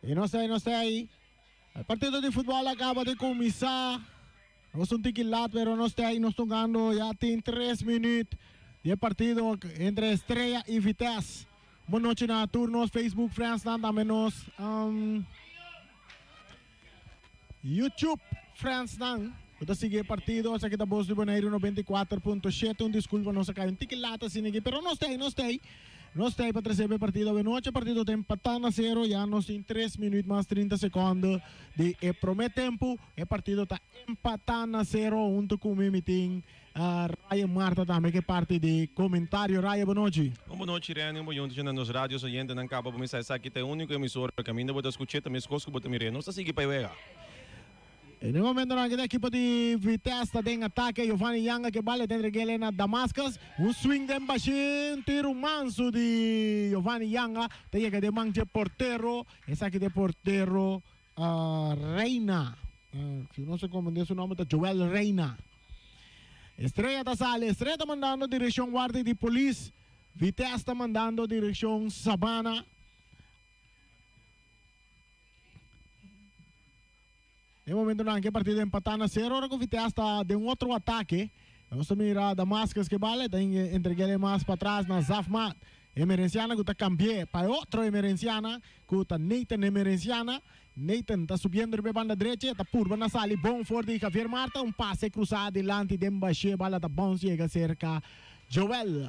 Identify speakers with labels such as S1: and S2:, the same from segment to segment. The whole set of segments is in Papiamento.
S1: Y nos ta nos ta ahí. E partido di futbol a caba di cuminsa. Nos un tiki laat pero nos ta ahí nos tocando ya tin 3 minuut di e partido entre Estrella y Vitesse. Bon nochi na tur nos Facebook friends nan tambe nos um, YouTube friends nan ku ta sigui e partido. Esaki ta Bos di Boneiru 94.7. Un disculpa nos a kai un tiki laat asina aki pero nos ta ahí nos ta ahí. Nos ta ahí pa trese e partido awe nochi. E partido ta empatá na sero. Ya nos tin 3 minuut mas 30 sekondo di e promé tempu. E partido ta empatá na sero. Huntu ku mi mi tin Ryan Marta tambe ke parti di komentario. Ryan, bon nochi.
S2: Un bon nochi Renny, un bon yonti na nos radios oyentenan kaba bo misa esaki ta e uniko emisora kaminda bo ta skuch'é ta meskos ku bo ta mir'é. Nos ta sigui pa e wega.
S1: En e momentonan aki ta ekipo di Vitesse ta den atake. Giovanni Yanga ke bal e ta entreg'é na Damascus. Un swing den bashí, un tiru mansu di Giovanni Yanga ta yega den man dje portero. Esaki ta e portero Reina. Si no se konfundí su nomber ta Joel Reina. Estrella ta sali. Estrella ta mandando direkshon Guardia di Polis. Vitesse ta mandando direkshon Sabana. Den momentonan ke partido empatá na sero ora ku Vitesse ta den otro atake. Nos ta mira Damascus ke bala e ta entreg'é mas patras na Zafmat. Emerenciana ku ta kambi'é pa e otro Emerenciana ku ta Nathan Emerenciana. Nathan ta subiendo riba e banda drechi e ta purba na sali bon for di Javier Marta. Un pase krusá dilanti den bashé bala ta bounce yega serka Joel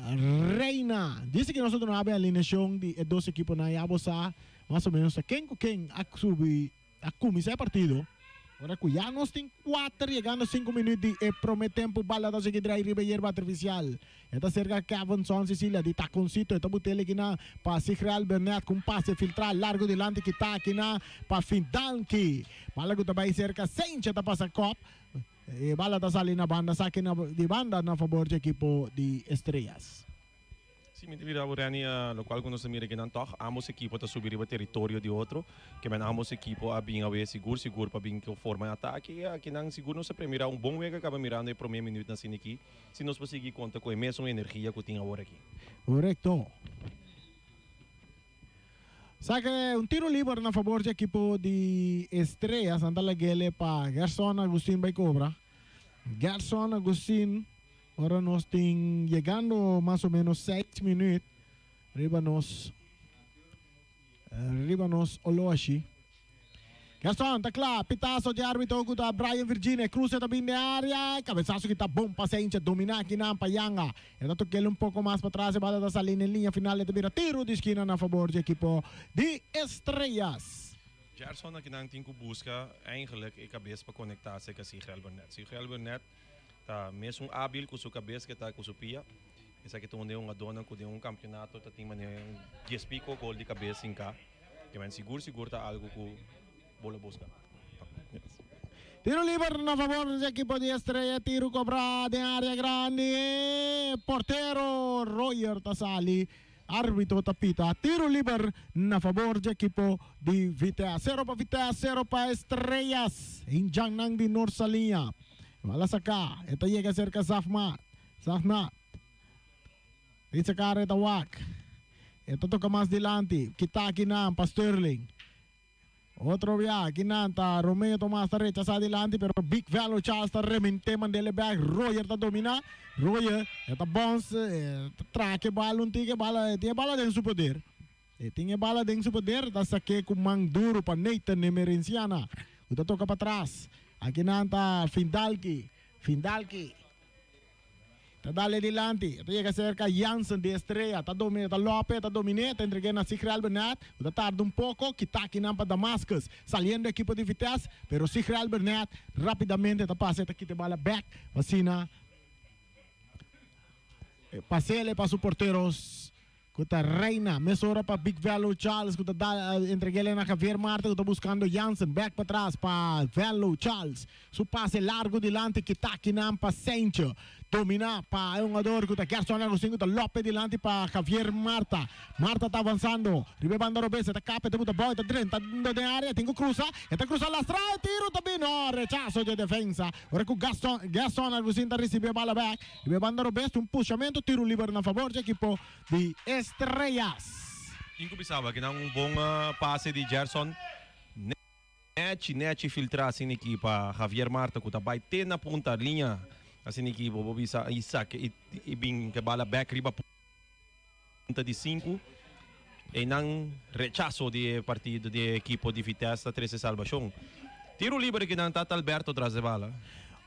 S1: Reina. Dice ki nos a duna abe alineashon di e dos ekiponan ya bo sa mas o menos ta ken ku ken a subi. A kuminsá e partido ora ku ya nos tin kuater yegando sinku minüt di e promé tempu. Bala ta sigui drai riba e yerba artifisial. E ta serka Kevin Son Cecilia di takoncito. E ta but'el akinan pa Sigrel Bernet ku un pase filtrá largu dilanti kita akinan pa Findanki. Bala ku ta bai serka Sencha ta pasa kòp. E bala ta sali na banda saki di banda na fabor dje ekipo di Estrellas.
S2: Si, mi ta mira bo Renny, locual cu nos ta mira akinan tog, ambos ekipo ta subi riba teritorio di otro, ke men ambos ekipo a bin awe sigur sigur pa bin cu forma e atake y akinan sigur nos ta premira un bon wega caba mirando e prome minuutnan asina aki, si nos por sigui conta cu e mesun energia cu tin awor aki.
S1: Corecto. Saca un tiro liber na fabor dje ekipo di Estrella, Santa Lagele pa Gerson Agustin bay cobra. Gerson Agustin. Ora nos tin yegando mas o menos seis minuut riba nos riba nos oloshi. Gaston ta kla, pitazo di arbitro ku ta Brian Virginia, cruce ta bin den area, cabezazo ki ta bon pa Sencha, domina akinan pa Yanga. E ta tokel un poco mas patras, e bala ta sali den linea final, e ta bira tiro di skina na fabor di ekipo di Estrellas.
S2: Gerson akinan tin ku buska eigenlijk e kabes pa konekta serka Sigrel Burnett. Sigrel Burnett Ta mesun abil ku su kabes ke ta ku su pia. Esaki ta un den hungadónan ku den un kampionato ta tin manera un dies piko gol di kabes sin ka. Ke men sigur sigur ta algu ku bo lo buska.
S1: Tiro liber na fabor di ekipo di Estrella. Tiro kobrá den área grandi. Portero Royer ta sali. Arbitro ta pita tiro liber na fabor di ekipo di Vitesse. Sero pa Vitesse, sero pa Estrellas. Hinjannan di Noord Saliña. Bala saká, e ta yega serka Zafmat. Zafmat. Richa kara e ta wak. E ta toka mas dilanti. Kita akinan pa Sterling. Otro bia, akinan ta Romeo Tomas ta rechasá dilanti, pero Big Velo Charles ta rement'é mand'é bèk. Royer ta dominá. Royer, e ta bòns, e ta traka e bala un tiki, e bala, e tin e bala den su poder. E tin e bala den su poder, ta sak'é ku man duru pa Nathan Emerenciana, ku ta toka patras. Akinan ta Findalki, Findalki ta dal e dilanti, e ta yega serka Jansen di Estrella, ta dominé, ta lope, ta dominé, ta entreg'é na Sigrel Bernard, ku ta tarda un poko, kita akinan pa Damascus, saliendo ekipo di Vitesse, pero Sigrel Bernard rapidamente ta pasa, e ta kita e bala bèk, asina pas'el pa su porteros. Ku ta reina mesora pa Big Velo Charles ku ta da entreg'el na Javier Marte ku ta buskando Jansen bek patras pa Velo Charles su pase largu dilanti kita kinan pa Sentje domina pa e hungador ku ta Gerson Agustin ku ta lope dilanti pa Javier Marta Marta ta avansando riba e banda robes e ta kap e ta buta bou e ta drenta den area tin ku krusa e ta krusa lastra e tiro ta bin no rechaso dje defensa ora ku Gaston Gerson Agustin ta risibi e bala bek. Riba e banda robes tin un pushamentu tiru liber na fabor dje ekipo di Estrellas.
S2: Tin ku bisaba kinan un bon pase di Gerson. Nechi nechi filtra asina aki pa Javier Marta ku ta bai te na punta liña asina aki bo por bisa i sake i bin ke bala bek riba punta di sinku. Einan rechaso di e partido di e ekipo di Vitesse ta trese salbashon. Tiro liber akinan Tata Alberto tras e bala.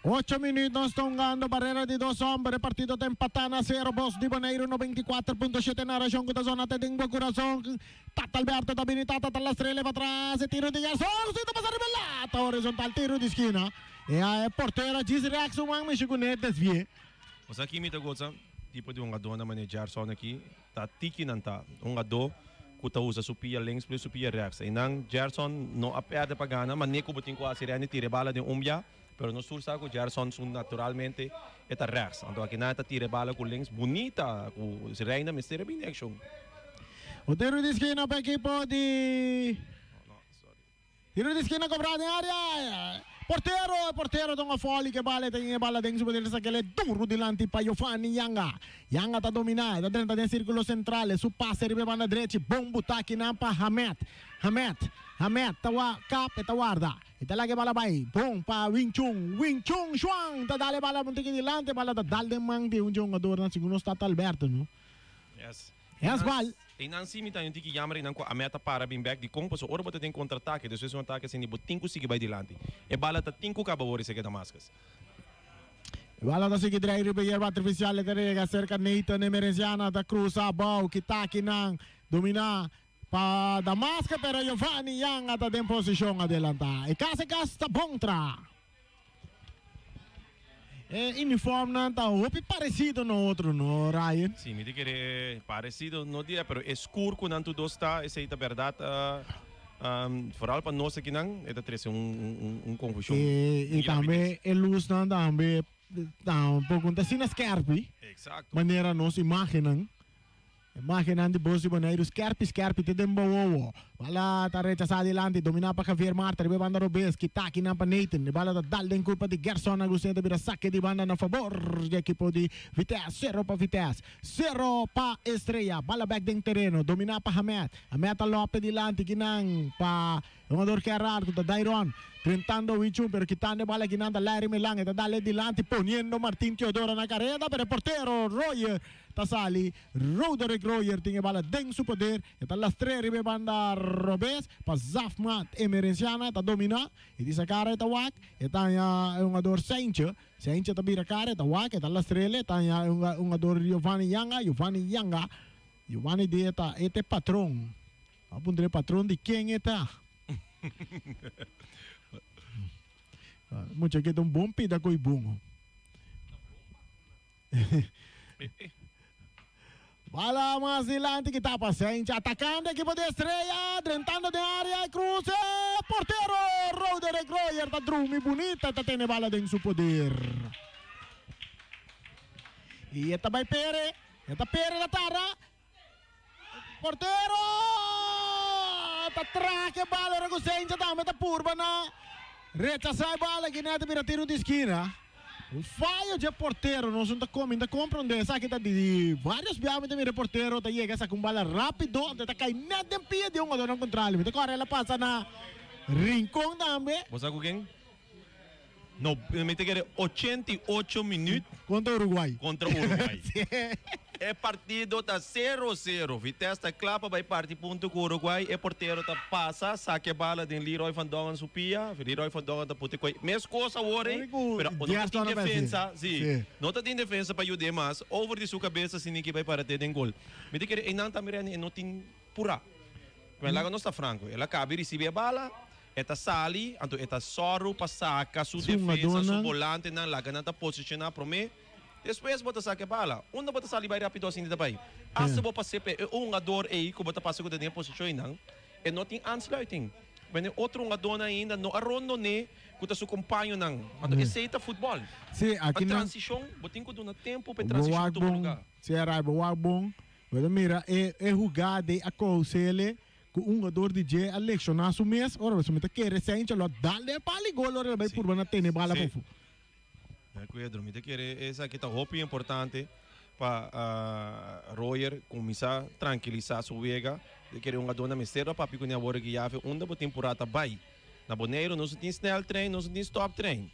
S1: Ocho minuut nos ta hungando barera di dos homber. E partido ta empatá na sero. Bos di Boneiru 94.7 narashon ku ta zona te den bo kurason. Tata Alberto ta bini Tata ta lastra e leva tras e tiro di Gerson si ta pasa riba e lata horizontal tiro di skina. E a e portero a djis rèk su man mishi ku ne desvié.
S2: Bo sa ki mi ta goza? Tipo di hungadónan manera Gerson aki ta tiki nan ta. Hungadó ku ta usa su pia links plus su pia rèks. Einan Gerson no a pèrdè pa gana, ma ne ku bo tin ku hasi rèni tira e bala den un bia, pero nos tur sa ku Gerson su naturalmente e ta rèks. Anto akinan e ta tira e bala ku links bunita ku Reina mester a bini akshon.
S1: Un tiro di skina pa ekipo di Tiro di skina kobra den area. Portero, e portero ta un afoli ke bala e ta e bala den su poder sakele duro dilanti pa Giovanni Yanga. Yanga ta domina, e ta drenta den sirkulo sentral, e su pase riba e banda drechi, bon buta kinan pa Hamed. Hamed, Hamed ta wa kap, e ta warda. E ta laga e bala bai, bon pa Wing Chun. Wing Chun Shuang ta dal e bala un tiki dilanti, e bala ta dal den man di un djongadornan, segun nos Tata Alberto no.
S2: Yes.
S1: Yes bal.
S2: Einan si mi ta un tiki jammer einan ku a meta para bin bek dikon pasobra ora bo ta den kontratake despues di un atake asina bo tin ku sigui bai dilanti e bala ta tin ku kaba wor esei ke Damascus.
S1: E bala ta sigui drei riba yerba artifisial e ta rega serka Nathan Emerenciana ta krusa abou kita akinan domina pa Damascus pero Giovanni Yanga ta den posishon adelanta e kas e kas ta bon tra. E uniformnan ta hopi parecido na otro no Ryan?
S2: Si, mi ta kere parecido no diria pero e skur ku nan tur dos ta esei ta bèrdat foral pa nos akinan e ta trese un konfushon.
S1: I tambe e lusnan tambe tampoco ta asina skerpi manera nos imagennan. E magenan di bos di Boneiru skerpi skerpi te den bo wowo. Bala ta rechasá dilanti, dominá pa Javier Marta riba e banda robes, kita akinan pa Nathan. E bala ta dal den kurpa di Gerson Agustin ta bira sake di banda na fabor di ekipo di Vitesse. Sero pa Vitesse, sero pa Estrella. Bala bek den tereno, dominá pa Hamed. Hamed ta lope dilanti kinan pa E hungador Gerard ku ta Dairon drentando Wichun pero kitando e bala akinan ta Larry Melan e ta dale dilanti poniendo Martin Teodora na kareda pero e portero Royer ta sali. Roderick Royer tin e bala den su poder e ta lastr'é riba e banda robes pa Zafmat Emerenciana e ta domina e di sa kara e ta wak e ta haña e hungador Seintje Seintje ta bira kara e ta wak e ta lastr'el e ta haña e hungador Giovanni Yanga Giovanni Yanga Giovanni di e ta e ta e patron. A puntra e patron di ken e ta. Mucha ke ta un bon pida ko'i bon. Bala mas dilanti ki tapa Sencha atakando ekipo di Estrella drentando den area e cruce portero Roderick Royer ta drumi bunita ta tene bala den su poder. Y e ta bai pere e ta pere ta tarda. Portero ta traha e bala ora ku Sencha tambe ta purba na rechasá e bala aki nèt a bira tiro di skina. Un fayo dje portero nos no ta komi ta komprondé esaki ta di varios biaha mi ta mira e portero ta yega saka un bala rápido anto e ta kai nèt den pia di e hungadornan kontrali. Mi ta kòrda el a pasa na Rincon tambe.
S2: Bo sa ku ken? No, mi ta kere 88 minuut.
S1: Contra Uruguay.
S2: Contra Uruguay. E partido ta sero sero. Vitesse ta kla pa bai parti punto ku Uruguay. E portero ta pasa, saka e bala den Leroy van Dongen su pia. Leroy van Dongen ta puti koe. Meskos awor ei, pero no ta tin defensa. Si, no ta tin defensa pa yud'é mas. Over di su kabes asina ki bai para te den gol. Mi ta kere einan tambe Renny e no tin purá. Laga nos ta franko. El a kabi risibi e bala. E ta sali, anto e ta sòru pa saka su defensa, su bolantenan, laga nan ta posishoná promé. Despues bo ta saka e bala. Unda bo ta sali bai rapido asinta ta bai? Asta bo pas'é p'e e hungador ei ku bo ta pasa ku ta den e posishon einan, e no tin aansluiting. Wende otro hungadónan ainda no a rondon'é ku ta su kompañonan. Anto esei ta futbòl. Pa transishon, bo tin ku duna tempu pa e transishon tuma lugá.
S1: Sí, Rai, bo wak bon. Bo ta mira e hugada ei a kous'é Ku un hungador di dje a lekshoná su mes, ora su mi ta kere Sencha lo a dal den e pal di gol ora el a bai purba na tene bala pafó.
S2: De akuerdo, mi ta kere esaki ta hopi importante. Pa Royer kuminsá trankilisá su wega, e kere un adó na mester a papia kuné awor aki yafe unda bo tin purá ta bai. Na Boneiru nos no tin sneltrein, nos no tin stoptrein.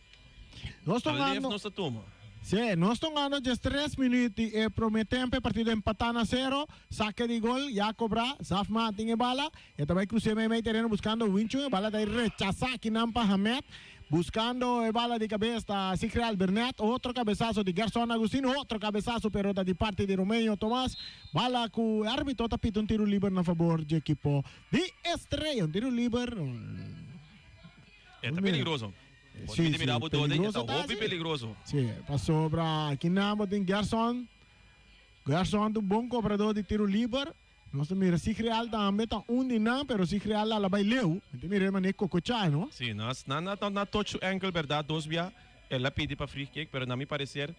S1: Nos
S2: Ta lef nos ta tuma.
S1: Sí, nos ta hungando djes tres minuut di e promé tempo, e partido empatá na sero, sake di gol ya kobrá, Zafma tin e bala, e ta bai krus'é meimei tereno buskando Winchun, e bala ta rechasá akinan pa Hamed. Buscando e bala di cabes ta Sigreal Bernet, otro cabesazo di Gerson Agustin, otro cabesazo pero ta di parti di Romeo Tomas. Bala cu e arbitro ta pita un tiro liber na fabor dje equipo di Estrella. Un tiro liber.
S2: E ta peligroso. Bo
S1: Sí,
S2: ta mira
S1: sí,
S2: bo dode, e ta
S1: peligroso ta
S2: hopi
S1: si.
S2: peligroso.
S1: Sí, pasobra akinan bo tin Gerson. Gerson ta un bon cobrador di tiro liber. Nos ta mira Sigreal tambe ta un di nan, pero Sigreal a la bai leu. Mi ta mira e manera kokochá, no?
S2: Sí, nos nan a na touch su enkel berdad dos bia el a pidi pa free kick, pero na mi parecer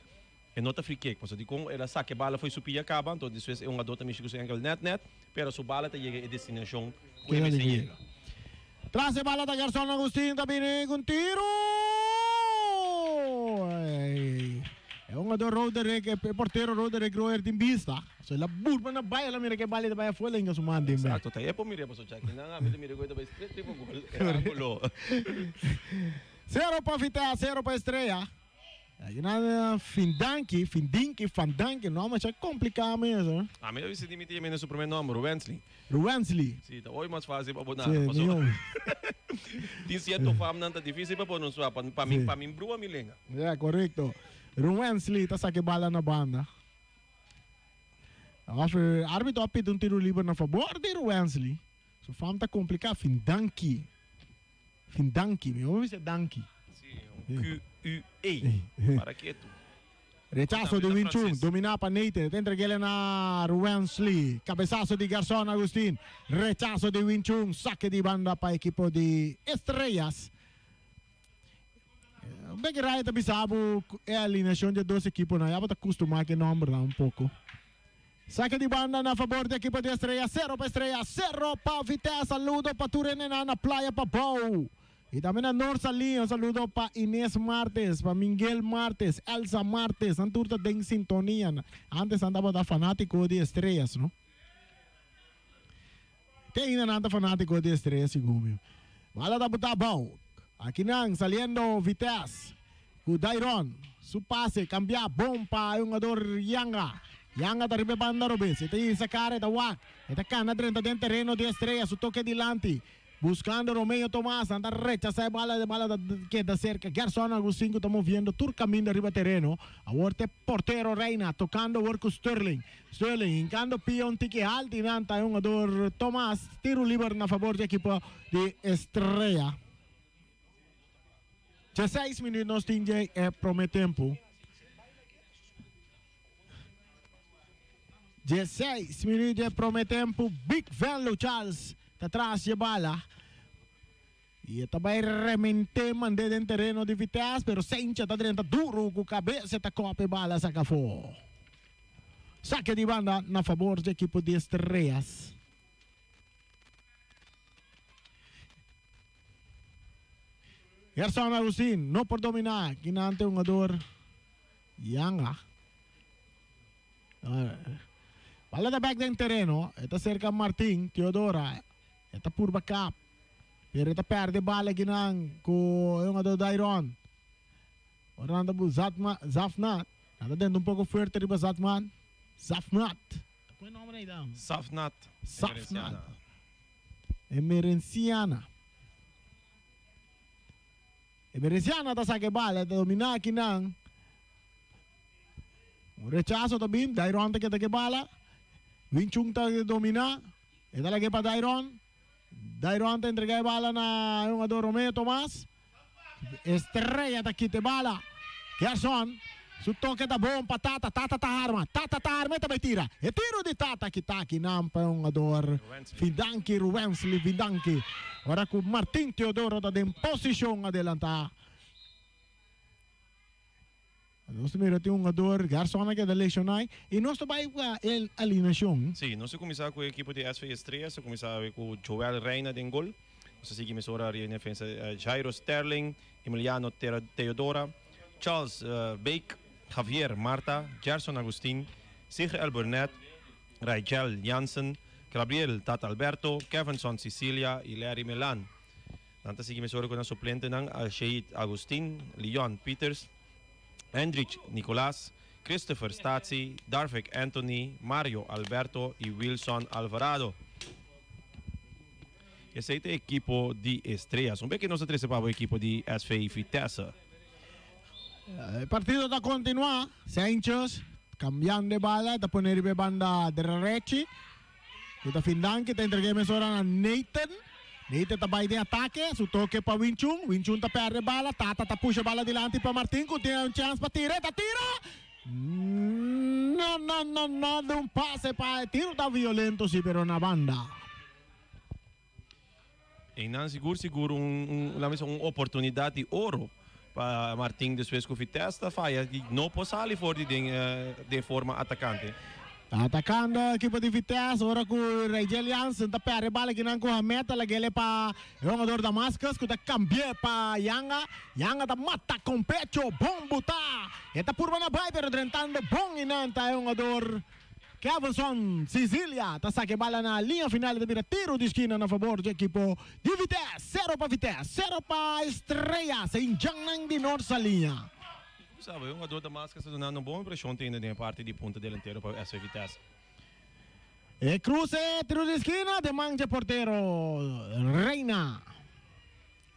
S2: e no ta free kick, pasobra dikon el a saka e bala fo'i su pia kaba, anto despues e hungador ta mishi ku su enkel net net, pero su bala ta yega e destinashon ku e mester yega.
S1: Tras e bala ta Gerson Agustin ta bini ku un tiru! E hungador Roderick, e portero Roderick Royer tin bista. So el a burba na bai, el a mira ke bala ta bai afo, el a hinka su man den
S2: Exacto, ta e por mira paso chaki nan ami ta mira ku e ta bai straight riba gol, e angulo.
S1: Sero pa Vitesse, sero pa Estrella. Aki nan Findanki, Findinki, Fandanki, no masha kompliká mes.
S2: Ami ta bisa di mi ta yama su primer nomber, Ruwensley.
S1: Ruwensley.
S2: Si, ta hopi mas fácil pa bo
S1: Sí,
S2: nada, paso
S1: mihó.
S2: tin cierto famnan ta difícil pa pronunciá, pa pa mi
S1: Sí.
S2: pa mi brua mi lenga.
S1: Ya, korekto. Ruwensley ta saka e bala na banda. Of e arbitro a pidi un tiro liber na fabor di Ruwensley. Su fam ta kompliká, Findanki. Findanki, mi hopi bisa danki.
S2: Si, un Q-U-E, para ketu.
S1: Rechaso di Win Chun, dominá pa Nathan, e ta entreg'el na Ruwensley. Kabesaso di Gerson Agustin, rechaso di Win Chun, sake di banda pa ekipo di Estrellas. Bek Raya ta bisa bo ku e alineashon di e dos ekiponan, ya bo ta kustumá ku e nòmbernan un poko. Sake di banda na fabor di ekipo di Estrella, sero pa Estrella, sero pa Vitesse. Saludo pa tur hendenan na Playa Pabou y tambe na Noord Salinha. Un saludo pa Ines Martes, pa Mingel Martes, Elsa Martes, nan tur ta den sintonia. Antes nan tabata fanatico di Estrellas, no? Te ainda nan ta fanatico di Estrella segun mi. Bala ta buta abou. Akinan saliendo Vitesse cu Dairon. Su pase cambia bon pa e hungador Yanga. Yanga ta riba e banda robes. E ta hisa cara e ta wak. E ta cana drenta den tereno di Estrella. Su toke dilanti. Buscando Romeo Tomas, nan ta rechasa e bala, e bala ta keda cerca Gerson Agustin cu ta moviendo tur caminda riba tereno. Awor ta e portero Reina tocando awor cu Sterling. Sterling hincando pia un tiki halt y nan ta e hungador Tomas. Tiro liber na fabor di ekipo di Estrella. Dieseis minuut nos tin dje e prome tempo. Dieseis minuut dje prome tempo Big Venlo Charles ta tras dje bala y e ta bay remente mande den tereno di Vitesse pero Sencha ta drenta duro cu cabes e ta cop e bala saca afo. Saque di banda na fabor dje ekipo di Estrellas. Gerson Agustin no por domina kinante hungador Yanga. Bala ta bek den tereno. E ta serka Martin Teodora. E ta purba kap. Pero e ta perde bala akinan ku e hungador Dairon. Ora nan ta bu Zatma, Zafnat. Nan ta denta un poko fuerte riba Zatman. Zafnat. Ta pone nomber ei dan.
S2: Zafnat.
S1: Zafnat. Emerenciana. Emerenciana ta saka e bala, e ta dominá akinan. Un rechaso ta bin, Dairon ta keda ku e bala. Winchun ta dominá, e ta lag'é pa Dairon. Dairon ta entregá e bala na e hungadó Romeo Tomas. Estrella ta kita e bala. Gerson, su toke ta bon pa Tata. Tata ta harma. Tata ta harma e ta bai tira. E tiro di Tata kita akinan pa e hungador Vindanki, Ruwensley Vindanki. Ora ku Martin Teodoro ta den posishon adelantá. Nos ta mira tin hungador, Gerson a keda lesioná i nos ta bai ku e alineashon.
S2: Sí, nos a kuminsá ku e ekipo di SV Estrellas, a kuminsá ku Joel Reina den gol. Nos a sigui mesora riba den defensa Jairo Sterling, Emiliano Teodora, Charles Beek, Javier Marta, Gerson Agustin. Sigrel Burnett, Raichel Jansen, Gabriel Tata Alberto, Kevinson Cicilia i Larry Melan. Nan ta sigui mesora ku nan suplentenan Alsheid Agustin, Leon Pieters, Hendrich Nicolaas, Christopher Statie, Darvick Anthony, Mario Alberto i Wilson Alvarado. Esei ta e ekipo di Estrellas. Un beke nos ta trese pa bo ekipo di SV Vitesse.
S1: E partido ta kontinuá. Sanchez kambiando e bala, ta pone riba e banda derechi. Ku ta Findanki ta entreg'é mesora na Nathan. Nathan ta bai den atake, su toke pa Winchun. Winchun ta pèrdè bala, Tata ta pusha bala dilanti pa Martin ku tin un chèns pa tira. E ta tira! No, no, no, no, di un pase pa e tiro ta violento si, pero na banda.
S2: Einan sigur sigur un un laat me bisa un oportunidat di oro pa Martin despues ku Vitesse ta faya di no por sali for di den den forma atakante.
S1: Ta atakando ekipo di Vitesse ora ku Rayjel Jansen ta perde bala kinan ku Hamed ta lag'ele pa e hungador Damascus ku ta kambi'e pa Yanga. Yanga ta mata kon pecho bon buta e ta purba na bai pero drentando bon einan ta e hungador Kevinson Cicilia ta saka e bala na liña final i ta bira tiru di skina na fabor dje ekipo di Vitesse. Sero pa Vitesse, sero pa Estrella, Sint-Jannan di Noord Saliña.
S2: Bo sabe, e hungador Damascus ta dunando un bon impresion te ainda den e parti di punta delantero pa SV Vitesse.
S1: E kruse tiru di skina den man dje portero Reina.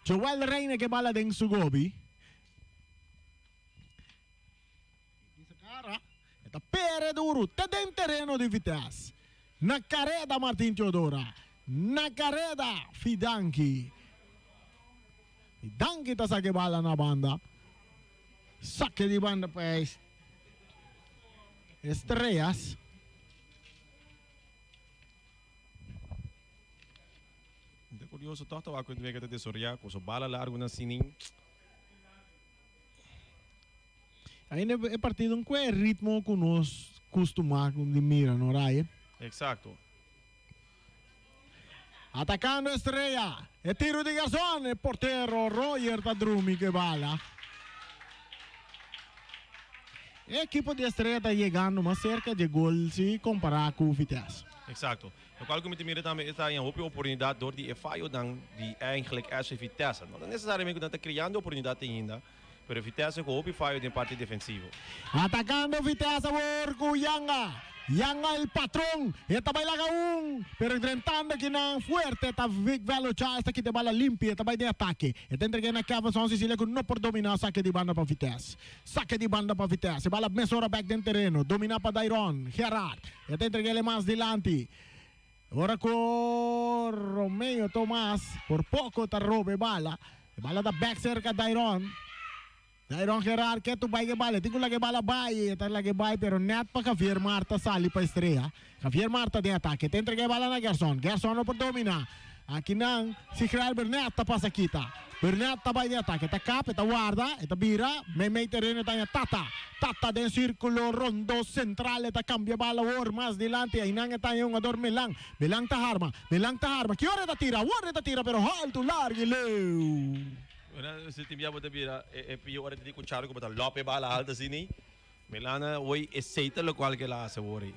S1: Joel Reina ke bala den su gobi. E ta pere duru te den tereno di Vitesse. Na kareda Martin Teodora. Na kareda Fidanki. Fidanki ta saka e bala na banda. Sake di banda pa Estrellas.
S2: Ta kurioso tòg ta wak ku e wega ta desoreá ku su bala largu na sinin.
S1: Ainda e partido no cu e ritmo cu nos custuma di mira, no Ryan?
S2: Exacto.
S1: Atacando Estrella, e tiro di Garzon, e portero Royer ta drumi cu e bala. E ekipo di Estrella ta yegando mas cerca dje gol si compara cu Vitesse.
S2: Exacto. Locual cu mi ta mira tambe e ta haña hopi oportunidad door di e fayonan di eigenlijk SV Vitesse. No ta necesariamente cu nan ta creando oportunidad ainda, pero Vitesse cu hopi fayo den parti defensivo.
S1: Atacando Vitesse awor cu Yanga. Yanga el patron. E ta bay laga un, pero drentando akinan fuerte ta Vic Velo Charles ta kita e bala limpi. E ta bay den atake. E ta entrega na Kevinson Cecilia cu no por domina sake di banda pa Vitesse. Sake di banda pa Vitesse. E bala mesora bek den tereno. Domina pa Dairon Gerard. E ta entreg'el e mas dilanti. Ora ku Romeo Tomas por poko ta roba e bala. E bala ta bek serka Dairon. Dairon Gerard ke tu bai ku e bala. E tin ku laga e bala bai. E ta laga e bai pero nèt pa Javier Marta sali pa Estrella. Javier Marta den atake. E ta entrega e bala na Gerson. Gerson no por dominá. Akinan Sigrel Burnett ta pasa kita. Burnett ta bai den atake. E ta kap, e ta warda, e ta bira. Meimei tereno e ta haña Tata. Tata den sirkulo rondo sentral. E ta kambia bal awor mas dilanti. Einan e ta haña hungador Melan. Melan ta harma. Melan ta harma. Ki ora e ta tira? Awor e ta tira pero haltu, largu i leu.
S2: Ora si tin bia bo ta bira e pio ora ta di ku Charco bo ta lòp e bala haltu asina. Melana hoy esey ta locual ke el a haci awor ey.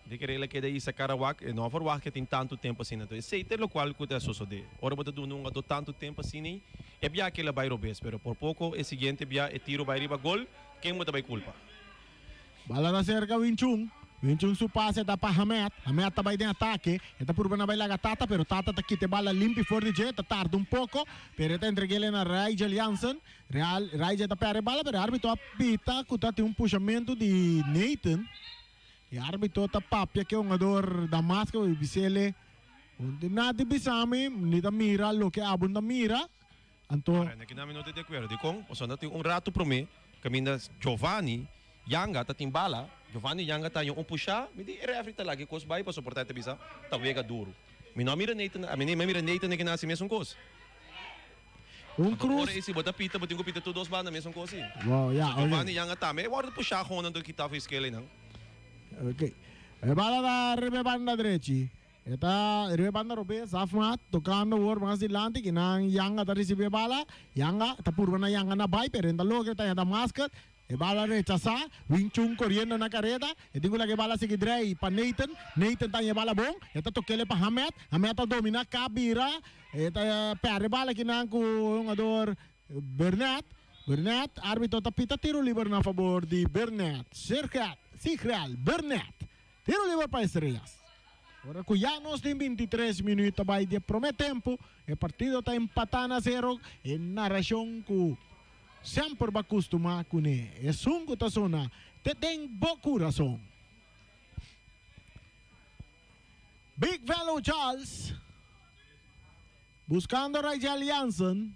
S2: Di kere el a keda isa Karawak, e no a verwacht ke tin tanto tempo asina. Enton esey ta locual cu ta sosode. Ora bo ta duna un hungador tanto tempo asina ey, e bia ke el a bay robes, pero por poco e siguiente bia e tiro bay riba gol, ken bo ta bay culpa?
S1: Bala ta cerca Winchun. Winchun su pase ta pa Hamed. Hamed ta bay den atake. E ta purba na bay laga Tata, pero Tata ta kita e bala limpi for di dje. Ta tarda un poco, pero e ta entreg'el na Rigel Jansen. Real Raija ta perde bala pero e arbitro a pita cu ta tin un pushamento di Nathan. E arbitro ta papia cu e hungador Damasco y bisele nada di bisami ni ta mira loke abo ta mira. Anto.
S2: Ahora aki nan mi no ta di acuerdo. Dicon? Pasobra nan tin un rato prome caminda Giovanni Yanga ta tin bala. Giovanni Yanga ta haña un pusha. Mi di e refri ta laga e cos bay pasobra por ta e ta bisa ta wega duro. Mi no a mira Nathan, mi a mira Nathan aki nan haci mesun cos.
S1: Un cruz.
S2: Ora si bo ta pita, bo tin ku pita tur dos banda mesun kos si.
S1: Wow, ya,
S2: So Giovanni Yanga tambe e wòrdu pushá gewoon anto kita for skela einan.
S1: Ok. E bala ta riba e banda drechi. E ta riba e banda robes, Afmat tokando awor mas dilanti kinan Yanga ta risibí e bala. Yanga ta purba na Yanga na bai pero e no ta logra, e ta yanta Masket. E bala rechasá, Wing Chun koriendo na kareda, e tin ku laga e bala sigui drei pa Nathan, Nathan ta haña e bala bon, e ta tok'el pa Hamed, Hamed ta dominá kap bira, e ta pèrdè e bala kinan ku hungador Burnett, Burnett, arbitro ta pita tiro liber na fabor di Burnett, Sergel, Sigrel, Burnett, tiro liber pa Estrellas. Ora ku ya nos tin 23 minuut ta bai di e promé tempu, e partido ta empatá na sero, e narashon ku semper bo a kustumá kuné, esun ku ta sona te den bo kurason. Big Velo Charles buskando Raijel Jansen.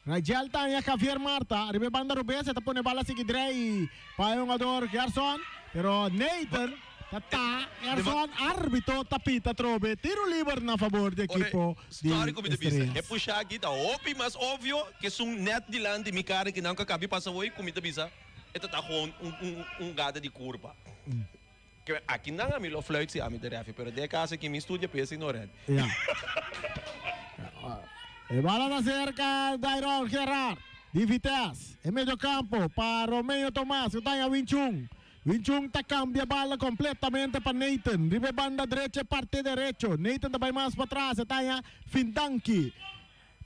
S1: Raijel ta haña Javier Marta riba e banda robes, e ta pone bala sigui drei pa e hungador Gerson, pero Nathan ta ta Gerson, arbitro ta pita atrobe tiro liber na fabor di ekipo di
S2: Sorry ku mi ta bisa,
S1: Estrellas.
S2: e pusha aki ta hopi mas obvio ke esun net dilanti mi kara ki nan ku a kabi pasa hoy ku mi ta bisa e ta ta gewoon un un un gada di kurpa. Ke aki nan ami lo fluit si ami ta refi, pero den e caso aki mi studia p'e si no ready.
S1: Ya. E bala ta cerca Dairon Gerard di Vitesse. E medio campo pa Romeo Tomas cu ta haña Winchun. Winchun ta cambia bala completamente pa Nathan. Riba e banda drecha e parti derecho. Nathan ta bay mas patras e ta haña Findanki.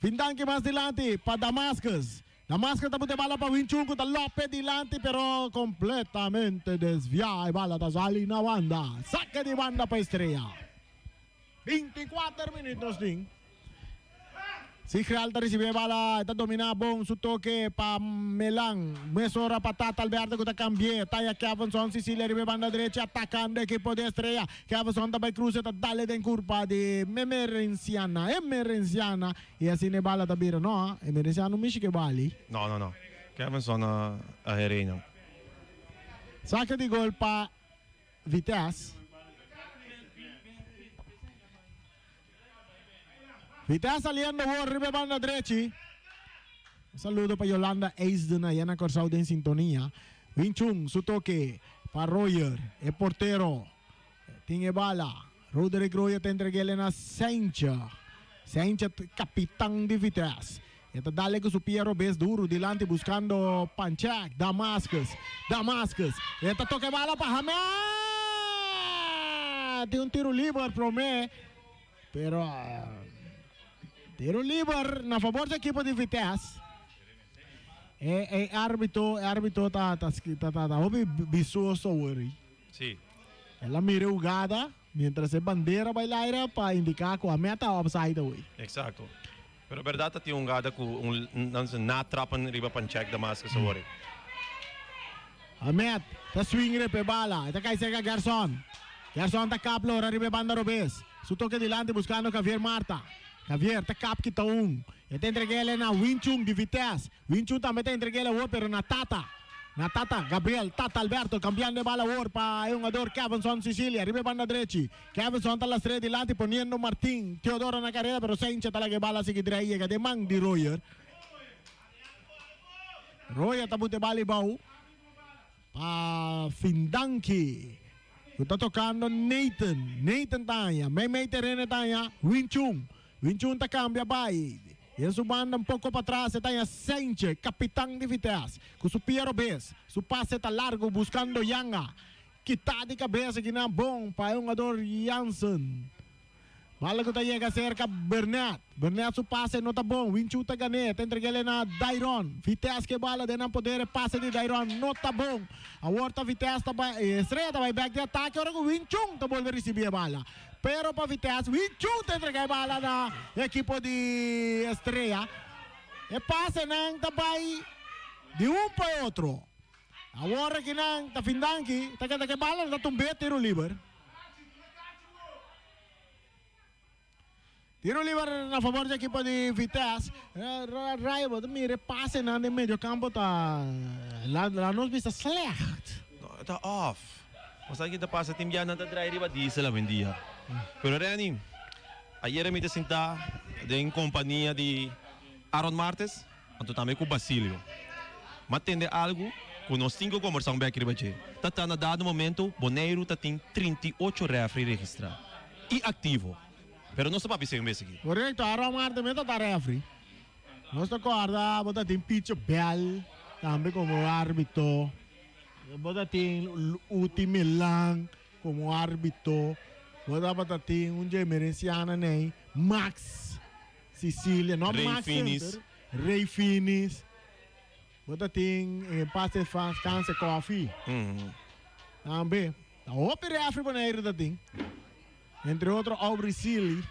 S1: Findanki mas dilanti pa Damascus. Damasco ta buta e bala pa Winchun cu ta lope dilanti pero completamente desvia. E bala ta sali na banda. Saque di banda pa Estrella. 24 minuut nos tin. Sigral ta ricibi e bala, e ta domina bon su toke pa Melan. Mesora pa Tata Alberto cu ta cambie. Taya Kevinson Cecilia riba e banda drechi atacando ekipo di Estrella. Kevinson ta bay cruce ta dale den curpa di Memerenciana. Emerenciana. I asina e bala ta bira, No, e meresé no mishi ke bali.
S2: No, no, no. Kevinson a a herei nan.
S1: Saka di gol pa Vitesse. Vitesse saliendo awor riba e banda drechi. Un saludo pa Yolanda Eisden aya na Kòrsou den sintonia. Wing Chun su toke pa Royer, e portero tin e bala. Roderick Royer ta entreg'el na Sencha. Sencha ta kapitan di Vitesse. E ta dale ku su pia robes duru dilanti buskando Panchek. Damascus. Damascus. E ta toka e bala pa Hamed! Tin un tiro liber promé. Pero tiro liber na fabor di ekipo di Vitesse. E e arbitro, e arbitro ta ta ta ta hopi bisoso awor.
S2: Sí.
S1: El a mira e hugada mientras e bandera bai laira pa indica cu a meta offside away.
S2: Exacto. Pero berdad ta tin un hugada cu un nan se natrappen riba Panchek Damascus awor.
S1: Ahmed ta swing riba e bala. E ta cay cerca Gerson. Gerson ta kap lora riba e banda robes. Su toke dilanti buscando Javier Marta. Javier ta kap kita un. E ta entrega el na Winchung di Vitesse. Winchung tambe ta entrega el awor pero na Tata. Na Tata, Gabriel, Tata Alberto cambiando e bala awor pa e hungador Kevinson Cicilia riba e banda drechi. Kevinson ta lastre dilanti poniendo Martin Teodoro na careda pero Sencha ta laga e bala sigui drei yega den man di Royer. Royer ta buta e bala ibao pa Findanki cu ta tocando Nathan. Nathan ta haña meimei tereno e ta haña Winchun. Winchun ta cambia bay. Den su banda un poco patras e ta haña Sentje, capitan di Vitesse, cu su pia robes. Su pase ta largo buscando Yanga. Kita di cabes akinan bon pa e hungador Jansen. Bala cu ta yega cerca Burnett. Burnett su pase no ta bon. Winchu ta gan'é. Ta entreg'é na Dairon. Vitesse ke bala den nan poder. E pase di Dairon no ta bon. Awor ta Vitesse ta bay, Estrella ta bay bek di atake ora cu Winchun ta bolbe ricibi e bala. Pero pa Vitesse, Winchun ta entrega e bala na e ekipo di Estrella. E pasenan ta bai di un pa e otro. Awor akinan ta fin danki, ta keda ku e bala ta tumb'é tiro liber. Tiro liber na favor di ekipo di Vitesse. Rayo bo ta mira e pasenan den medio campo ta la nos bisa slecht.
S2: No, e ta off. Bo sa ki ta pasa tin bia nan ta draai riba diesel awendia. Pero Renny, ayera mi ta sinta den compania di Aaron Martes, anto tambe cu Basilio. M'a tende algu cu nos tin cu combersa un bek riba dje. Ta ta na dado momento Boneiru ta tin 38 refri registra y activo. Pero nos ta papia segun bes aki.
S1: Correcto, Aaron Martes mes ta ta refri. Nos ta corda bo ta tin Picho Bell. tambe komo árbitro. Bo tatin Uti Milan komo árbitro. Bo tabata tin un dje emerenciana nei, Max Sicilia, no
S2: Ray
S1: Max
S2: Finis.
S1: Center, Ray Finis. Bo tatin en paz descanse Coffee. Tambe. Ta hopi refri Boneiru ta tin. Entre otro Aubrey Sealy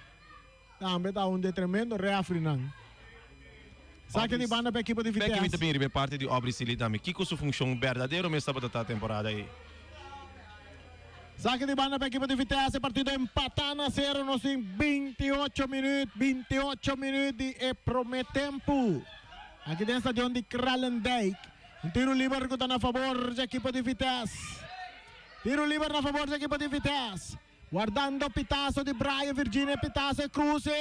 S1: tambe ta un de tremendo refrinan. Saki di banda pa ekipo di
S2: Beki mi ta
S1: Vitesse.
S2: bin riba e parti di Aubrey Sealy tambe. Kiko su funshon berdadero mes tabata ta temporada ei?
S1: Saki di banda pa ekipo di Vitesse. E partido empatá na sero. Nos tin 28 minuut, 28 minuut di e promé tempu. Aki den stadion di Kralendijk. Un tiro liber ku ta na fabor dje ekipo di Vitesse. Tiro liber na fabor dje ekipo di Vitesse. Wardando pitazo di Brian Virginia, pitazo e cruce,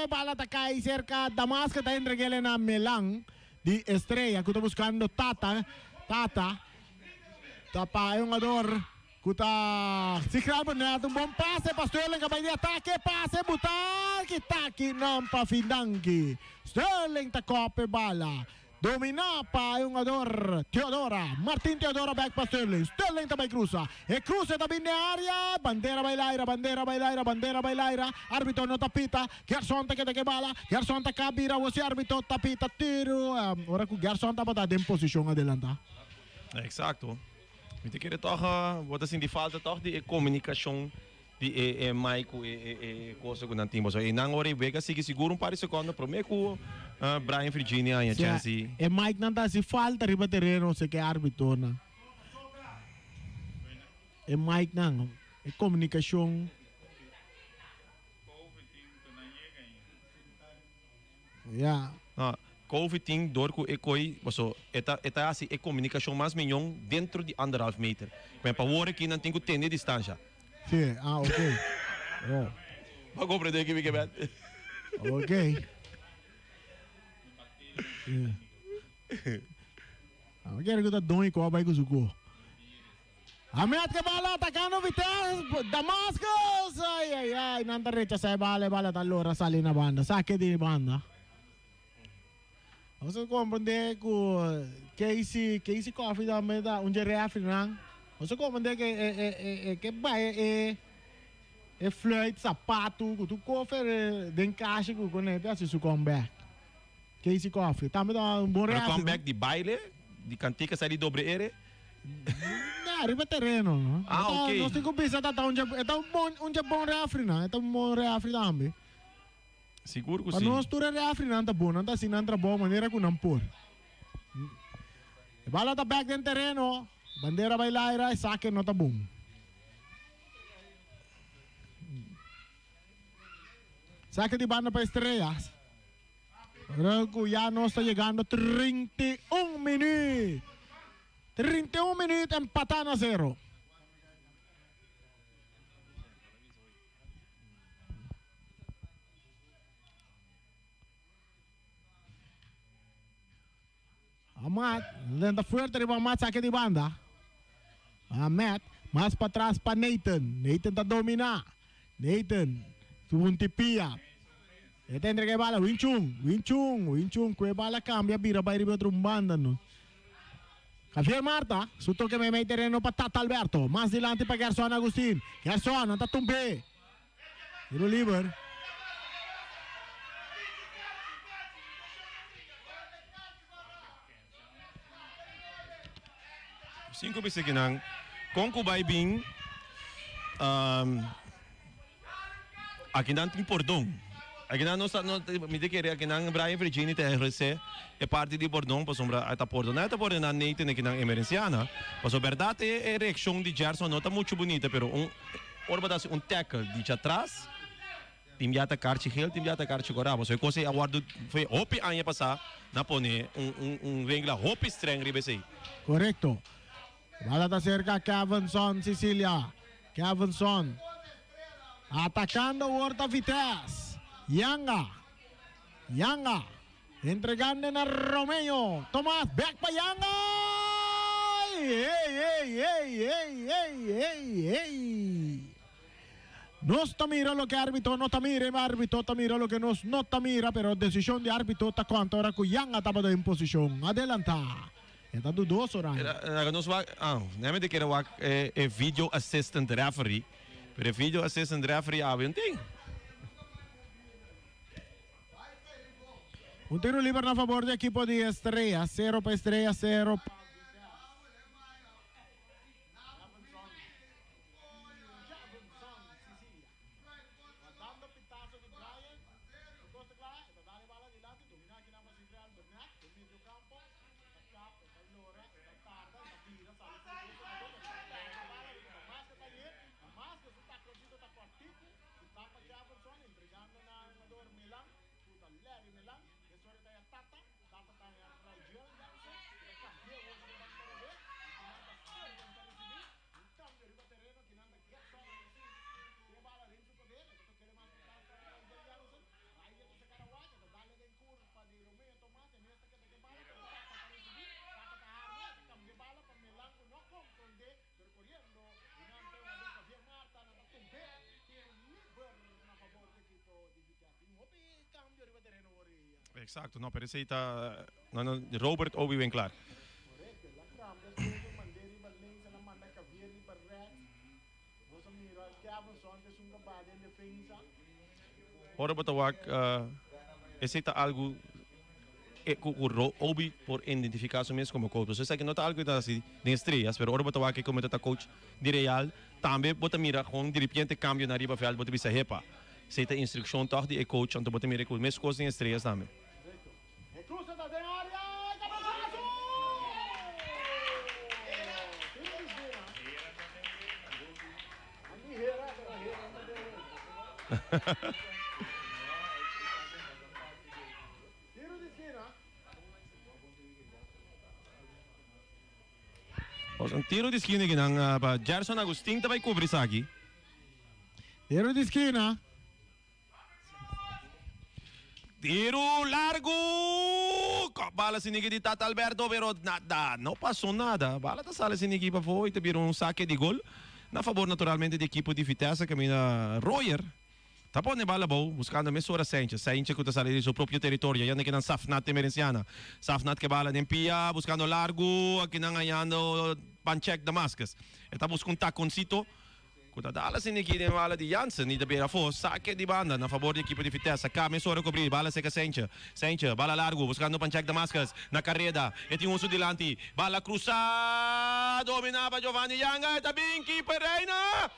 S1: bala ta cay cerca Damasco ta entreg'ele na Melan di Estrella cu ta buscando Tata, Tata ta pa e hungador cu ta Sigral Bonnet, un bon pase pa Sterling a bay di atake, pase buta kitaki nan pa Findanki, Sterling ta cop e bala. Dominá pa e hungador Theodora. Martin Theodora bek pa Sterling. Sterling ta bai krusa. E kruse ta bin den área. Bandera bai laira, bandera bai laira, bandera bai laira. Árbitro no ta pita. Gerson ta keda ku e bala. Gerson ta ka bira wos e árbitro ta pita tiru. Ora ku Gerson tabata den posishon adelantá.
S2: Eksakto. Mi ta kere tòg bo ta sinti falta tòg di e komunikashon Di e e mai ku e e e cosa ku nan tin pasobra einan ora e wega sigui sigur un par di sekondo prome ku Brian Virginia haña
S1: Sea,
S2: chèns di.
S1: e Mike nan ta hasi falta riba tereno se ke arbitonan. E Mike nan, e komunikashon. Ya.
S2: No, Covid tin dor ku e koi, paso e ta e ta hasi e komunikashon mas miñon dentro di anderhalf meter. Men pa wor aki nan tin ku tene distansha.
S1: Si, ah ok. Oh.
S2: Bo a komprende ki mi ke bet?
S1: Ok. Yeah. Mi kere ku ta doño ku a bai ku su ko. Ahmed ke bala atakando Vitesse, Damascus! Ay ay ay, nan ta rechasa e bala, e bala ta lora sali na banda, sake di banda. Nos a comprende ku Casey, Casey Coffee tambe ta un dje refri nan. Nos a comprende ke e e e e ke bai e e fluit, sapatu ku tur kofer den kashi ku kone ta hasi su comeback. Casey Coffee tambe ta un bon
S2: Pero
S1: refri.
S2: comeback di baile, di kantika sa di dobre ere.
S1: Na, riba tereno. No?
S2: Ah,
S1: Ta-
S2: ok.
S1: Nos tin ku bisa ta ta un dje, e ta un bon, un dje bon refri nan, e ta un bon refri tambe.
S2: Sigur ku
S1: Pa
S2: si.
S1: nos tur e refrinan ta bon, nan ta hasi nan trabou manera ku nan por. E bala ta bek den tereno, bandera bai laira, esaki no ta bon. Sake di banda pa Estrellas. Ora ku ya nos ta yegando 31 minuut. 31 minuut empatá na zero. Ahmad, lenta fuerte riba Ahmad, sake di banda. Ahmed, mas patras pa Nathan. Nathan ta domina. Nathan, su un tipia. E ta entrega e bala, Wing Chun, Wing Chun, Wing Chun, ku e bala cambia, bira bai riba otro banda. No. Javier Marta, su toque meimei tereno pa Tata Alberto. Mas dilanti pa Gerson Agustin. Gerson, nan ta tumbe. Tiro liber.
S2: Cinco bisa kinan con cu bay bin um, akinan tin pordon. Akinan no sa no mi te kere akinan Brian Virginie te ejerce e parti di pordon pasobra a ta pordona e ta pordona Nathan akinan emerenciana. Pasobra berdad e e reaccion di Gerson no ta mucho bunita pero un Ora bo ta hasi un tackle di djatrás, tin bia ta karchi gel, tin bia ta karchi kòrá. Pasobra e kos ei a wòrdu for hopi aña pasá, nan a pone un un un regla hopi streng riba esei.
S1: Korekto. Bala ta serka Kevinson Cicilia. Kevinson atakando awor ta Vitesse. Yanga. Yanga. Entregando na Romeo. Tomas bek pa Yanga! Ey, ey, ey, ey, ey, ey, ey. Nos ta mira loke arbitro no ta mira y arbitro ta mira loke nos no ta mira, pero decision di arbitro ta cuanta ora cu Yanga tabata den posicion adelanta. E ta dudoso, Ryan.
S2: Laga nos wak, ah, nèt mi ta kere wak e video assistant referee, pero e video assistant referee awe un tin.
S1: Un tiro liber na fabor di ekipo di Estrella, sero pa Estrella, sero pa
S2: Exacto, no, pero esey ta no, no, Robert Obi Winklaar. Ora bo ta wak esey ta algo e ku ku Obi por identifica su mes como coach. Pasobra esaki no ta algo ku ta hasi den estrellas, pero ora bo ta wak e como ta coach di Real, tambe bo ta mira con diripiente cambio na riba veld bo ta bisa hepa. Esey ta instruccion toch di e coach, anto bo ta mira cu mescos den Estrellas tambe. Un tiro di skina akinan pa Gerson Agustin ta bai cubri esaki.
S1: Tiro di skina.
S2: Tiro largu. Bala sinigi di Tata Alberto pero nada, no pasó nada. Bala ta sali sinigi pafó y ta bira un saque di gol na fabor naturalmente di ekipo di Vitesse caminda Royer. Ta pone bala abou, buscando mesora Sanchez. Sanchez cu ta sali di su propio territorio. Yanda kinan Safnat Emerenciana. Safnat ke bala den pia, buscando largu. Akinan hayando Panchek Damascus. E ta busca un taconcito cu ta dal asina aki den bala di Jansen y ta bira afo. Saque di banda na fabor di ekipo di Vitesse. Ka mesora cubri. Bala seca Sanchez. Sanchez, bala largu, buscando Panchek Damascus. Na careda, e tin un su dilanti. Bala crusa, domina pa Giovanni Yanga. E ta bin keeper Reina.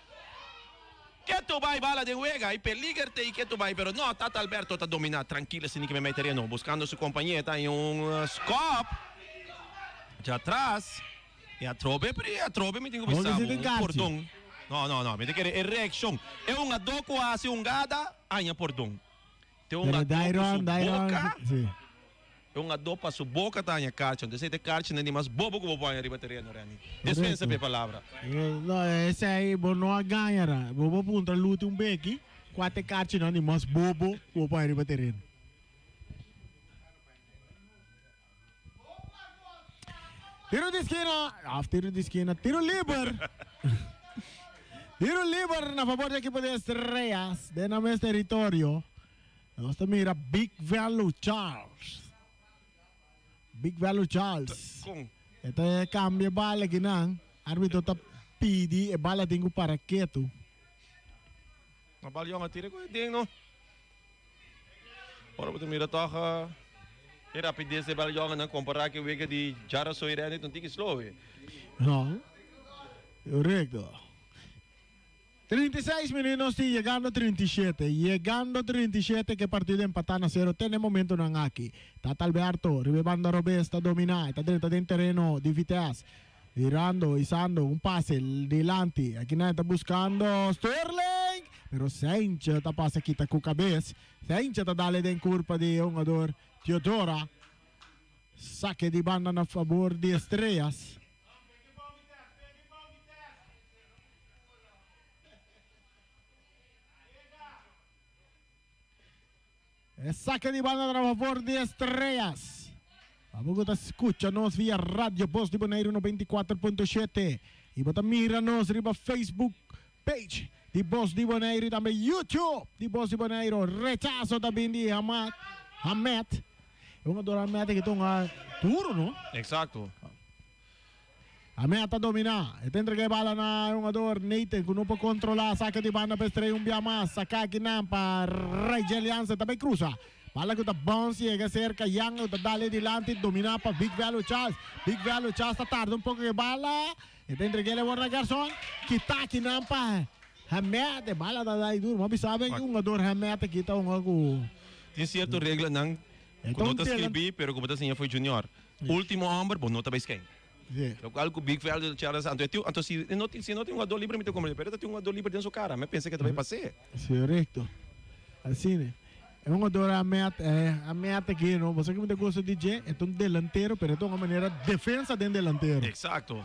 S2: Ketu bai bala den wega y peliger te y ketu bai pero no Tata Alberto ta domina trankil asina ki memey tereno buscando su compañe ta en un skop dja atras y atrobe pri atrobe mi tin cu bisa bo un pordon no no no mi ta kere e reaccion e hungador cu a haci hungada haña pordon te hungador cu su boca. E un adó pa su boca ta haña karchi. Anto esei ta e karchinan di mas bobo ku bo por haña riba tereno, Renny. Despensa pa e palabra.
S1: No, esei bo no a gaña, ra. Bo por puntra Luti un beki kua ta e karchinan di mas bobo ku bo por haña riba tereno. Tiro di skina, of tiro di skina, tiro liber. Tiro liber na fabor di ekipo di Estrellas den nan mes teritorio. Nos ta mira Big Value Charles. Big Value Charles.
S2: Kon?
S1: E ta cambia e bala akinan. Arbitro ta pidi e bala tin cu para ketu.
S2: Ma bal yong a tira cu e ding no. Ora bo ta mira toch e rapidez di e bal yongenan compara cu e wega di Jaraso y Renny ta un tiki slow e.
S1: No. Correcto. 36 minuut nos tin yegando 37. Yegando 37 ke partido empatá na sero te n'e momentonan aki. Tata Alberto riba e banda robes ta dominá. E ta drenta den tereno di Vitesse. Birando, isando un pase dilanti. Akinan e ta buskando Sterling, pero Saintje ta pasa kita ku kabes. Saintje ta dale den kurpa di e hungador Theodora. Sake di banda na fabor di Estrellas. E saque di banda na favor di Estrellas. Abo ku ta skucha nos via Radio Bos di Boneiru 94.7 i bo ta mira nos riba Facebook page di Bos di Boneiru i tambe YouTube di Bos di Boneiru. Rechaso ta bin di Hamat, Hamet. E hungador Hamet aki ta hunga duro, no?
S2: Exacto.
S1: Hamed ta domina. E ta entrega e bala na e hungador Nathan ku no por kontrolá. Saka di banda pa Estrella un bia mas. Saka akinan pa Rigel Jansen ta bai krusa. Bala ku ta bounce yega serka Jan ku ta dal e dilanti domina pa Big Value Charles. Big Value Charles ta tarda un poko ku e bala. E ta entreg'é awor na Gerson. Kita akinan pa Hamed. E bala ta dai duro. Bo a bisa ben ku hungador Hamed aki ta hunga ku.
S2: Tin sierto reglanan ku no ta skribí pero ku bo ta siña for junior. Ultimo homber bo no ta bai skein. Lokual ku Big Value Charles anto e tin anto si no tin si no tin hungador libre mi ta komprende pero e ta tin hungador libre den su kara mi a pensa ke ta bai pas'é.
S1: Korekto. Asina. E hungador a met a met aki no bo sa ke mi ta gusta di dje e ta un delantero pero e ta hunga manera defensa den delantero.
S2: Exacto.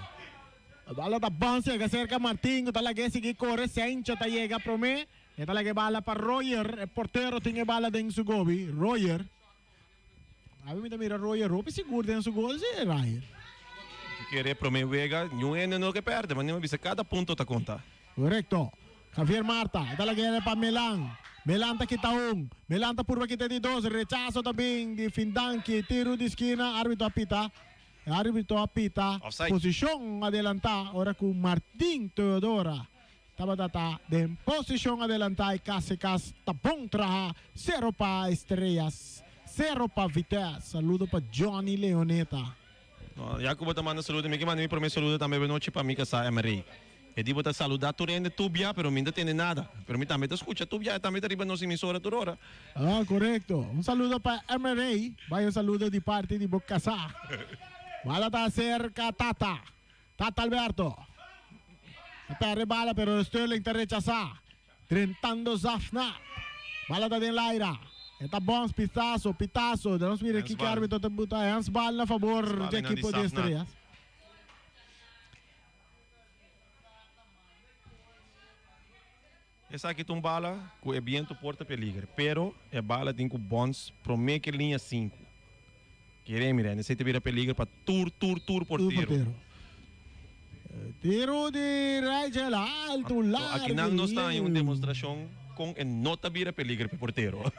S1: E bala ta bounce yega serka Martin ku ta lag'é sigui kore Sencho ta yega promé e ta laga e bala pa Royer e portero tin e bala den su gobi Royer. Abi mi ta mira Royer hopi sigur den su gol si Ryan.
S2: Si kere prome wega niun hende no ke perde ma mi bisa kada punto ta konta.
S1: Korekto. Javier Marta e ta lag'e pa Melan. Melan ta kita un. Melan ta purba kita di dos. Rechaso ta bin di Findanki. Tiru di skina. Arbitro a pita. E arbitro a pita.
S2: Offside.
S1: Posishon adelantá ora ku Martin Teodora tabata ta den posishon adelantá i kasi kas ta bon traha. Sero pa Estrellas. Sero pa Vitesse. Saludo pa Johnny Leoneta.
S2: No, ya ku bo ta manda saludo, mi ke manda mi prome saludo tambe benochi pa mi kasá Emery. E di bo ta saluda tur hende tur bia, pero mi no ta tende nada. Pero mi tambe ta skucha tur bia, e tambe ta riba nos emisora tur ora.
S1: Ah, korekto. Un saludo pa Emery. Bai un saludo di parti di bo kasá. Bala ta aserka Tata. Tata Alberto. Ta perde bala, pero Sterling ta rechasá. Drentando Zafnat. Bala ta den laira. E ta bons pitazo, pitazo. Nos mira kiko
S2: Handsbal.
S1: arbitro ta buta. Handsbal na fabor
S2: Handsbal
S1: di
S2: na di
S1: ekipo di
S2: Zafnat.
S1: Estrellas.
S2: Esaki ta un bala ku e bientu por ta peliger, pero e bala tin ku bons prome ke liña sinku. Kere mira, esei ta bira peliger pa tur, tur, tur
S1: Tur
S2: portero.
S1: portero. Tiro di Rigel alto,
S2: Anto
S1: largo,
S2: akinan nos ta haña un
S1: leu.
S2: demostrashon kon e no ta bira peliger pa e portero.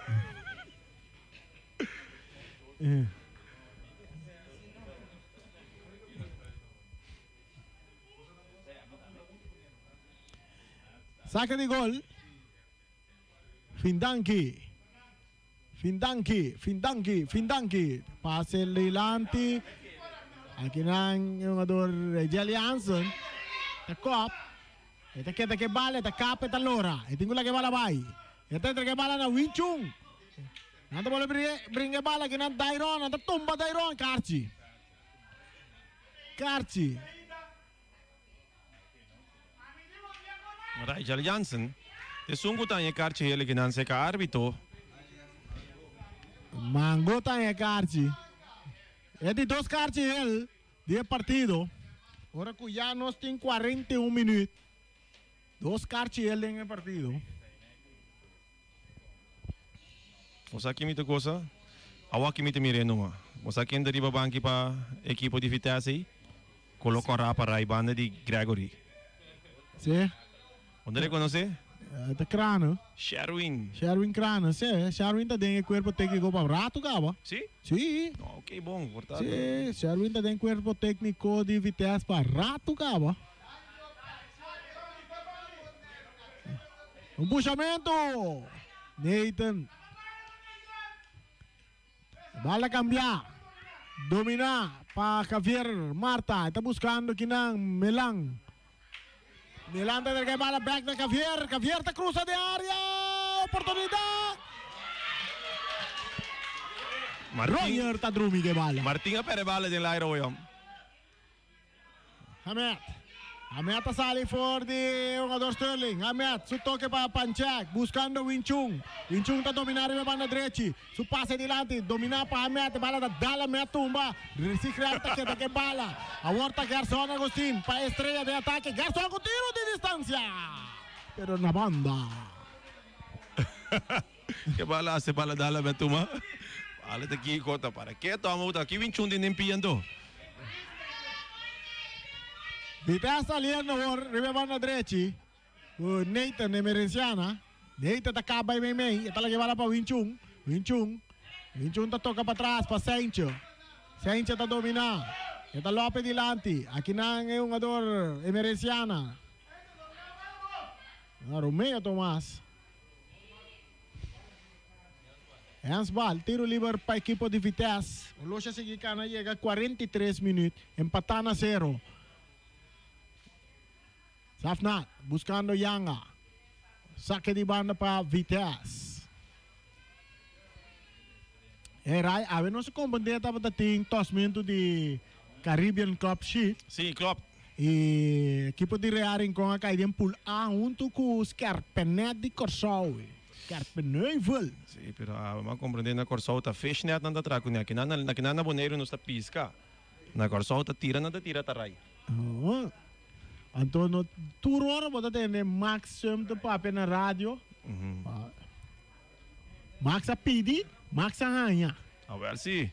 S1: Saca di gol. Findanki. Findanki, Findanki, Findanki. Pase dilanti. Aki nan e hungador Jelly Hansen. Ta kop. E ta keda ke bala, e ta kap, e ta lora. E tin ku laga e bala bai. E ta entrega e bala na Win Chung. Nan ta bole bringa e bala aki nan Dairon. Nan ta tumba Dairon. Karchi. Karchi.
S2: Rigel Jansen, esun ku ta haña e karchi hel ki nan seka arbitro.
S1: Mango ta haña e karchi. E di dos karchi hel di e partido. Ora ku ya nos tin 41 minuut. Dos karchi hel den e partido.
S2: Bo sa ki mi ta gosa? Awa ki mi ta mira e numa. Bo sa ken ta riba banki pa ekipo di Vitesse ei? Kolo kòrá pa rai banda di Gregory.
S1: Sí.
S2: Bo ta rekonosé?
S1: Ta Crano.
S2: Sherwin.
S1: Sherwin Crano, sí. Sherwin ta den e kuerpo tékniko pa rato kaba.
S2: Sí?
S1: Sí.
S2: Oké, bon. Por ta.
S1: Sí, Sherwin ta den kuerpo tékniko di Vitesse pa rato kaba. Un pushamento. Nathan. Bala cambia. Domina pa Javier Marta. Está buscando kinan Melan. Melan ta entrega bala back na Javier. Javier ta cruza de área. Oportunidad.
S2: Martin,
S1: Roger ta drumi ke bala.
S2: Martin a perde bala den laira hoy, hom.
S1: Hamed. Hamed ta sali for di hungador Sterling. Hamed su toke pa Panchek buscando Win Chung. Win Chung ta domina riba banda drechi. Su pase dilanti domina pa Hamed. E bala ta dal Hamed tumba. Recigrel ta keda ke bala. Awor ta Gerson Agustin pa Estrella den atake. Gerson cu tiro di distancia. Pero na banda.
S2: Ke bala hace bala dal Hamed tuma. Bala ta kiko ta para keto amo ta ki Win Chung tin den pia anto.
S1: Vitesse saliendo awor riba e banda drechi ku Nathan Emerenciana. Nathan ta kaba e meimei. E ta laga e bala pa Win Chung. Win Chung. Win Chung ta toka patras pa Sencho. Sencho ta domina. E ta Lope dilanti. Akinan e hungador Emerenciana. Romeo Thomas. Handsbal, tiro liber pa ekipo di Vitesse. Oloshi a sigui kana yega 43 minuut. Empatá na sero. Safnat buscando Yanga. Saque di banda pa Vitesse. E rai, awe nos comprende tabata tin tosmento di Caribbean Cup shi.
S2: Sí, klopt.
S1: E ekipo di Real Rincon a kai den pool A hunto ku Skerpenet di Kòrsou. Skerpenheuvel.
S2: Sí, pero awe mi a comprende na Kòrsou ta fishnet nan ta traha kuné. Akinan na akinan na Boneiru nos ta piska. Na Kòrsou ta tira nan ta tira tarai.
S1: Oh. Anto no tur ora bo ta tende Max Sum ta papia na radio. Max a pidi, Max a haña.
S2: Awel si.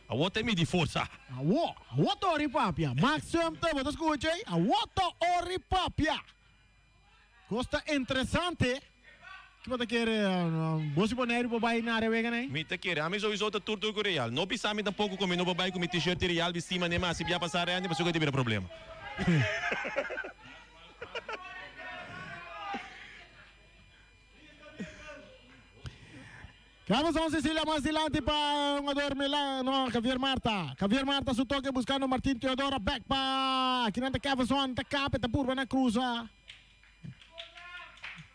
S2: Awor ta e midi forsa.
S1: Awor, awor ta ora i papia. Max Sumter, bo ta skucha ei? Awor ta ora i papia. Kos ta interesante. Ki bo ta kere? Bo si Boneiru por bai na Rewega nei?
S2: Mi ta kere. Ami souiso ta tur tur ku Real. No bisa mi tampoco ku mi no por bai ku mi t-shirt di Real bisti manera mi hasi bia pasa Randy pasobra ku ta bira problema.
S1: Clemson Cecilia mas dilanti pa hungador Milan, no, Javier Marta. Javier Marta su toke buscando Martin Teodora, back pa akinan ta Cleverson, ta kape, ta purba na cruza.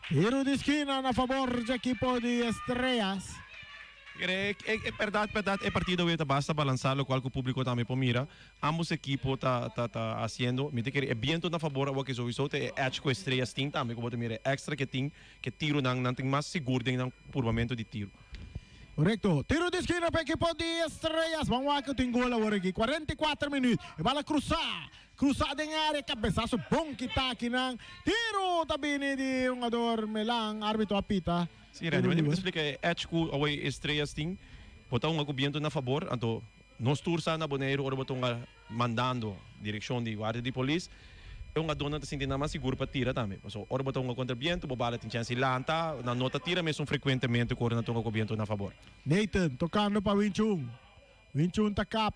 S1: Tiro di skina na favor dje ekipo di Estrellas.
S2: E berdad berdad e partido awe ta basta balansa locual cu publico tambe por mira. Ambos ekipo ta ta ta haciendo mi ta kere e biento na fabor awor ke souiso ta e edge cu Estrellas tin tambe cu bo ta mira e extra ke tin ke tironan nan tin mas sigur den nan purbamento di tiro.
S1: Correcto. Tiro di skina pa ekipo di Estrellas. Ban wak cu tin gol awor aki. 44 minuut. E bala crusa. Crusa den area. Cabesazo bon kita akinan. Tiro ta bini di hungador Melan. Arbitro a pita.
S2: Si Randy, mi ta splica e edge cu awor Estrellas tin. Bo ta hunga cu biento na fabor anto. Nos tur sa na Boneiru ora bo ta hunga mandando direkshon di guardia di polis, e hungadónan ta sinti nan mas sigur pa tira tambe. Pasobra ora bo ta hunga kontra bientu, bo bala tin chèns di lanta, nan no ta tira mesun frekuentemente ku ora nan ta hunga ku bientu na fabor.
S1: Nathan tokando pa Winchun. Winchun ta kap.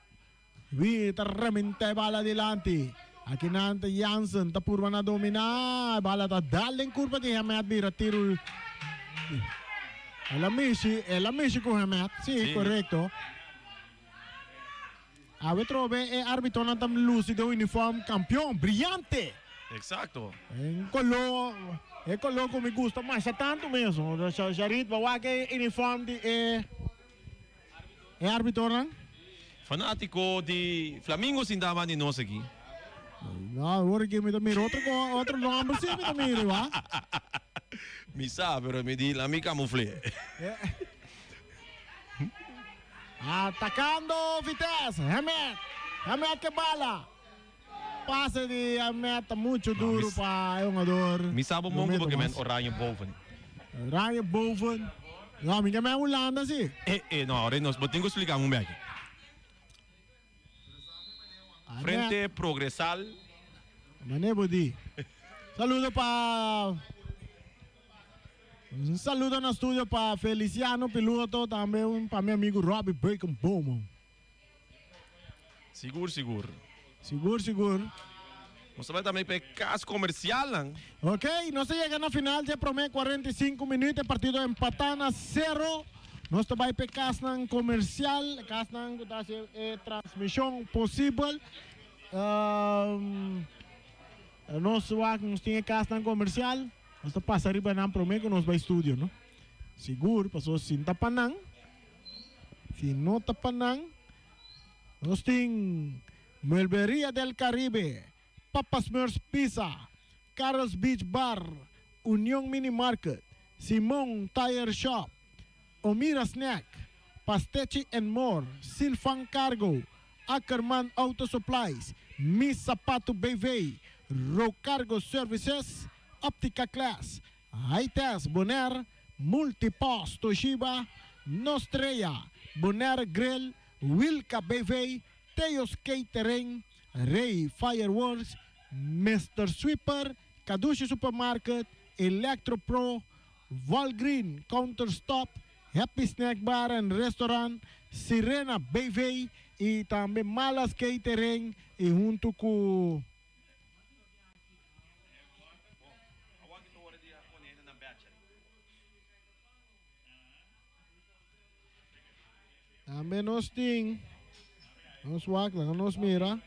S1: Wi ta rementá e bala dilanti. Aki nan ta Jansen ta purba na dominá. E bala ta dal den kurpa di Hemet bira tiru. El a mishi, el a mishi ku Hemet. Sí, korekto. Awe trobe e arbitonan ta luci den uniform campeon, brillante.
S2: Exacto.
S1: Un color, e color cu mi gusta masha tanto mesun. Sharit, bo wak e uniform di e e arbitonan?
S2: Fanatico di Flamingo sin dama di nos aki.
S1: No, awor ki mi ta mira otro otro nomber si mi ta mira, wa.
S2: Mi sa, pero mi di la mi camufle.
S1: Atacando Vitesse, Hemet, Hemet ke bala. Pase di Hemet ta mucho duro pa e hungador.
S2: Mi sa bo mongo porque men oranje boven.
S1: Oranje boven. No, mi ke men Hulanda si.
S2: Eh, eh, no, ahora nos bo tin ku splika un beki. Frente Progresal.
S1: Mane bo di. Saludo pa Un saludo na studio pa Feliciano Piloto, tambe un pa mi amigo Robbie Bacon Bowman.
S2: Sigur, sigur.
S1: Sigur, sigur.
S2: Nos ta bai tambe pa e kas komersialnan.
S1: Ok, nos ta yega na final dje prome 45 minuut, e partido empatá na sero. Nos ta bai pa e kasnan komersial, e kasnan ku ta hasi e transmishon posibel. Nos wak nos tin e kasnan komersial. Nos ta pasa riba nan prome ku nos bai studio, no? Sigur, pasobra si ta pa nan, si no ta pa nan, nos tin Muelberia del Caribe, Papa's Meurs Pizza, Carol's Beach Bar, Union Mini Market, Simon Tire Shop, Omira Snack, Pastechi and More, Silfan Cargo, Ackerman Auto Supplies, Mi Sapatu BV, Rocargo Services, Optica Class, Hi-Test Bonaire, Multipost Toshiba, Nostrea, Bonaire Grill, Wilka BV, Theo's Catering, Rey Fireworks, Mister Sweeper, Kadushi Supermarket, Electro Pro, Walgreen Counter Stop, Happy Snack Bar and Restaurant, Sirena BV i tambe Malas Catering i huntu ku. Tambe nos tin, nos wak, laga nos mira.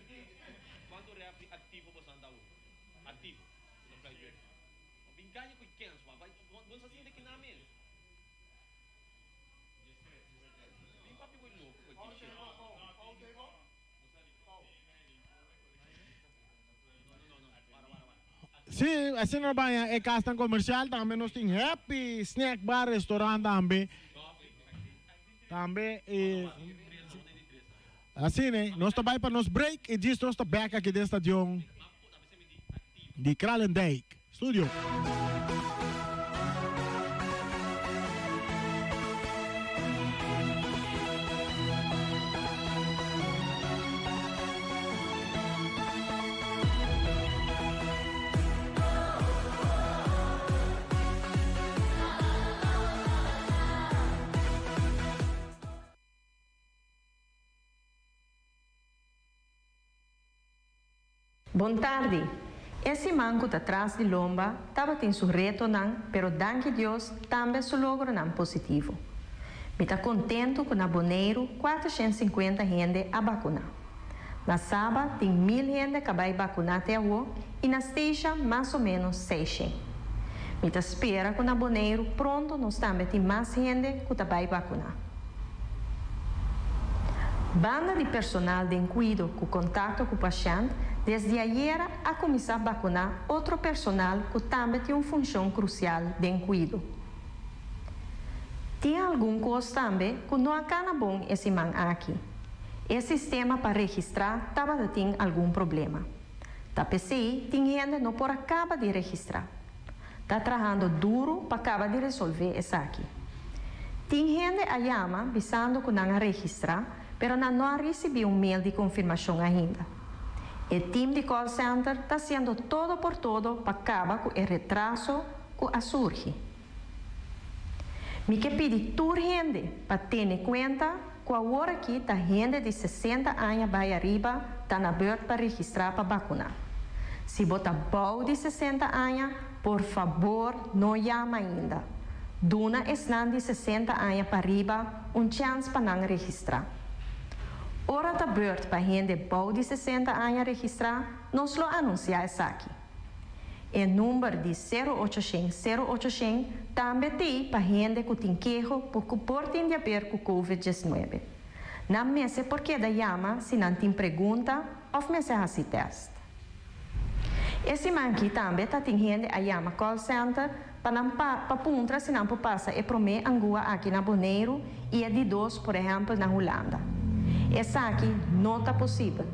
S1: Sí, asina nos baña e kasnan komersial, tambe nos tin Happy Snack Bar Restaurant tambe. Tambe e asina, nos ta bai pa nos break i djis nos ta bek aki den stadion di Kralendijk. Studio.
S3: Bon tardi. E siman ku ta tras di lomba tabatin su retonan pero danki Dios tambe su logronan positivo. Mi ta kontentu ku na Boneiru 450 hende a bakuná. Na Saba tin 1000 hende ka bai bakuná te awo i na Statia mas o ménos 600. Mi ta spera ku na Boneiru pronto nos tambe tin mas hende ku ta bai bakuná. Banda di personal den kuido ku kontakto ku pashènt, desde ayera a kuminsá bakuná otro personal ku tambe tin un funshon krusial den kuido. Tin algun kos tambe ku no a kana bon e siman aki. E sistema pa registrá tabata tin algun problema. Ta p'esei tin hende no por a kaba di registrá. Ta trahando duru pa kaba di resolvé esaki. Tin hende a yama bisando ku nan a registrá, pero nan no a risibí un mail di konfirmashon ainda. E tim di call center ta hasiendo todo por todo pa kaba ku e retraso ku a surgi. Mi ke pidi tur hende pa tene kuenta ku awor aki ta hende di 60 aña bai ariba ta na beurt pa registrá pa bakuná. Si bo ta bou di 60 aña, por fabor no yama ainda. Duna esnan di 60 aña pa riba un chèns pa nan registrá. Ora ta beurt pa hende bou di 60 aña registrá, nos lo anunsiá esaki. E number di 0800 0800 tambe t'ei pa hende ku tin keho ku por tin di aber ku Covid-19. Nan mester por keda yama si nan tin pregunta òf mester hasi tèst. E siman akí tambe ta tin hende a yama call center pa nan pa pa puntra si nan por pasa e promé angua aki na Boneiru i e di dos, por ehèmpel, na Hulanda. Esaki no ta posibel.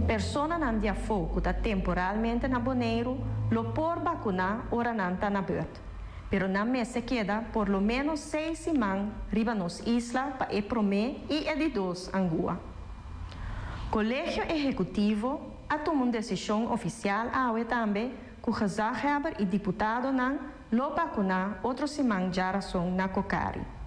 S3: Personanan di afó ku ta temporalmente na Boneiru lo por bakuná ora nan ta na beurt, pero nan mester keda por lo ménos 6 siman riba nos isla pa e promé i e di dos angua. Kolegio Ehekutivo a tuma un desishon ofisial awe tambe ku gezaghebber i diputadonan lo bakuná otro siman djárason na Cocari.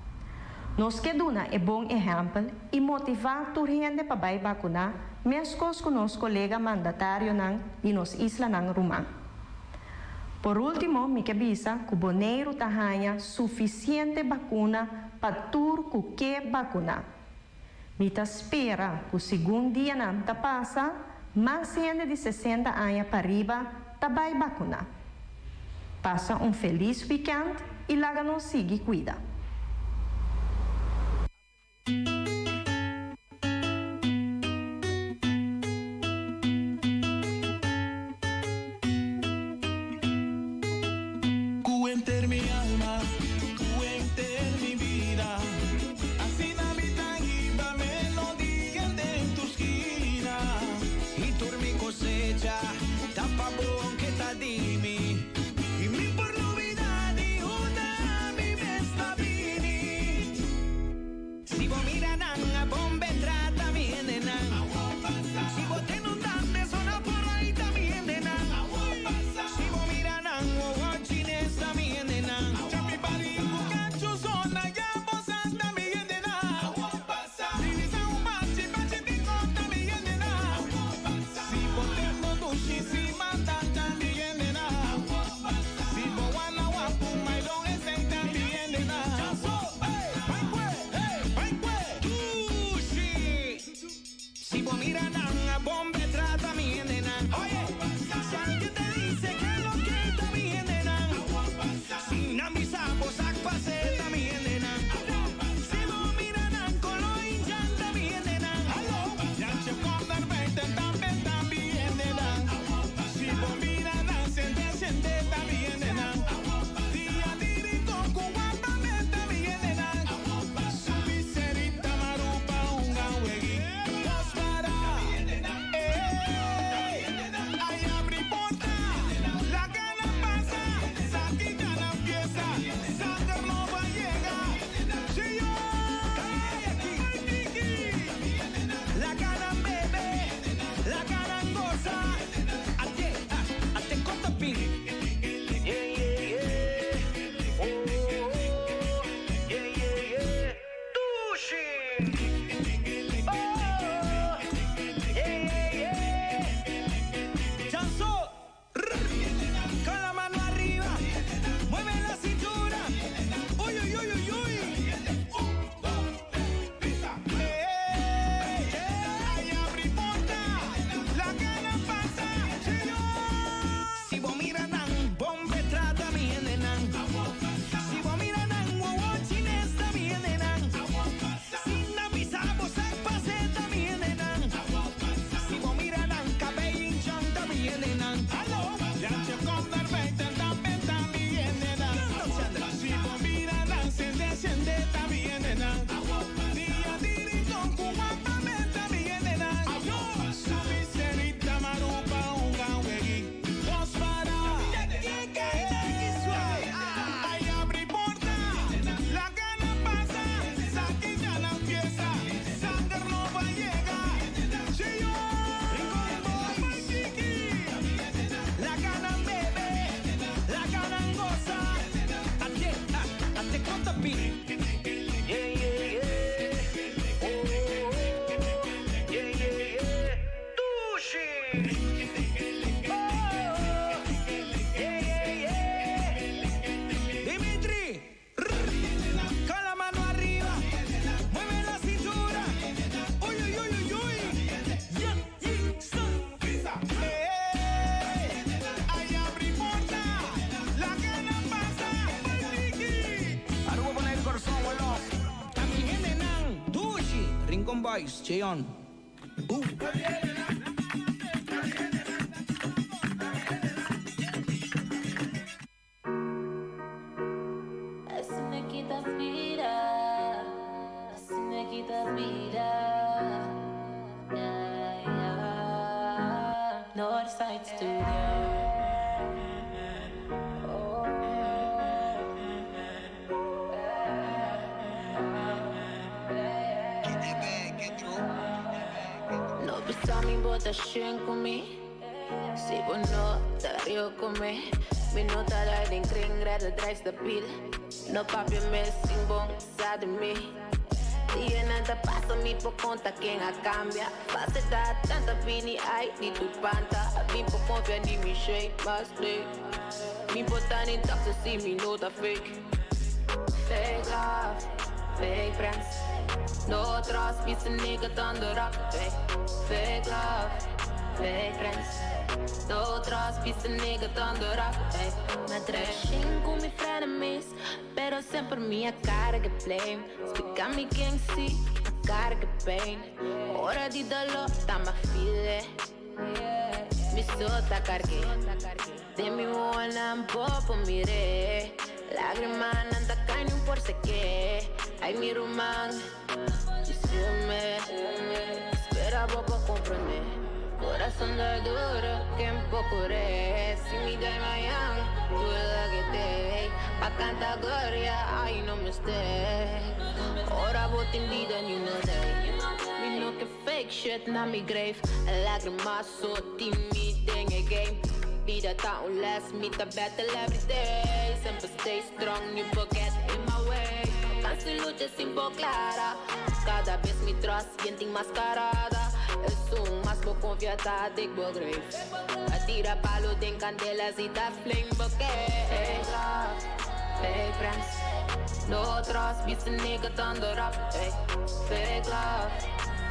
S3: Nos ke duna e bon ehèmpel i motivá tur hende pa bai bakuná meskos ku nos kolega mandatarionan di nos islanan ruman. Por último mi ke bisa ku Boneiru ta haña sufisiente bakuna pa tur ku ke bakuná. Mi ta spera ku segun dianan ta pasa, mas hende di 60 aña pa riba ta bai bakuná. Pasa un felis wikènt i laga nos sigui kuida.
S4: Ku henter mi alma, ku henter mi bida. Asina mi ta hiba melodia den tur skina. I tur mi kosecha ta pa bo ke ta di mi. I mi por lubida di unda mi mes ta bini. Oh, yeah, yeah, yeah.
S5: Chanzo, con la mano arriba, mueve la cintura. Uy, uy, uy, uy, uy. Un, dos, tres, pisa. Ey, ay, abrí porta, la gana pasa. Si vos mira nan, bombe trata mi nan. Si vos mira nan, wow, wow, chinesta mi nan. Sin na pisa, vos sac paseta mi nan. Si vos mira nan, cabello hinchanta mi nan.
S1: Hallo, Jantje kom naar buiten, dan bent aan mi nan. Si bo mira nan, sende sende ta mi nan. Dia diri kon kuwapa menta mi nan. Subi serita marupa unga wegi. Dos para. Ay, abrí porta, la gana pasa, saquita la fiesta, Sander no va a llegar.
S5: La ganan bebe, la ganan goza. Ate, ah, ate conta pi.
S4: Yeah, yeah, yeah. Oh, oh, yeah, yeah, yeah. Dushi. Oh, yeah, yeah, yeah.
S5: Dimitri, con la mano arriba, mueve la cintura. Uy, uy, uy, uy, uy. Yeah, yeah, son.
S1: Ey, ay, abrí porta, la gana pasa,
S5: Aruba poner el corazón, vuelo. A mi gente nan, Dushi, Rincón Boys, Cheon.
S6: Así me quitas vida, así me quitas vida. Yeah, yeah. Northside Studio. Oh. No pisa mi bota shen ku mi. Si bo no ta rio ku mi. Mi no ta dai den kring red draai stabiel. No papia me sin bon sa di mi. Dia nan ta pasa mi por conta ken a cambia. Faceta tanta pini ai di tu panta. Mi por confia di mi shake mas de. Mi por ta ni toxic si mi no ta fake. Fake love, fake friends. No trust, be a nigga thunder up. Fake, fake love, fake friends. No trust, be a nigga thunder up. Hey, me trashing com mi frenemies, pero sempre minha cara que blame. Explica me quem si, a cara que pain. Hora de dolor, tá ma file. Mi sota cargue. De mi buena un poco miré. Lágrima nanda caen un por se qué. Ay, mi rumán, me espera poco comprender. Corazón de duro que un poco re. Si mi dai mañana, tú la que te. Pa' cantar gloria, ay, no me esté. Ora botin vida, you know that. Mi no que fake shit na mi grave. Lágrimas so timid in a game. Vida ta un last me ta battle every day. Sempre stay strong, you forget in my way. Canso lucha sin clara. Cada vez mi trust sienten mascarada. Es un más bo confiata de bo grave. A tira palo den candelas y ta flame bouquet. Fake love, fake friends. No trust, be a nigga thunder up. Hey, fake love,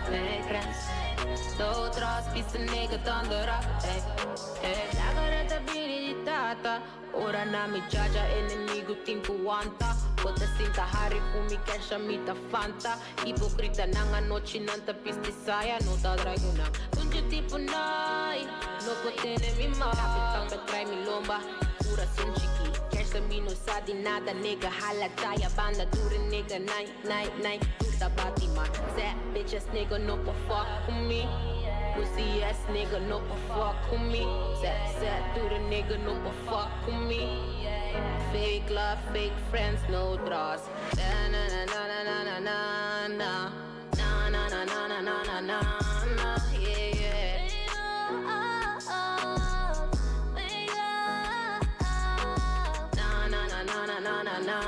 S6: fake friends. No trust, be a nigga thunder up. Hey, hey. Lagarata bini di tata. Ora na mi chacha enemigo timpo wanta. Bota sinta hari kumi kesha mita fanta. Hipocrita nanga noche nanta piste saia no ta draguna. Tunjo tipo nai, no potene mi ma. Capitão me trai mi lomba, coração chiqui. Kesha mi no sa di nada nigga. Hala taya banda dure nigga nai nai nai. Turta batima. Zé bitches nigga no po fuck with me. Pussy ass nigga no po fuck with me. Zé zé dure nigga no po fuck with me. Fake love, fake friends, no trust. Na na na na na na na na. Na na na na na na na na na. Yeah yeah. Na na na na na na na na na.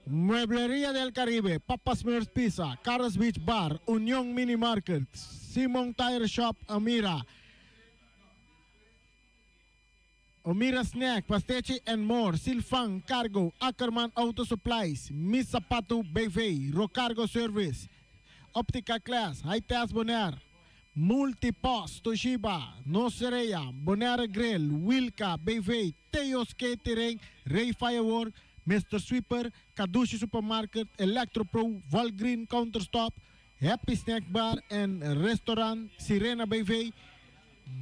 S1: Muebleria del Caribe, Papa's Smurfs Pizza, Carlos Beach Bar, Union Mini Market, Simon Tire Shop, Amira. Omira Snack, Pastechi and More, Silfan, Cargo, Ackerman Auto Supplies, Miss Zapato BV, Rocargo Service, Optica Class, High Test Bonaire, Multipost, Toshiba, Nosereya, Bonaire Grill, Wilka, BV, Teos Catering, Ray Firework, Mr. Sweeper, Kadushi Supermarket, Electropro, Volgreen Counterstop, Happy Snack Bar and Restaurant, Sirena BV,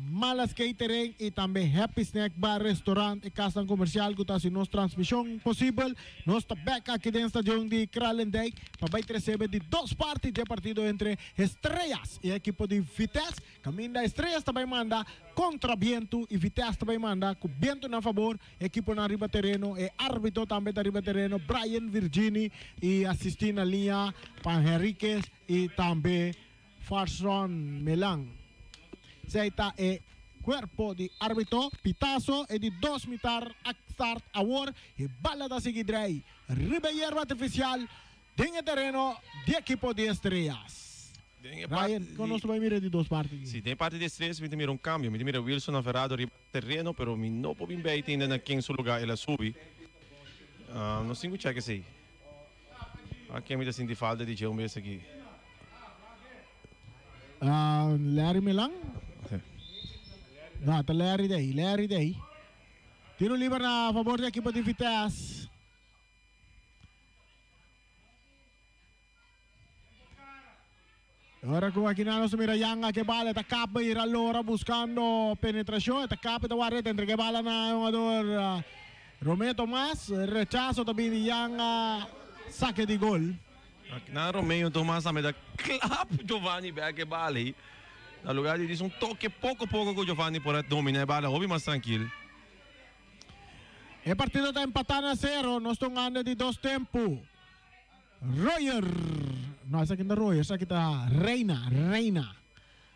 S1: Malas Catering y tambe Happy Snack Bar Restaurant y Casa Comercial cu ta haci nos transmision posibel. Nos ta back aki den stadion di Kralendijk pa bay trece di dos parti di e partido entre Estrellas y ekipo di Vitesse. Caminda Estrellas ta bay manda contra biento y Vitesse ta bay manda cu biento na fabor. Ekiponan riba tereno, e arbitro tambe ta riba tereno, Brian Virgini y asisti na liña pa Henriquez y tambe Farson Melan. Esey ta e cuerpo di arbitro. Pitazo e di dos mitar a start awor. E bala ta sigui drei riba e yerba artificial den e tereno di ekipo di Estrellas. Ryan, con nos ta bay mira di dos parti aki?
S2: Si, den e parti di Estrellas mi ta mira un cambio. Mi ta mira Wilson Alvarado riba tereno, pero mi no por bin bay tinda na ken su lugar el a subi. Nos tin cu check esey. A ken mi ta sinti falta di dje un bes aki?
S1: Larry Milan? No, ta Larry de ahí, Larry de ahí. Tiro liber na favor di ekipo di Vitesse. Ora cu aki nan nos mira Yanga ke bala ta capa y Ralora buscando penetracion. Ta capa ta wak entre ke bala na jugador Romeo Tomas. Rechazo ta bin di Yanga. Saque di gol.
S2: Aki nan Romeo Tomas tambe ta klap Giovanni bek e bala ey. Na lugar di disa un toke poco poco cu Giovanni por a domina e bala hopi mas trankil.
S1: E partido ta empata na cero. Nos ta un anda di dos tempo. Royer. No, esaki no ta Royer, esaki ta Reina, Reina.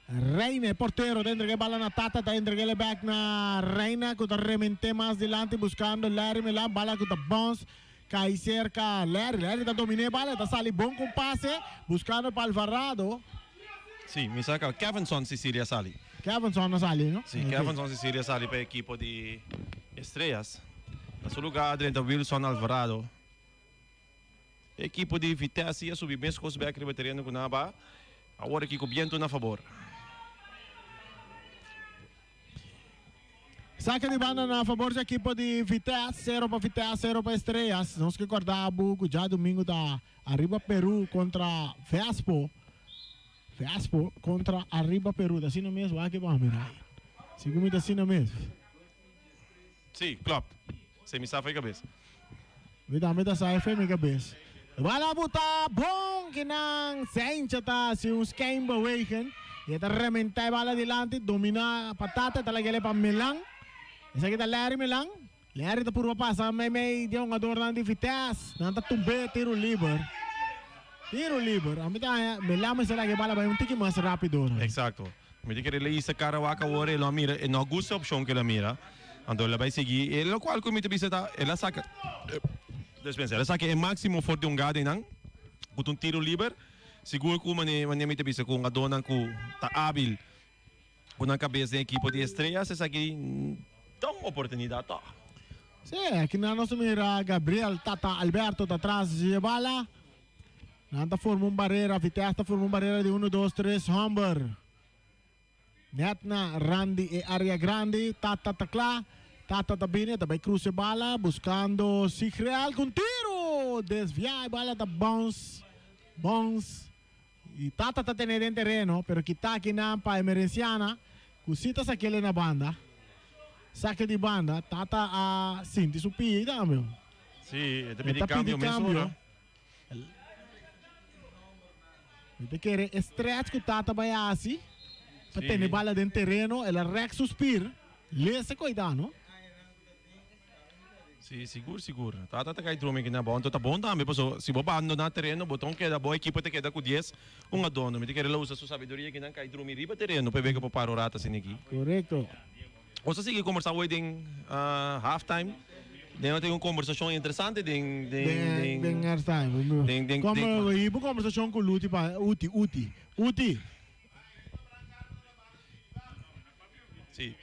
S1: Reina, e portero, ta entrega e bala na Tata, ta entreg'el e bek na Reina, ku ta rement'é mas dilanti buskando Larry Milan, bala ku ta bounce, kai serka Larry. Larry ta dominá e bala, ta sali bon ku un pase, buskando pa Alvarado.
S2: Sí, mi sa ka Kevinson Cecilia sali.
S1: Kevinson a sali, no?
S2: Sí, Kevinson Cecilia sali pa e ekipo di Estrellas. Na su lugar a drenta Wilson Alvarado. E ekipo di Vitesse a subi meskos bek riba tereno ku nan a ba awor aki ku bientu na fabor.
S1: Saque di banda na fabor di ekipo di Vitesse, 0 pa Vitesse, 0 pa Estrellas. Nos ke korda bo ku djadumingu ta Arriba Peru kontra Vespo. Vespo kontra Arriba Peru. Ta asina mes? Wak e ban mira. Sigur mi ta asina mes.
S2: Sí, klopt. Se mi sa fo'i kabes.
S1: Mi tambe ta sa e fo'i mi kabes. Bala buta bon kinan Seintje ta hasi un schijnbeweging y e ta rementa e bala dilanti domina pa Tata e ta lag'e pa Milan. Esaki ta Larry Milan. Larry ta purba pasa meimei di e hungadornan di Vitesse. Nan ta tumb'e tiro liber. Tiro liber. Ami ta haña Milan mester lag'e bala bai un tiki mas rapido.
S2: Exacto. Mi ta kere leisa Karawak awor e lo a mira e no a gusta e opcion ku el a mira. Anto el a bai sigui e locual ku mi ta bisa ta el a saca dispensa el a saca e maximo for di un gada einan ku ta un tiro liber. Sigur ku mane mane mi ta bisa ku hungadónan ku ta abil ku nan kabes den ekipo di Estrellas esaki ta un oportunidat tòg.
S1: Sí, aki nan nos ta mira Gabriel Tata Alberto ta tras di e bala. Nan ta forma un barera, Vitesse ta forma un barera di uno, dos, tres homber. Net na rand di e area grandi, Tata ta kla, Tata ta bini, e ta bai cruza e bala buscando Sigreal cu un tiro! Desvia e bala ta bounce, bounce y Tata ta tene den tereno, pero kita akinan pa Emerenciana cu si ta sakele na banda. Sake di banda, Tata a sinti su pia tambe.
S2: Si, e ta pidi cambio mesora.
S1: Mi ta kere e stretch ku Tata bai hasi pa tene bala den tereno, el a rek su spier, lese koita no.
S2: Si, sigur sigur. Tata ta kai drumi aki na bou, anto ta bon tambe paso si bo bandona tereno bo ton keda, bo ekipo ta keda ku dies un adono. Mi ta kere lo usa su sabiduria aki nan kai drumi riba tereno pa e wega por para un rato asina aki.
S1: Korekto.
S2: Nos a sigui kombersá hoy den half time. Den a tin un kombersashon interesante den
S1: den den half time. Den den den. Hiba un kombersashon ku Luti pa Uti Uti Uti.
S2: Sí.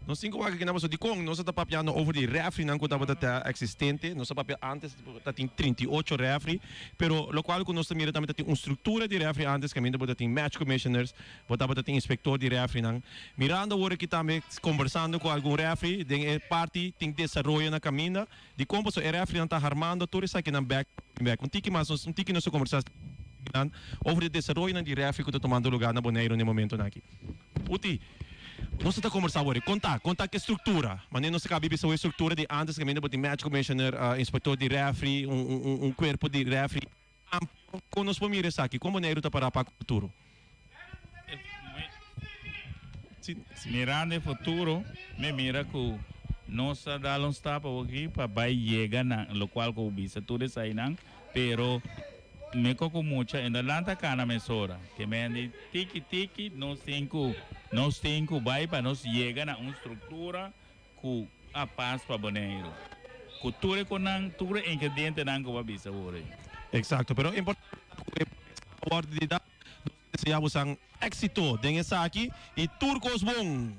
S2: Nos tin ku wak aki na pasobra dikon nos a ta papiando over di refrinan ku tabata ta eksistente. Nos a papia antes ta tin 38 refri, pero lokual ku nos ta mira tambe ta tin un struktura di refri antes kaminda bo ta tin match commissioners, Bo tabata tin inspector di refrinan. Mirando awor aki tambe conversando cu algun refri den e parti tin desaroyo na caminda. Dicon pasobra e refrinan ta harmando tur esakinan bek bek. Un tiki mas nos un tiki nos ta conversa nan over di desaroyonan di refri cu ta tomando lugar na Boneiru na e momentonan aki. Uti, nos ta conversa awor. Con ta? Con ta cu e structura? Manera nos ta caba bisa awor e structura di antes caminda bo tin match commissioner, inspector di refri, un un cuerpo di refri. Amplio, kon nos por mira esaki? Kon Boneiru ta pará pa futuro?
S7: Mirando e futuro, mi mira ku nos a dal un stap awoki pa bai yega na lokual ku bo bisa tur esainan, pero mi ko ku mucha e no lanta kana mesora. Ke men di tiki tiki nos tin ku nos tin ku bai pa nos yega na un struktura Ku a pas pa Boneiru. Ku tur e konan, tur e ingredientenan ku bo a bisa awor ei.
S2: Exacto, pero importante ta ku e promesa a wòrdu di da. Nos ta desea bosan éxito den esaki y tur kos bon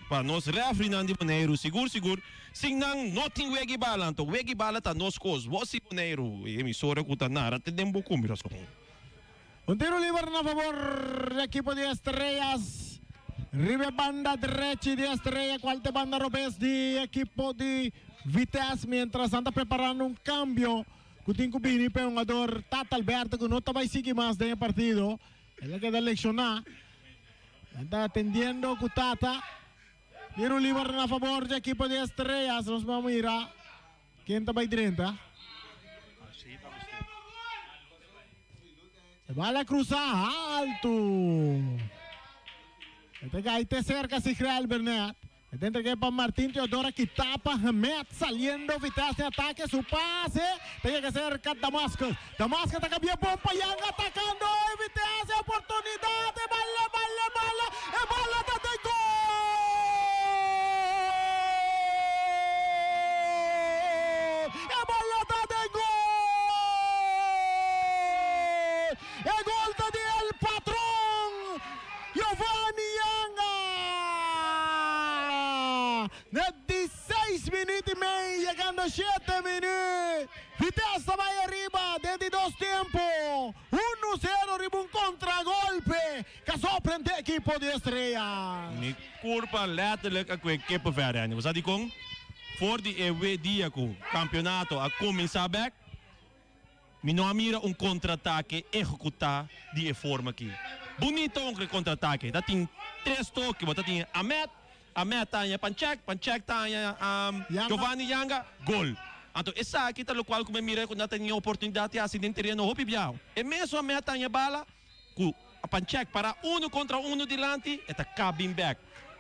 S2: pa nos refrinan di Boneiru. Sigur sigur sin nan no tin wegi bala, anto wegi bala ta nos kos. Bo si Boneiru, e emisora ku ta nara te den bo kumirason.
S1: Un tiro liber na favor di ekipo di Estrellas. Riba e banda drechi di Estrella cual ta e banda robes di ekipo di Vitesse. Mientras nan ta preparando un cambio cu tin cu bini pa e hungador Tata Alberto cu no ta bay sigui mas den e partido. El a keda lecciona. Nan ta atendiendo cu Tata. Tiro liber na favor di ekipo di Estrellas. Nos por mira ken ta bay drenta. E bala cruza alto. E ta cay te cerca Sigrel Bernet. E ta entrega pa Martin Teodora ki tapa Hamed saliendo Vitesse den atake. Su pase ta yega cerca Damascus. Damascus ta cambia bon pa Yang atacando e Vitesse. Oportunidad. E bala, bala, bala. E bala ta den gol! E bala ta den gol! E gol ta di el patron Giovanni Yanga! Na di seis minuut y mei, yegando shete minuut, Vitesse ta bai ariba den di dos tempo, uno zero riba un contragolpe. Ca sorprende ekipo di Estrella.
S2: Kurpa letterlijk a kue kippenvel, Randy. Bo sa dikon? For di e we dia ku kampionato a kuminsá bèk, mi no a mira un kontratake ehekutá di e forma aki. Bunita un kontratake. Ta tin tres toke. Bo ta tin Ahmed, Ahmed ta haña Panchek, Panchek ta haña Giovanni Yanga, gol. Anto esaki ta lokual ku mi a mira ku nan ta tin e oportunidat di hasi den tereno hopi biaha. E mesun Ahmed ta haña bala ku Panchek para uno kontra uno dilanti, e ta kabin bèk.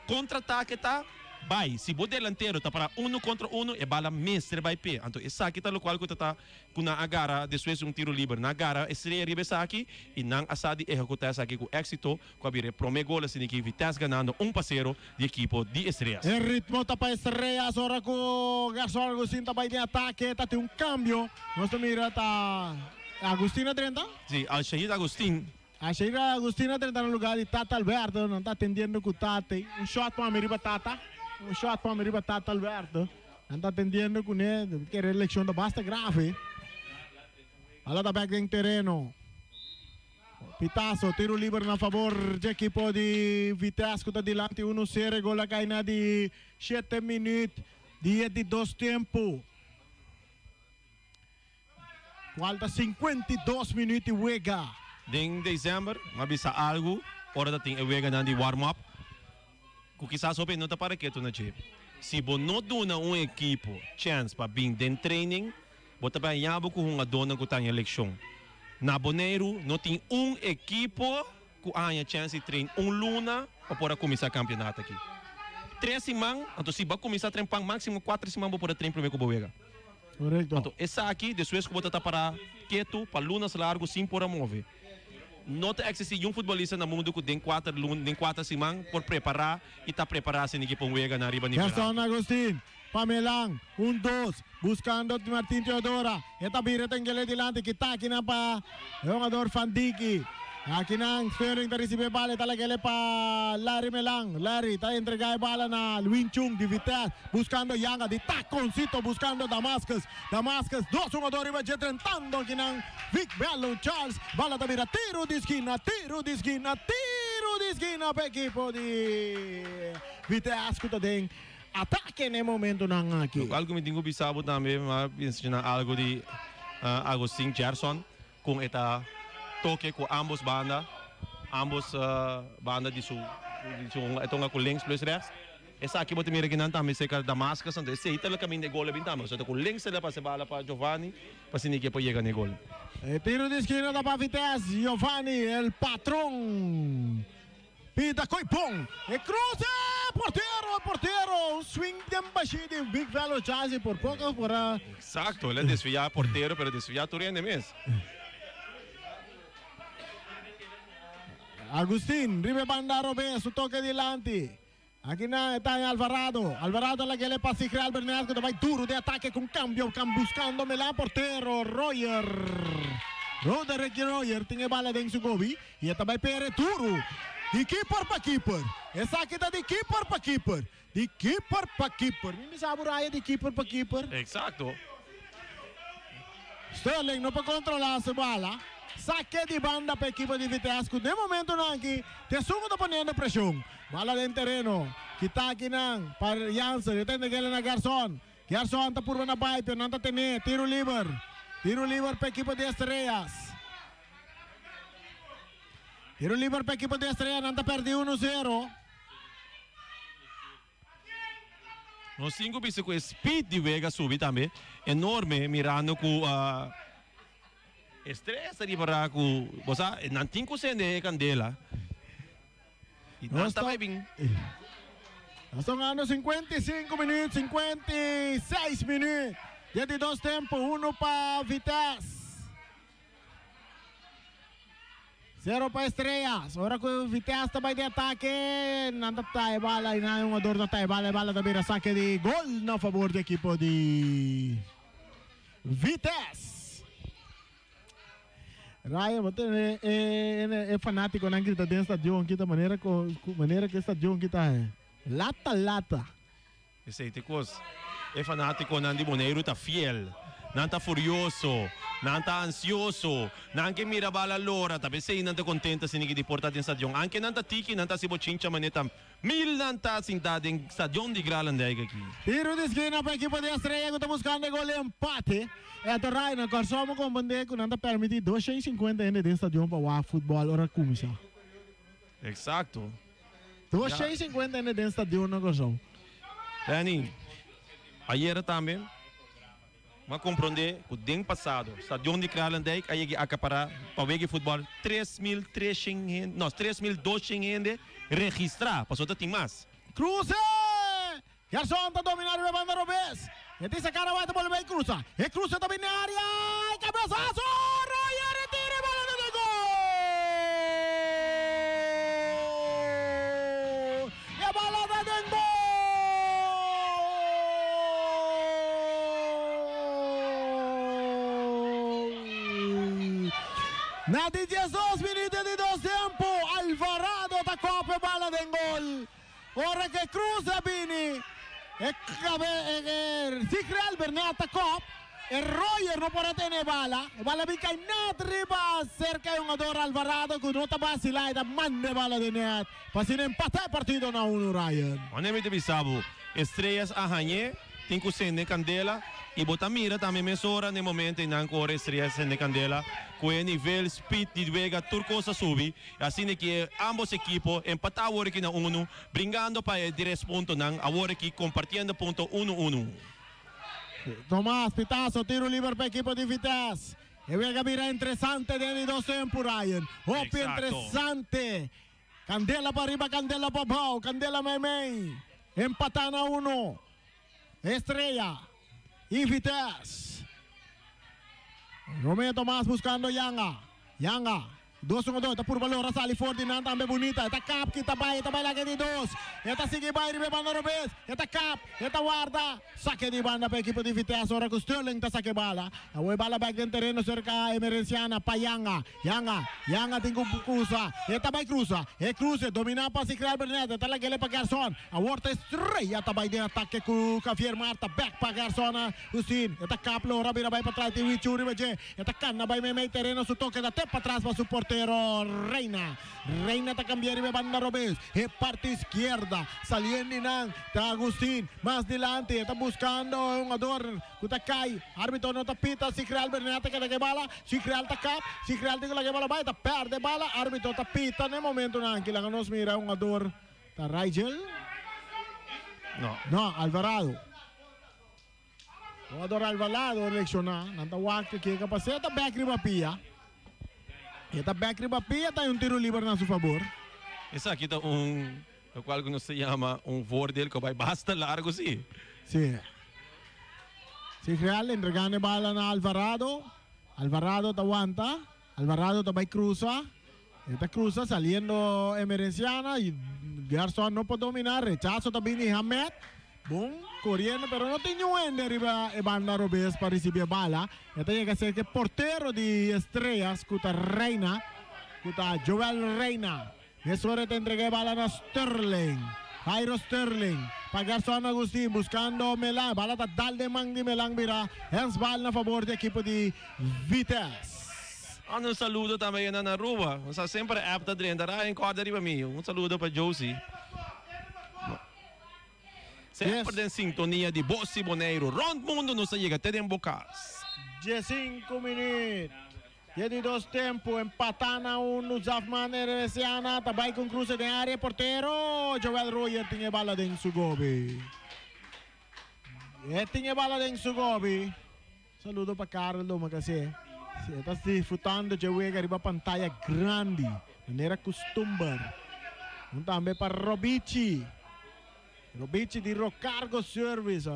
S2: Kontratake ta bai. Si bo delantero ta para uno kontra uno, e bala mester bai p'e. Anto esaki ta lokual ku ta ta ku nan a gara despues di un tiro liber. Nan a gara e strea riba esaki i nan a sa di ehekutá esaki ku éksito ku a bira e promé gol asina ki Vitesse ganando un pa sero di ekipo di Estrellas.
S1: E ritmo ta pa Estrellas ora ku Gerson Agustin ta bai den atake ta tin un kambio. Nos ta mira ta Agustin a drenta.
S2: Si, Alshahid Agustin.
S1: Alshahid Agustin a drenta na lugar di Tata Alberto. Nan ta atendiendo ku Tate. Un shot pa mi riba Tata. Un shot pa mi riba Tata Alberto. Nan ta atendiendo kuné. Kere lekshon ta basta grave. Bala ta bek den tereno. Pitazo, tiro liber na favor dje ekipo di Vitesse ku ta dilanti uno sero. E gol a kai na di shete minuut di e di dos tempu. Kual ta 52 minuut di wega.
S2: Den december mi a bisa algu ora ta tin e weganan di warm up ku kisas hopi no ta para ketu na dje. Si bo no duna un ekipo chèns pa bin den training, bo ta bai haña bo ku hungadónan ku ta haña lekshon. Na Boneiru no tin un ekipo ku a haña chèns di train un luna pa por a kuminsá kampionato aki. Tres siman, anto si bo a kuminsá train pan máksimo kuater siman bo por a train promé ku bo wega.
S1: Korekto.
S2: Anto esaki despues ku bo ta ta pará ketu pa lunas largu sin por a move. No ta eksistí yun futbolista na mundu ku den kuater luna, den kuater siman por prepará i ta prepará asina ki pa un wega na riba nivel altu.
S1: Gerson Agustin pa Melan, un dos, buskando Martin Teodora, e ta bira ta ngele dilanti, kita akinan pa e hungador Van Diki. Akinan Sterling ta risibi e bala, e ta lag'ele pa Larry Melan. Larry ta entrega e bala na Luin Chung di Vitesse, buskando Yanga di takoncito, buskando Damascus. Damascus, dos hungador riba dje drentando akinan Vic Bello Charles. Bala ta bira tiro di skina, tiro di skina, tiro di skina pa ekipo di Vitesse ku ta den atake na e momentonan aki.
S2: Lokual ku mi tin ku bisa bo tambe, mi a menshoná algu di Agustin Gerson. Con e ta toke cu ambos banda, ambos banda di su di su e tonga cu links plus rechts. Esaki bo ta mira kinan tambe cerca Damascus, anto esey ta lo caminda e gol a bin tambe. Pasobra ta cu links el a pasa e bala pa Giovanni pa asina e por yega na e gol.
S1: E tiro di esquina ta pa Vitesse, Giovanni el patron. Pita koe bon. E cruce! Portero, portero! Un swing den bashi di Big Velo Chasi por poco por a.
S2: Exacto, el a desvia portero pero desvia tur hende mes.
S1: Agustin riba e banda robes, su toke dilanti. Aki nan e ta en Alvarado. Alvarado la kele pa Sigre Albernaz ku ta bai duro den atake ku un kambio kan buskando Milan portero Royer. Roderick Royer tin e bala den su gobi i e ta bai pere duro di keeper pa keeper. Esaki ta di keeper pa keeper. Di keeper pa keeper. Mi misa bo raya di keeper pa keeper.
S2: Exacto.
S1: Sterling no por controla su bala. Sake di banda pa ekipo di Vitesse ku den momentonan aki ta esun ku ta poniendo presion. Bala den tereno. Kita akinan pa Jansen. E ta entreg'el na Gerson. Gerson ta purba na bai pero nan ta tene. Tiro liber. Tiro liber pa ekipo di Estrellas. Tiro liber pa ekipo di Estrellas. Nan ta perdi uno zero.
S2: Nos tin ku bisa ku e speed di wega subi tambe enorme mirando ku Estrellas ta ripará ku bo sa nan tin ku sende e kandela. Y nan ta bai bin.
S1: Nos ta hungando 55 minuut, 56 minuut. Dia di dos tempo, uno pa Vitesse. Zero pa Estrellas. Ora ku Vitesse ta bai di atake, nan ta tae bala y nan hungador ta tae bala. E bala ta bira sake di gol na favor di ekipo di Vitesse. Ryan, bo tene e, e, e fanaticonan grita den stadion kita manera ko, manera ke stadion kita lata lata.
S2: Esei te kos. E fanátikonan di Boneiru ta fiel. Nan ta furioso. Nan ta ansioso. Nan ke mira bala lora. Ta p'esei nan ta kontentu asina ki di por ta den stadion. Anke nan ta tiki, nan ta hasi bochincha manera ta mil nan ta sintá den stadion di Kralendijk aki.
S1: Tiro di skina pa ekipo di Estrella ku ta buskando e gol di empate. E ta rai na Kòrsou mi komprendé ku nan ta permití 250 hende den stadion pa wak futbòl ora kuminsá.
S2: Eksakto.
S1: 250 hende den stadion na Kòrsou.
S2: Danny, ayera tambe m'a komprondé ku den pasado stadion di Kralendijk a yega i akapará pa wega di futbòl 3300 hende, no, 3200 hende registrá, pasobra ta tin mas.
S1: Cruze! Gerson ta dominá riba e banda robes. E tin sa kara wak ta bolbe bai cruza. E cruze ta bini área. E cabezazo! Royer e tira e bala den e gol! E bala ta den gol! Na di 12 minuto di dos tempo, Alvarado ta kop e bala den gol. Ora ku e Cruz a bini, e kabe e Zigrel Bernat ta kop, e Royer no por a tene e bala. E bala bin kai net riba serka e hungador Alvarado ku no ta basilá, e ta manda e bala den net pa asina empatá e partido na unu, Ryan.
S2: Wanneer mi ta bisa bo, Estrellas a hañ'é, tin ku sende kandela i bo ta mira tambe mesora na e momento einan ku ora Estrellas a sende kandela ku e nivel, speed di wega tur kos a subi. Asina ki ambos ekipo empatá awor aki na unu, bringando pa e tres puntonan, awor aki kompartiendo punto unu unu.
S1: Tomas Pitazo, tiro liber pa ekipo di Vitesse. E wega bira interesante den di dos tempu, Ryan. Hopi interesante. Candela pa riba, candela pa abou, candela meimei. Empatá na uno. Estrella y Vitesse. Romeo Tomas buscando Yanga. Yanga. Dos hungador ta purba lora sali for di nan tambe bunita. E ta kap ki ta bai, e ta bai laga di dos. E ta sigui bai riba e banda robes. E ta kap, e ta warda. Sake di banda pa ekipo di Vitesse ora ku Sterling ta sake bala. Awor e bala bek den tereno serka Emerenciana pa Yanga. Yanga, Yanga tin ku krusa. E ta bai krusa. E kruse domina pa Sigrel Bernet. E ta lag'el pa Gerson. Awor ta Estrella ta bai den atake ku Javier Marta. Bek pa Gerson Agustin. E ta kap lora bira bai patras tin Wichu riba dje. E ta cana bay meimei tereno su toke ta te patras pa su portero Reina. Reina ta cambia riba e banda robes. E parti izquierda saliendo nan ta Agustin mas dilanti e ta buscando e hungador cu ta cay. Arbitro no ta pita Sigreal Bernat ta keda cu e bala. Sigreal ta kap. Sigreal tin cu laga e bala bay ta perde e bala. Arbitro ta pita na e momentonan aki. Laga nos mira e hungador ta Rigel.
S2: No.
S1: No, Alvarado. Jugador Alvarado reacciona. Nan ta wak ke ke kapasé ta bek riba pia. E ta bek riba pia ta un tiro liber na su fabor.
S2: Esaki ta un locual cu nos ta yama un voordeel cu a bay basta largo si.
S1: Si. Sigreal entregando e bala na Alvarado. Alvarado ta wanta. Alvarado ta bay cruza. E ta cruza saliendo Emerenciana y Gerson no por domina. Rechazo ta bini Hamed. Bon coriendo pero no tin niun hende riba e banda robes pa ricibi e bala. E ta yega cerca e portero di Estrellas cu ta Reina, cu ta Joel Reina. Mesora e ta entrega e bala na Sterling, Jairo Sterling pa Gerson Agustin buscando Melan. Bala ta dal den man di Melan bira handsbal na fabor di ekipo di Vitesse.
S2: Manda un saludo tambe ayá na Aruba. Nos sa semper app ta drenta. Ryan corda riba mi. Un saludo pa Josie. Semper den sintonia di Bos di Boneiru. Rond mundu nos ta yega te den bo kas.
S1: 15 minuut. Dia di dos tempu, empatá na unu. Zafman Heresiana ta bai ku un kruse den área. Portero Joel Royer tin e bala den su gobi. E tin e bala den su gobi. Saludo pa Karel Domacassé. Si e ta disfrutando dje wega riba pantaya grandi, manera kustumber. Un tambe pa Robichi. Robichi di Rocargo Service,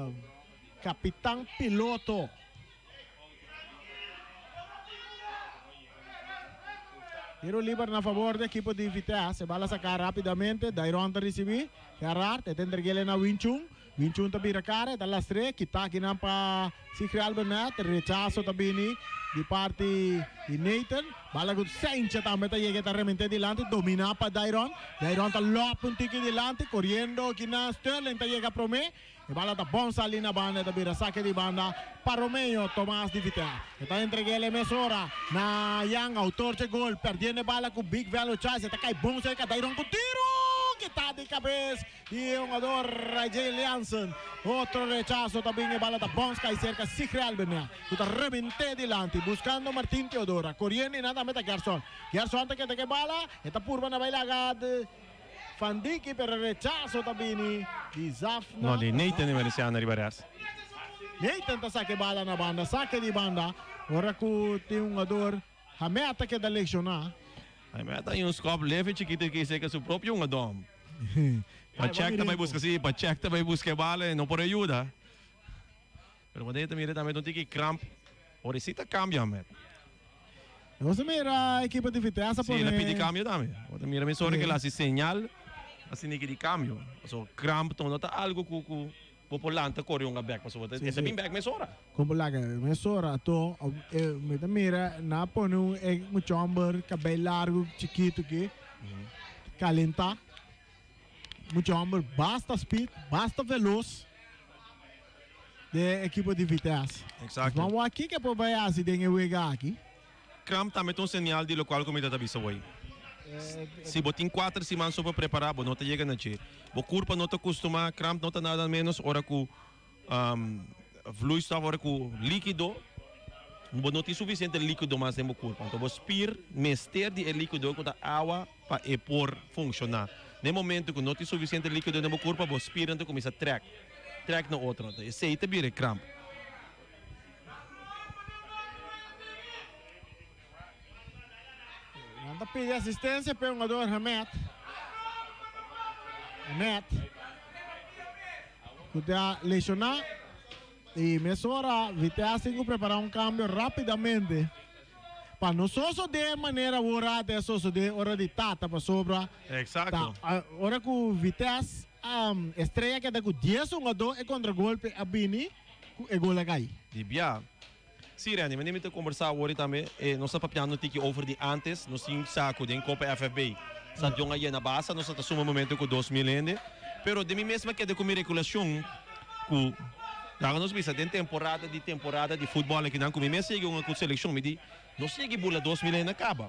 S1: kapitan piloto. Tiro liber na favor di ekipo di Vitesse. E bala saká rapidamente. Dairon ta risibí. Gerard, e ta entreg'é na Winchun. Winchun ta bira cara, ta lastre, kita kinan pa Sigri Albernet, rechazo ta bini di parti di Nathan. Bala ku Sencha tambe ta yega ta remente dilanti, domina pa Dairon. Dairon ta lop un tiki dilanti, corriendo kinan Sterling ta yega prome. E bala ta bon sali na banda, ta bira saque di banda pa Romeo Tomas di Vitesse. E ta entreg'ele mesora na Yang, autor dje gol, perdiendo e bala ku Big Velo Chase. Ta kai bon cerca Dairon ku tiro! Kita di cabes di e hungador Jay Jansen. Otro rechazo ta bin e bala ta bon kai cerca Sigre Albernia, ku ta remente dilanti buscando Martin Teodora. Corriendo y nan tambe ta Gerson. Gerson ta keda ke bala, e ta purba na bai laga Van Dijk, pero rechazo ta bini di Zafna.
S2: No, di Nathan e Veneciano riba res.
S1: Nathan ta saca e bala na banda, saque di banda. Ora cu tin un hungador, Hamed ta keda lecciona.
S2: Hamed ta un skop leve chikito ki seca su propio hungador. Pachek ta bay busca, si, Pachek ta bay busca e bala e no por ayuda. Pero wanneer ta mira tambe un tiki kramp, ora si ta cambia Hamed.
S1: Nos a mira ekipo di Vitesse a
S2: Si, el a
S1: pone.
S2: pidi cambio tambe. Bo ta mira mesora
S1: Sí.
S2: ke el hasi señal, asina ki di cambio. So, kramp to no ta algo ku ku bo por lanta kore hunga bek, pasobra
S1: Sí,
S2: e ta
S1: sí.
S2: bin bek mesora.
S1: Como laga mesora to eh, mi ta mira na pone un e mucha homber cabei largo chikito ki calenta. Mucha homber basta speed, basta veloz de equipo di Vitesse.
S2: Exacto.
S1: Vamos wak kiko por bay haci den e wega aki.
S2: Kramp tambe ta un señal di locual cu mi ta ta bisa hoy. Si bo tin cuater siman so pa prepara, bo no ta yega na dje. Bo curpa no ta custuma, kramp no ta nada menos ora cu vloeistof, ora cu likido, bo no tin suficiente likido mas den bo curpa. Anto bo spier mester di e likido cu ta awa pa e por funciona. Den momento cu no tin suficiente likido den bo curpa, bo spiernan ta cuminsa trek. Trek na otro. Esey ta bira e kramp.
S1: Nan ta pidi asistencia pa e hungador Hamed. Hamed cu ta lesiona y mesora Vitesse tin cu prepara un cambio rapidamente pa no sosode manera awor a ta sosode ora di Tata pasobra
S2: Exacto.
S1: ta ora cu Vitesse Estrella keda cu dies hungador e contragolpe a bini cu e gol a cay.
S2: Di bia. Si Randy, mi ta combersa awor y tambe e nos ta papiando un tiki over di antes, nos tin sa cu den Copa FFB stadion a yena basta, nos ta ta suma momento cu 2000 hende, pero den mi mes mi a keda cu mi reculacion cu laga nos bisa den temporada di temporada di futbol akinan cu mi mes yega un cu seleccion mi di nos yega y bula 2000 hende caba.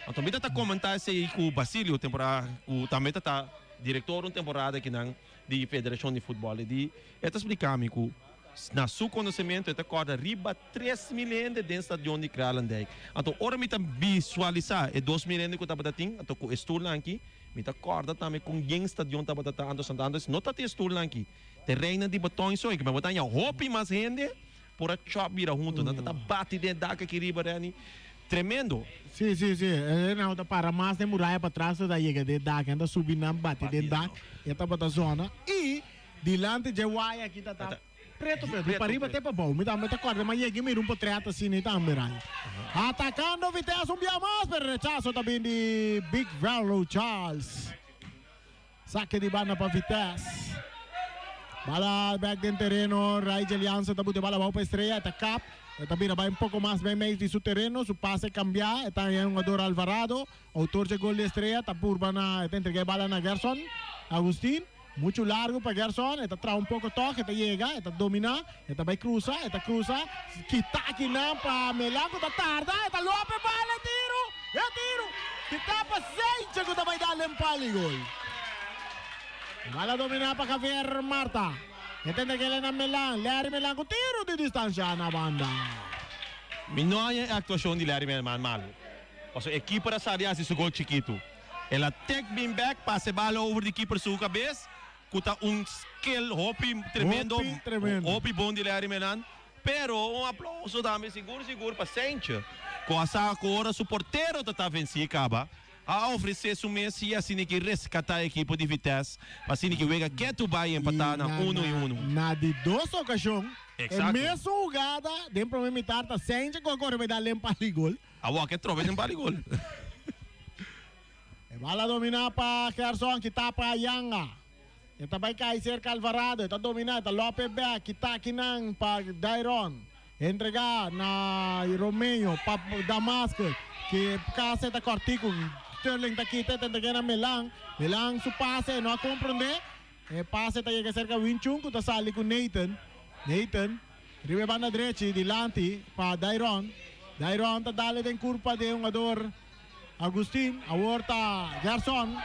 S2: Anto mi ta ta comenta esey cu Basilio temporada cu tambe ta ta Director un temporada kinan di Federacion di Futbol e di e ta splica mi cu na su conocemento e ta corda riba 3000 hende den stadion di Kralendijk. Anto ora mi ta visualisa e 2000 hende cu tabata tin, anto cu e stoelnan aki, mi ta corda tambe con yen stadion tabata ta anto Santa Andres no ta tin e stoelnan aki. Terreinnan di beton y so, y cu mi a haña hopi mas hende por a chop bira hunto. Nan ta ta bati den e dak aki riba Renny. Tremendo.
S1: Sí, sí, sí. E nan ta para mas den muraya patras ta yega den dak. Nan ta subi nan bati den dak. E tabata zona. I dilanti dje waya aki ta ta preto preto. Di pariba te pabou. Mi tambe ta kòrda mi a yega i mira un potret asina i tambe raya. Atakando Vitesse un bia mas pero rechaso ta bin di Big Velo Charles. Sake di banda pa Vitesse. Bala bek den tereno. Rigel Jansen ta buta e bala abou pa Estrella. E ta kap. E ta bira bai un poko mas meimei di su tereno. Su pase kambia. E ta haña e hungador Alvarado. Outor dje gol di Estrella. Ta purba na e ta entrega e bala na Gerson Agustin. Muchu largu pa Gerson. E ta traha un poko tòg. E ta yega. E ta dominá. E ta bai krusa. E ta krusa. Kita akinan pa Melan ku ta tarda. E ta lopa e bala. E tiru! E tiru! Kita pa Seiche ku ta bai dal den pal di gol. E bala dominá pa Javier Marta. E ta entreg'el na Melan. Larry Melan ku tiru di distansha na banda.
S2: Mi no haña e aktuashon di Larry Melan malu. Pasobra e kiper a sa di hasi su gol chikitu. El a tek bin bek, pasa e bala over di kiper su kabes. Ku ta un skill hopi tremendo,
S1: Hopi tremendo.
S2: hopi bon di Larry Melan. Pero un aplauso tambe sigur sigur pa Sentje, ku a sa ku ora su portero ta ta vencí kaba, a ofresé su mes i asina ki reskatá e ekipo di Vitesse pa asina ki wega ketu bai empatá na uno i uno.
S1: Na di dos okashon, e
S2: Exacto.
S1: mesun hugada den prome mitar ta Sentje ku a kore bai dal den pal di gol.
S2: A wòk e trobe den pal di gol.
S1: E bala dominá pa Gerson, kita pa Yanga. E ta bai kai serka Alvarado, e ta dominá, ta Lopez back, kita akinan pa Dairon. Entregá na Romeo pa Damascus, ku pase ta kòrtiku. Sterling ta kita, ta entregá na Melan. Melan su pase no a komprondé. E pase ta yega serka Winchun, ku ta sali ku Nathan. Nathan, riba banda drechi, dilanti pa Dairon. Dairon ta dal e den kurpa di hungadó Agustin. Awor ta Gerson.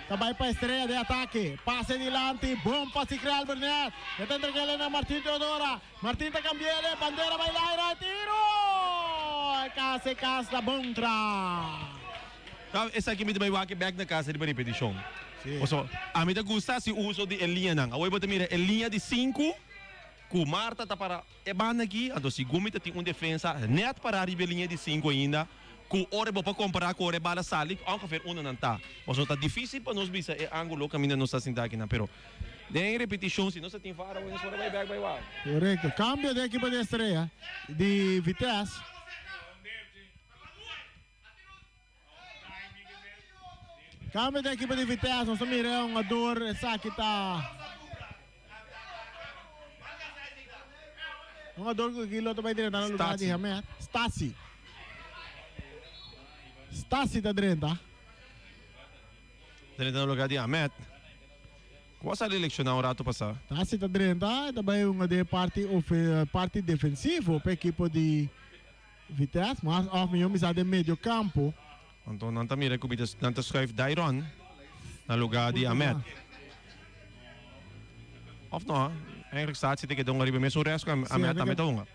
S1: Ta bai pa Estrella den atake. Pase dilanti, bon pa Sicrel Burnett. E ta entregá na Martin Teodora. Martin ta kambi'é, bandera bai laira, tiro! Kasi kas la bon tra.
S2: Esaki mi ta bai wak back na kas riba repetishon. So, ami ta gusta si uso di e liñanan. Awor bo ta mira e liña di 5 ku Marta ta para e banda aki, anto segun mi ta tin un defensa net para riba e liña di 5 ainda, ku ora bo pa kompará ku ora e bala sali, ongeveer unda nan ta. So ta difísil pa nos bisa e ángulo kaminda nos ta sinta akinan, pero den repetishon si nos ta tin VAR nos por bai back bai wak.
S1: Korekto. Kambio di ekipo di Estrella di Vitesse. Kambio di ekipo di Vitesse. Nos mira un hungadó esaki ta un hungadó ku aki lo ta bai drenta na lugá di Hamed. Stasi. Stasi ta drenta.
S2: Drenta na lugá di Ahmed. Ku a sali lesioná un ratu pasá.
S1: Stasi ta drenta, ta bai hunga den parti parti defensivo pa ekipo di Vitesse, mas òf mihó bisa den medio kampo.
S2: Anto nan ta mira ku nan ta schuif Dairon na lugá di Ahmed. Òf no, eigenlijk Stasi ta keda hunga riba mesun rèks ku Ahmed tambe ta hunga.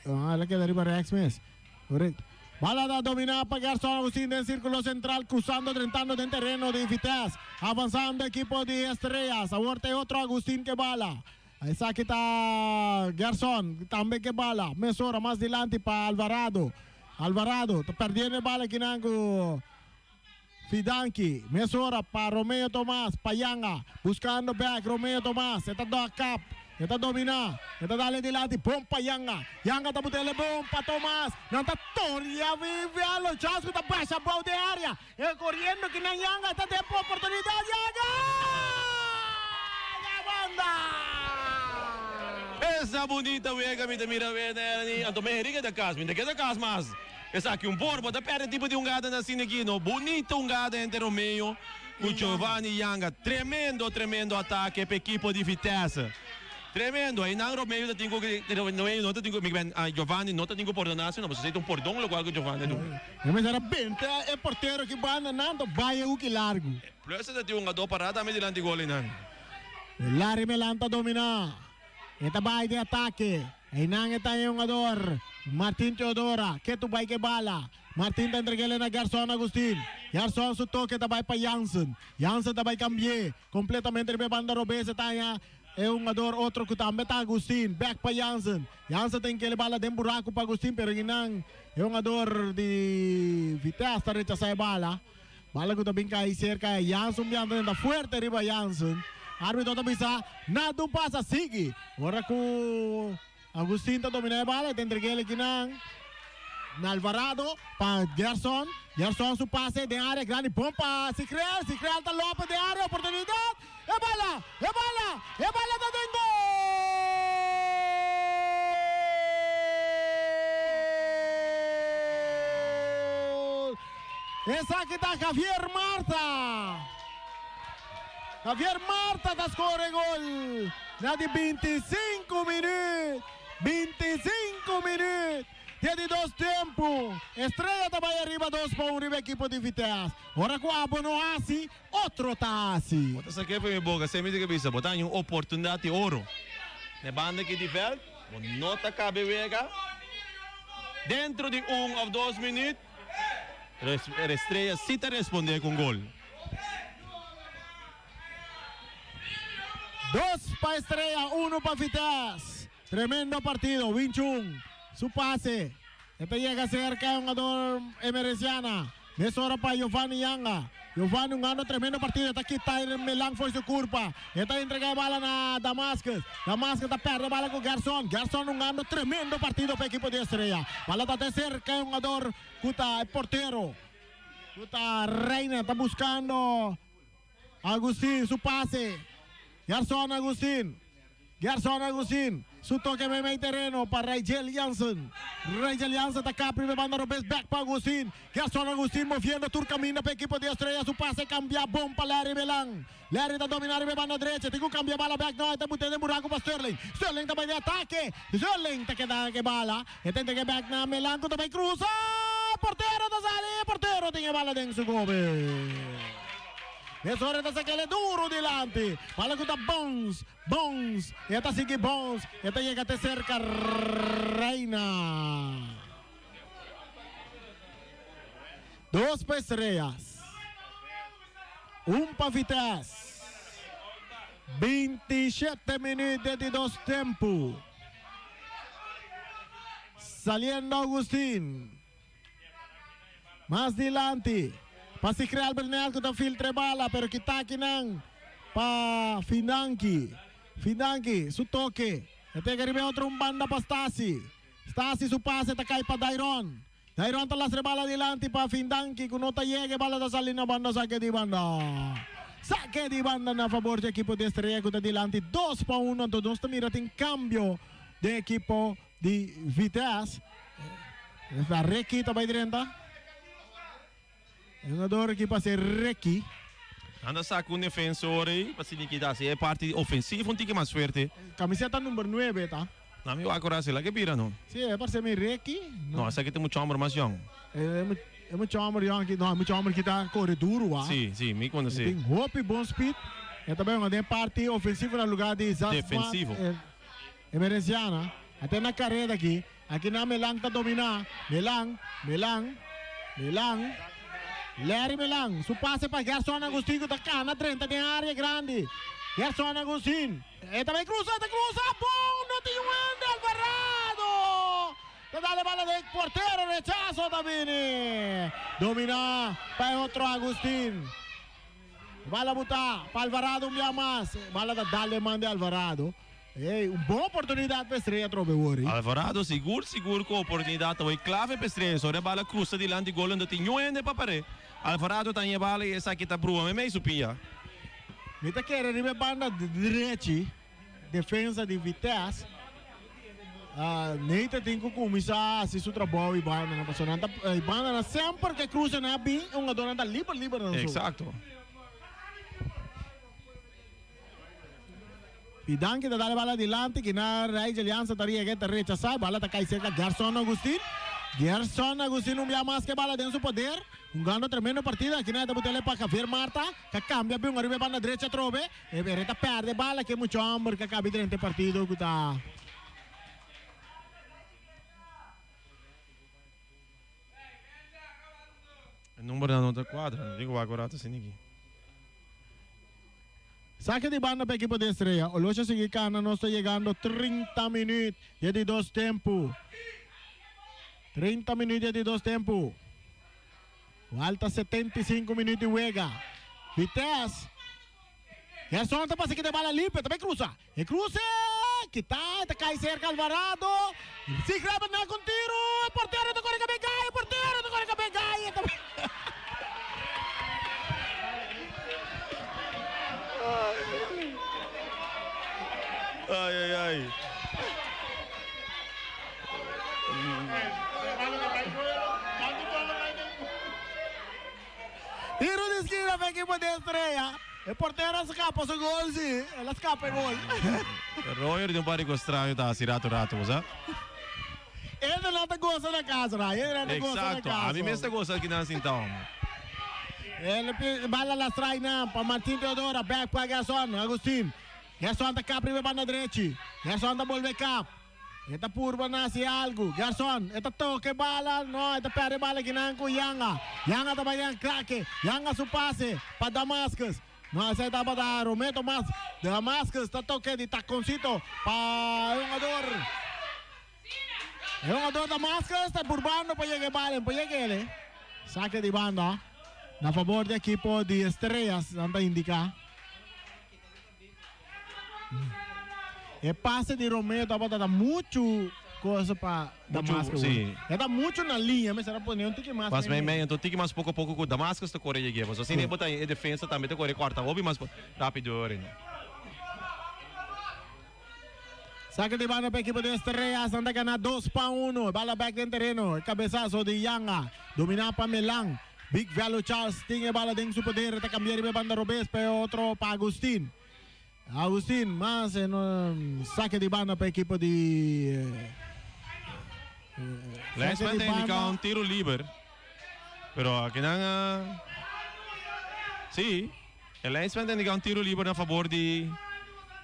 S1: Ah, el a keda riba rèks mes. Correcto. Bala ta dominá pa Gerson Agustin den sírkulo sentral, krusando, drentando den tereno di Vitesse. Avansando ekipo di Estrellas. Awor ta e otro Agustin ke bala. Esaki ta Gerson, tambe ke bala. Mesora mas dilanti pa Alvarado. Alvarado ta perdiendo e bala akinan ku Fidanki. Mesora pa Romeo Tomas, pa Yanga. Buskando back Romeo Tomas. E ta dòk kap. E ta dominá. E ta dal dilanti. Bon pa Yanga. Yanga ta but'é bon pa Tomas. Nan ta toria Vivelo. Chasco ta basha bou den área. E koriendo kinan Yanga ta den oportunidat. Yanga! Na banda!
S2: Esa bunita wega mi ta mira wega Ernie. Anto mi Henrique ta kas. Mi ta keda kas mas. Esaki un por bo ta perde tipo di hungada na asina aki no. Bunita hungada entre Romeo ku Giovanni Yanga. Tremendo tremendo atake pa ekipo di Vitesse. Tremendo. Einan Romeo ta tin ku Romeo no ta tin ku mi ben Giovanni no ta tin ku pordoná sino pasobra esei ta un pordon lokual ku Giovanni a duna.
S1: E mester a benta e portero ki banda nan ta bai e huki largu.
S2: Plus e ta tin hungadó pará tambe dilanti gol einan.
S1: Larry Melan ta dominá. E ta bai den atake. Einan e ta e hungador Martin Teodora. Ketu bai ke bala. Martin ta entreg'é na Gerson Agustin. Gerson su toke ta bai pa Jansen. Jansen ta bai kambi'é kompletamente riba e banda robes. E ta haña e hungador otro ku tambe ta Agustin. Bèk pa Jansen. Jansen ta inkele bala den buraku pa Agustin pero einan e hungador di Vitesse ta rechasá e bala. Bala ku ta bin kai serka Jansen bianta ta fuerte riba Jansen. Arbitro ta bisa nada un pasa sigui. Ora ku Agustin ta dominá e bala e ta entreg'é kinan na Alvarado pa Gerson. Gerson su pase den área grandi bon pa Sicrel. Sicrel ta lope den área oportunidat. E bala! E bala! E bala ta den gol! Esaki ta Javier Marta. Javier Marta ta score gol na di 25 minüt. 25 minüt. Dia di dos tempu. Estrella ta bai ariba 2-1 riba ekipo di Vitesse. Ora ku abo no hasi, otro ta hasi.
S2: Bo ta sak'é pa mi boka, semi di kabesa. Bo ta haña un oportunidat di oro. Na e banda aki di vèlt, bo no ta kabe wega. Dentro di un òf dos minüt, Estrella sí ta respondé ku un gol.
S1: Dos pa Estrella, uno pa Vitesse. Tremendo partido. Winchun, su pase. E ta yega serka e hungador Emereciana. Mesora pa Giovanni Yanga. Giovanni hungando tremendo partido. E ta kita e Melan for su kurpa. E ta entrega e bala na Damascus. Damascus ta perde bala ku Gerson. Gerson hungando tremendo partido pa ekipo di Estrella. Bala ta te serka e hungador ku ta e portero. Ku ta Reina ta buskando Agustin su pase. Gerson Agustin. Gerson Agustin. Su toque meimei tereno pa Rigel Jansen. Rigel Jansen ta cá primeira banda robes back pa Agustin. Gerson Agustin moviendo tur camina pa equipo de Estrella. Su pase cambia bom pa Larry Melan. Larry ta domina riba banda derecha. Tin ku cambia bala back no. Ta botando buraco pa Sterling. Sterling ta bay di ataque. Sterling ta keda ku bala. E ta entrega back na Melan ku ta bay cruza. Portero ta sali. Portero tin e bala den su gobe. Mesora ta sakele duro dilanti. Bala ku ta bounce. Bounce. E ta sigui bounce. E ta yega te cerca Reina. Dos pa Estrellas. Un pa Vitesse. 27 minuut di dos tempo. Saliendo Agustin. Mas dilanti. Pa Sigre Albernel ku ta filtra e bala, pero kita akinan pa Finanki. Finanki, su toke. E tega riba e otro un banda pa Stasi. Stasi su pase ta kai pa Dairon. Dairon ta lastra e bala dilanti pa Findanki ku no ta yega e bala ta sali na banda sake di banda. Sake di banda na fabor di ekipo di Estrella ku ta dilanti 2-1. Anto nos ta mira tin kambio den ekipo di Vitesse. Esta Ricky ta bai drenta. E hungador aki pa ser Ricky.
S2: Anda saca un defensor ahí pa si Nikita haci e parti ofensivo un tiki mas fuerte.
S1: Camiseta number 9 ta.
S2: Na mi wak ora la ke bira no.
S1: Si, e parse mi Ricky.
S2: No, esaki ta mucho homber mas jong.
S1: E mucho homber jong aki, no, e mucho homber ki ta core duro wa.
S2: Si, si, mi conoce.
S1: E tin hopi bon speed. E ta bai hunga den parti ofensivo na lugar di Zasman.
S2: Defensivo.
S1: Emerenciana. Ate na careda aki. Aki na Melan ta domina. Melan, Melan, Melan. Larry Melan, su pase pa Gerson Agustin ku ta kana drenta den área grandi. Gerson Agustin, e ta bai krusa, ta krusa, bon, no tin un hende, Alvarado ta dal e bala den portero, rechaso ta bini. Domina pa e otro Agustin. Bala buta pa Alvarado un bia mas. Bala ta dal den man di Alvarado. Ey, un bon oportunidad pa Estrella atrobe wori.
S2: Alvarado sigur sigur cu oportunidad ta hoy clave pa Estrella. Ora e bala cruza dilanti gol unda tin niun hende pa pare. Alvarado ta haña e bala y esaki ta brua meimei su pia.
S1: Mi ta kere riba e banda drechi, defensa di Vitesse. Nathan tin cu cuminsa haci su trabou y bandanan pasobra nan ta e bandanan semper ke cruza nan a bin e hungadornan ta liber liber nan so.
S2: Exacto.
S1: Y Danki ta dal e bala dilanti, kina Rij Alianza ta riega e ta rechasa, e bala ta kai serka Gerson Augustin. Gerson Augustin un bia mas ke bala den su poder, hungando tremendo partida, kina e ta butele pa Javier Marta, ka kambia bin ariba e banda drecha atrobe, e bere ta perde e bala ke mucho homber ka kabi drenta e partido ku ta.
S2: E numbernan no ta cuadra, no tin cu wak un rato asina aki.
S1: Sake di banda pa ekipo di Estrella. Oloshi a sigui cana, nos ta yegando 30 minuut di e di dos tempo. 30 minuut di e di dos tempo. Falta 75 minuut di wega. Vitesse. Gerson ta pasa kita e bala limpio, ta bay cruza. E cruce, kita, ta cay cerca Alvarado. Si graba na con tiro, e portero ta corre cabe gai, e portero ta corre cabe gai.
S2: Ai, ai, ai.
S1: Tiro di skina pa ekipo di Estrella. E portero a skapa su gol si, el a skapa e gol.
S2: Royer di un par di cos straño ta haci rato rato, bo sa.
S1: Eder nan ta goza na cas, Ray. Eder nan ta goza na
S2: Exacto.
S1: cas.
S2: Ami mes ta goza aki nan sinta homo.
S1: El bala la strai nan pa Martin Teodora, back pa Gerson Agustin. Gerson ta kap riba e banda drechi. Gerson ta bolbe kap. E ta purba na hasi algu. Gerson, e ta toka e bala. No, e ta perde e bala kinan ku Yanga. Yanga ta bai den krake. Yanga su pase pa Damascus. No, esei tabata Romeo Tomas. Damascus ta toke di takoncito pa e hungador. E hungador Damascus ta purbando pa yega e bala. E por yega ele. Sake di banda na fabor di ekipo di Estrellas, nan ta indica. E pase di Romeo tabata ta muchu cosa pa Damascus.
S2: Sí.
S1: E ta muchu na liña, mester a pone un tiki mas.
S2: Mas mei mei, enton tiki mas poco poco cu Damascus ta core yeg'e. Pasobra asina e bota e defensa tambe ta core corta hopi mas rapido ora.
S1: Saque de banda para equipo de Estrellas. Anda gana 2 pa 1. Bala back den terreno. Cabezazo de Yanga. Domina para Melan. Big Velo Charles tiene bala den su poder. Está cambiando de banda Robes. Pero otro para Agustín. Agustín más en un saque de banda para equipo de.
S2: Linesman
S1: saque de
S2: ta indica
S1: banda.
S2: un tiro liber. Pero aki nan a... Si, e linesman ta indica un tiro liber na favor di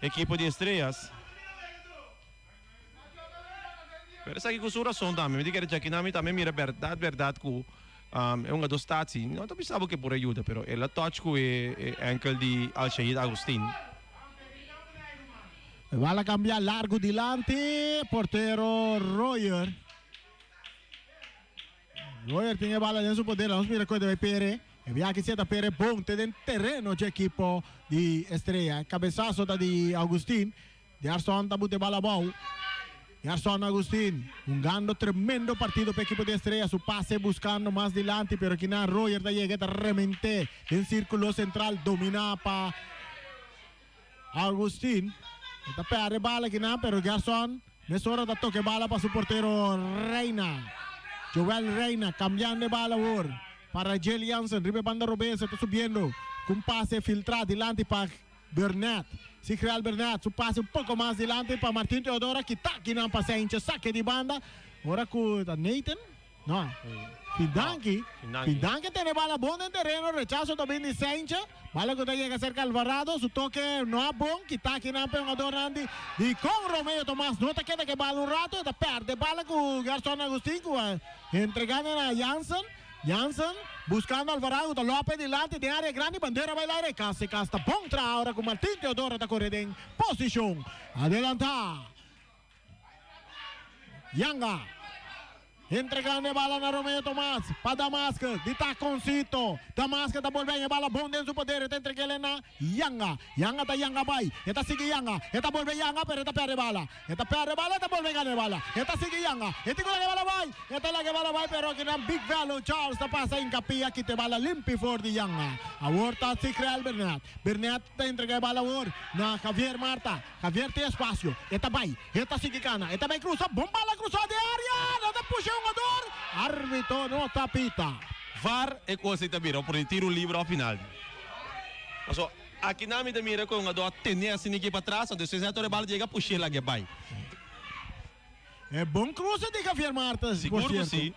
S2: ekipo di Estrellas. Pero esaki cu su razon tambe. Mi ta kere djaki nan mi tambe mira berdad berdad cu um, e hungador Stasi no ta bisa bo ke por ayuda, pero el a touch cu e, e enkel di Al Shahid Agustin.
S1: Bala cambia largo dilanti. Portero Royer. Royer tiene bala en su poder. Vamos a mirar cuál debe Pere. E viaje sieta Pere bon te den terreno de equipo de Estrella. Cabezazo da de Agustín. De Arson tabute bala bau. Gerson Agustín, jugando tremendo partido para equipo de Estrella, su pase buscando más delante, pero aquí na Roger da llega, da remente en círculo central, domina para Agustín. Está perde bala aquí na, pero Gerson, mesora da toque bala para su portero Reina. Joel Reina cambiando de bala ahora para Jelly Jansen, Ribe Banda Robes está subiendo con pase filtrado delante para Bernat. Sigreal Bernat, su pase un poco más delante para Martín Teodora, que está aquí no pase hincha, saque de banda. Ahora con Nathan, no, Fidanki.
S2: Fidanki.
S1: Fidanki tiene bala buena en terreno, rechazo también de Sánchez. Bala que llega cerca Alvarado, su toque no es bon, quita aquí no jugador Andy. Y con Romeo Tomás, no te queda que bala un rato, te pierde bala con Gerson Agustín, entregando a Jansen. Jansen buscando a Alvarado, López delante de área grande, bandera va al aire, casi casta contra ahora con Martín Teodoro está corriendo en posición. Adelanta. Yanga. Entregando bala na Romeo Tomás. Para Damasco. De taconcito. Damasco está volviendo. Bala bonde en su poder. Está entregando na Yanga. Yanga está Yanga bay. Está sigue Yanga. Está vuelve Yanga, pero está pierde bala. Está pierde bala, está vuelve ganar bala. Está sigue Yanga. Está con la que bala bay. Está la que bala bay, pero que Big Value Charles está pasa en capilla. Aquí te bala limpio for de Yanga. Ahora está Real Bernat. Bernat está entregando bala ahora. Na Javier Marta. Javier tiene espacio. Está bay. Está sigue cana. Está bay cruza. Bomba la cruza de área. No te puxa un jugador. Árbitro no tapita.
S2: VAR e cosa ita mira, por tiro livre ao final. Mas ó, aqui na minha mira com o jogador atender assim aqui para trás, então se a bola chega puxar lá que vai.
S1: É bom cruze de Javier Marta. por
S2: Seguro que
S1: cierto.
S2: sim.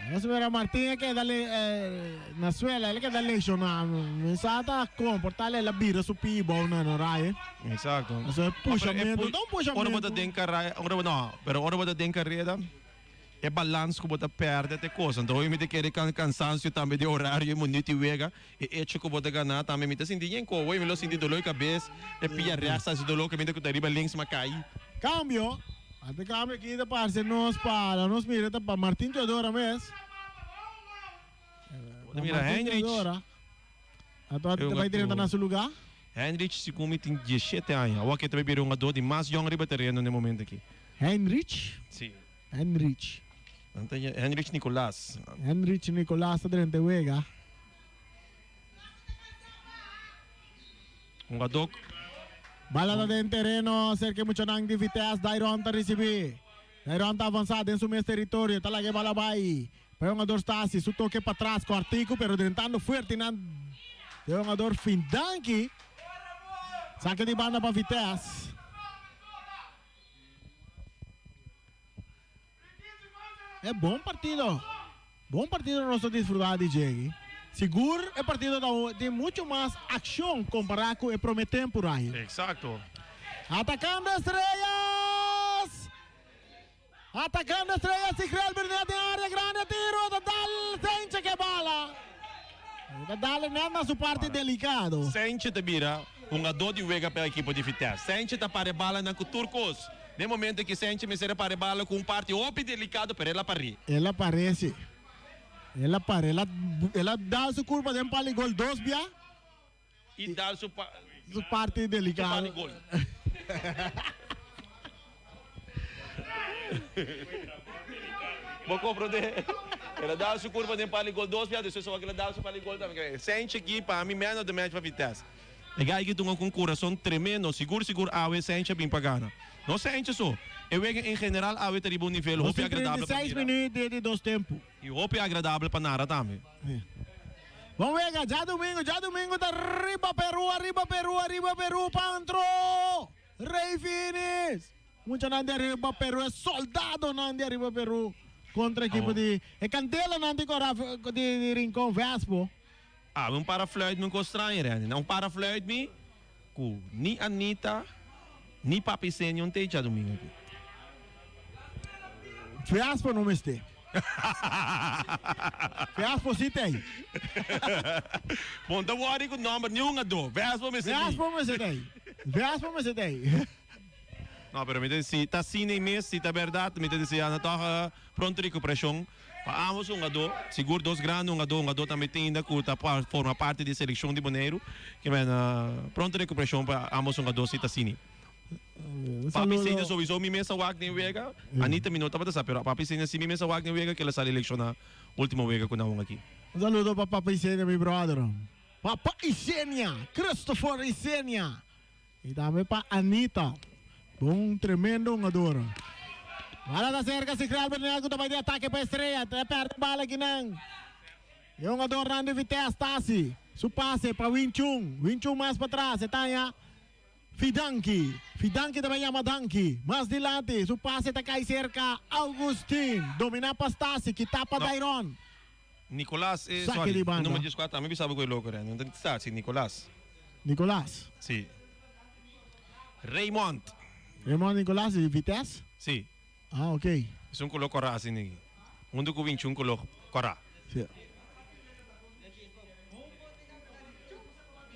S1: Vamos ver a Martín que dale na suela, ele que dá lesionado. Mensata comportarle la bira su pibo na no raia.
S2: Exacto.
S1: Eso é puxamento, dá um puxamento.
S2: Ora bota den carreira, ora não, pero ora bota den carreira. É balanço que bota perde até coisa. Então eu me te querer can cansancio também de horário e minuto e wega. E hecho que bota ganhar também me te senti em co, eu me lo senti dolor de cabeça, e pia reaça se dolor que me te que riba links macai.
S1: Cambio. Até cambio aqui da parte nos para, nos mira tá para Martín Teodora mes.
S2: Mira
S1: Martín
S2: Heinrich.
S1: Teodora. Ato
S2: Eu
S1: vai direto
S2: gato-
S1: na seu lugar.
S2: Heinrich se come tem 17 anos. O que também virou um jogador de mais jovem riba terreno no momento aqui.
S1: Heinrich.
S2: Sim.
S1: Heinrich.
S2: Então, Heinrich Nicolás.
S1: Heinrich Nicolás tá durante wega.
S2: Um jogador
S1: Bala da en terreno, cerca mucho nang de Vitesse, Dairon ta recibe. Dairon ta avançado en su mes territorio, está la que bala vai. Pero jugador Stasi, su toque para atrás, cortico, pero tentando fuerte nan. De jugador Findanki. Saque de banda para Vitesse. É bom partido. Bom partido nós disfrutar de Jegui. Seguro é partido da, tem muito mais ação comparado com o Prometem por aí.
S2: Exacto.
S1: Atacando Estrellas. Atacando Estrellas y Real Bernat en área grande. Tiro total. Senche que bala. Dale nada su parte delicado.
S2: Sente te mira, um jogador de wega pela equipe de Vitesse. Sente tá para bala na com turcos. No momento que Sente me será para bala com um parte open delicado para ela parir.
S1: Él aparece. Él aparece. Ela, ela dá su curva de empate gol dos via.
S2: E dá su pa
S1: Su parte
S2: su
S1: delicada.
S2: pa gol. Vou compreender. El a dal su curva den pali gol dos bia, despues awor el a dal su pali gol tambe. Senchi aki pa mi man of the match pa Vitesse. E guy aki tunga cu un curason tremendo, sigur sigur awe Senchi a bin pa gana. No Senchi so, e wega en general awe ta riba un nivel hopi agradabel pa
S1: 36
S2: mira.
S1: minuut den di dos tempo.
S2: Y hopi agradabel pa nara tambe.
S1: Bon wega, djadumingu, djadumingu ta riba Peru, ariba Peru, ariba Peru, Pantro! Rey Finis! Muchanan di ariba Peru, e soldadonan di ariba Peru contra ekipo di e candelanan di Cora di Rincon Vespo.
S2: Ah, un para fluit mi un cos straño, Randy. Na un para fluit mi cu ni Anita ni Papi Senio un te djadumingu aki.
S1: Vespo no mester. Vespo si tei.
S2: Bon ta worry cu nomber ni un ado. Vespo mester di.
S1: Vespo mester tei. Vespo mester tei.
S2: No, pero mi ta si ta asina e mes, si ta berdad, mi ta desea nan toch pronto recuperacion pa ambos hungador. Sigur dos grandi hungador, hungador tambe tin ainda cu ta forma parti di e seleccion di Boneiru. Ke men pronto recuperacion pa ambos hungador si ta asina. Papi Senior sowiso mi mes a wak den wega. Anita mi no tabata sa, pero Papi Senior si mi mes a wak den wega ke el a sali lecciona ultimo wega cu nan hunga aki.
S1: Un saludo pa Papi Senior mi brother. Papa Isenia, Christopher Isenia. Y tambe pa Anita. Bon tremendo hungador. Bala ta cerca Sigrel Bernal cu ta bay di atake pa Estrella. Ta perde bala akinan. E hungadornan di Vitesse Tasi. Su pase pa Win Chung. Win Chung mas patras. E taña Fidanki. Fidanki ta bay yama Danki. Mas dilanti. Su pase ta cay cerca Augustin. Domina pa Stasi. Kita pa Dairon.
S2: Nicolas, eh,
S1: Saque
S2: sorry,
S1: di banda.
S2: numero 14, mi bisaba cu e loco ren. No ta si, Nicolas.
S1: Nicolas.
S2: Si. Raymond.
S1: Raymond Nicolas di Vitesse?
S2: Si.
S1: Ah, ok.
S2: Es un color cora así, nigga. Hunto cu 21 color cora.
S1: Si.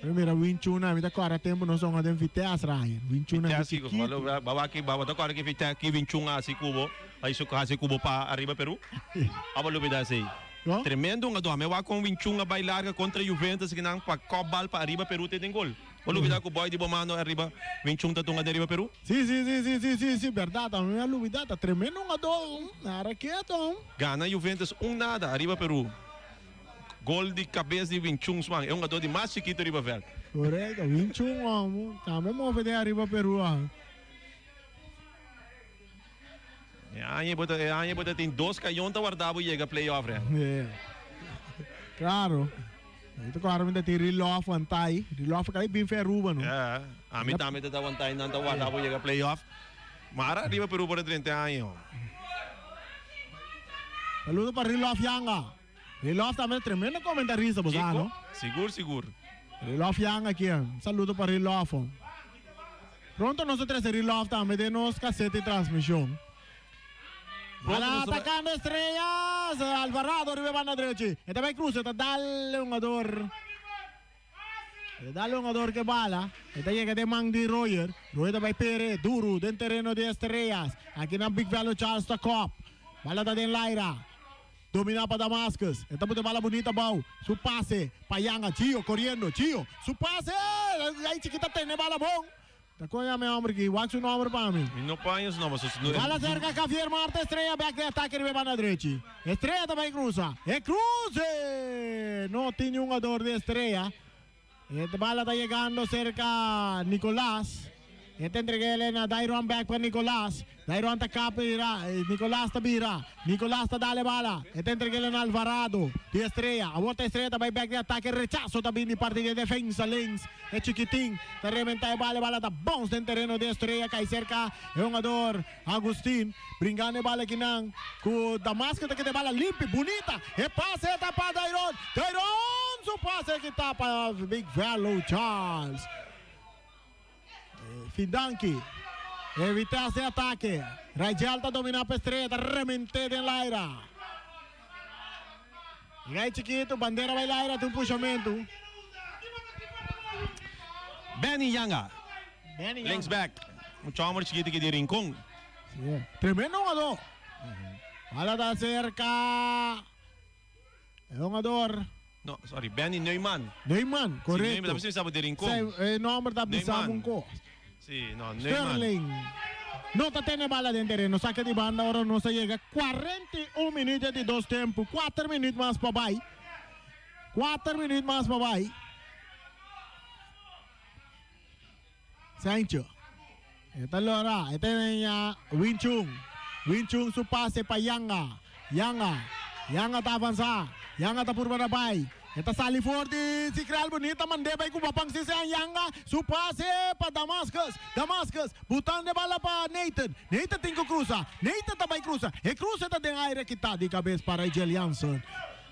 S1: Mi mira Winchuna, mi ta kòrda tempu nos a hunga den Vitesse, Ryan. Winchuna
S2: Vitesse,
S1: di
S2: kiko.
S1: chikitu.
S2: Baba ki, baba ta kòrda ki Vitesse, ki Winchun a hasi kubo, a hizo hasi kubo pa ariba Peru? Aba lubida esei.
S1: No?
S2: Tremendo hungadó. Mi a wak kon Winchun a bai larga kontra Juventus kinan pa kòp bal pa ariba Peru te den gol. Bo lubida ku boy di bo mano ariba Winchun ta tunga den ariba Peru?
S1: Si, si, si, si, si, si, si, bèrdat. Mi a lubida. Ta tremendo hungadó. Nara keto.
S2: Gana Juventus un nada ariba Peru. Gol di kabes di Win Chung Swan, e hungadó di mas chikitu riba vèlt.
S1: Korekto, Win Chung omo tambe move den ariba Peru ah.
S2: E aña bo ta, e aña bo ta tin dos kayon ta warda bo yega playoff re.
S1: Yeah. Claro. Mi ta kòrda mi ta tin Rilof Wantai. Rilof a kai bin fe Aruba no.
S2: Yeah, ami tambe ta ta Wantai nan ta warda bo yega playoff. Maar ariba Peru por a drenta e aña.
S1: Saludo pa Rilof Yanga. Rilof tambe tremendo comentarista bo sa no.
S2: Sigur sigur.
S1: Rilof Yang aki un saludo pa Rilof. Pronto nos ta trece Rilof tambe den nos cassette di transmision. Bala atacando Estrellas. Alvarado riba e banda drechi. E ta bay cruza e ta dal e hungador. E ta dal e hungador ke bala. E ta yega den man di Royer. Royer ta bay pere duro den tereno di Estrellas. Aki nan Big Velo Charles ta kop. Bala ta den laira. Dominá pa Damascus. E ta pone bala bunita abou. Su pase pa Yanga. Gio coriendo. Gio. Su pase! Ay chiki ta tene bala bon. Ta con yama e homber aki? Wak su nomber pa mi.
S2: Mi no por haña su nomber. Su
S1: Bala cerca Javier Marte. Estrella bek den atake riba e banda drechi. Estrella ta bay cruza. E cruze! No tin niun jugador di Estrella. E bala ta yegando serka Nicolas. E ta entrega el na Dairon bek pa Nicolas. Dairon ta kap bira. Nicolas ta bira. Nicolas ta dal e bala. E ta entrega el na Alvarado di Estrella. Awor ta Estrella ta bai bek den atake. Rechaso ta bin di parti di e defensa links. E chikitin ta rementa e bala. E bala ta bounce den tereno di Estrella. Kai serka e hungador Agustin. Bringando e bala kinan ku Damasco ta keda e bala limpi, bunita. E pase ta pa Dairon. Dairon su pase ki ta pa Big Velo Charles. Findanki. E Vitesse den atake. Rigel ta domina pa Estrella, ta remente den laira. Gai chikitu, bandera bai laira, tin un pushamentu.
S2: Benny Yanga.
S1: Benny Yanga.
S2: Links back. Mucha homber chikitu ki di Rincon.
S1: Sí. Tremendo jugador. Bala ta cerca. E jugador.
S2: No, sorry, Benny Neumann.
S1: Neumann, correcto.
S2: Sí, Neumann, ta bisa di Rincon.
S1: Sí, e nomber ta bisa
S2: Neumann.
S1: un cos.
S2: Sí, no, Neumann.
S1: Sterling. No ta tene bala den tereno. Saque di banda ora nos a yega 41 minuut di dos tempo. 4 minuut mas pa bai. 4 minuut mas pa bai. Sancho. Esta lora. Esta ya Win Chung. Win Chung su pase pa Yanga. Yanga. Yanga ta avansa. Yanga ta purba na bai. Esta sali forte. Sikral bonita. Mande bai ku bapang sisi ang Yanga. Su pase pa Damascus. Damascus. Butando bala pa Nathan. Nathan tem que cruza. Nathan também cruza. E cruza tá den aire que tá de cabeça para Rigel Jansen.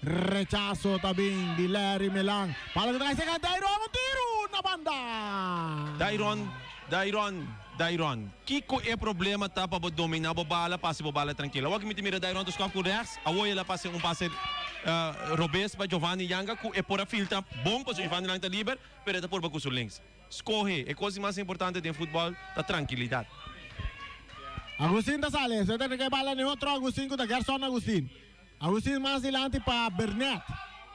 S1: Rechazo também de Larry Melan. Bala que traz Dairon. Um tiro na banda.
S2: Dairon, Dairon, Dairon. Kiko é problema tá para dominar a bola, passe a bola tranquila. Wag me mira Dairon dos campo rechts, a ela passe um passe robes para Giovanni Yanga, ku é por a filtra bom para Giovanni Yanga liber, pero é por bacuso links. Escorre, é coisa mais importante em futebol, a tranquilidade.
S1: Agustín da sale, se tem que bala nem outro Agustín com Gerson Agustín. Agustín mais adiante para Bernet.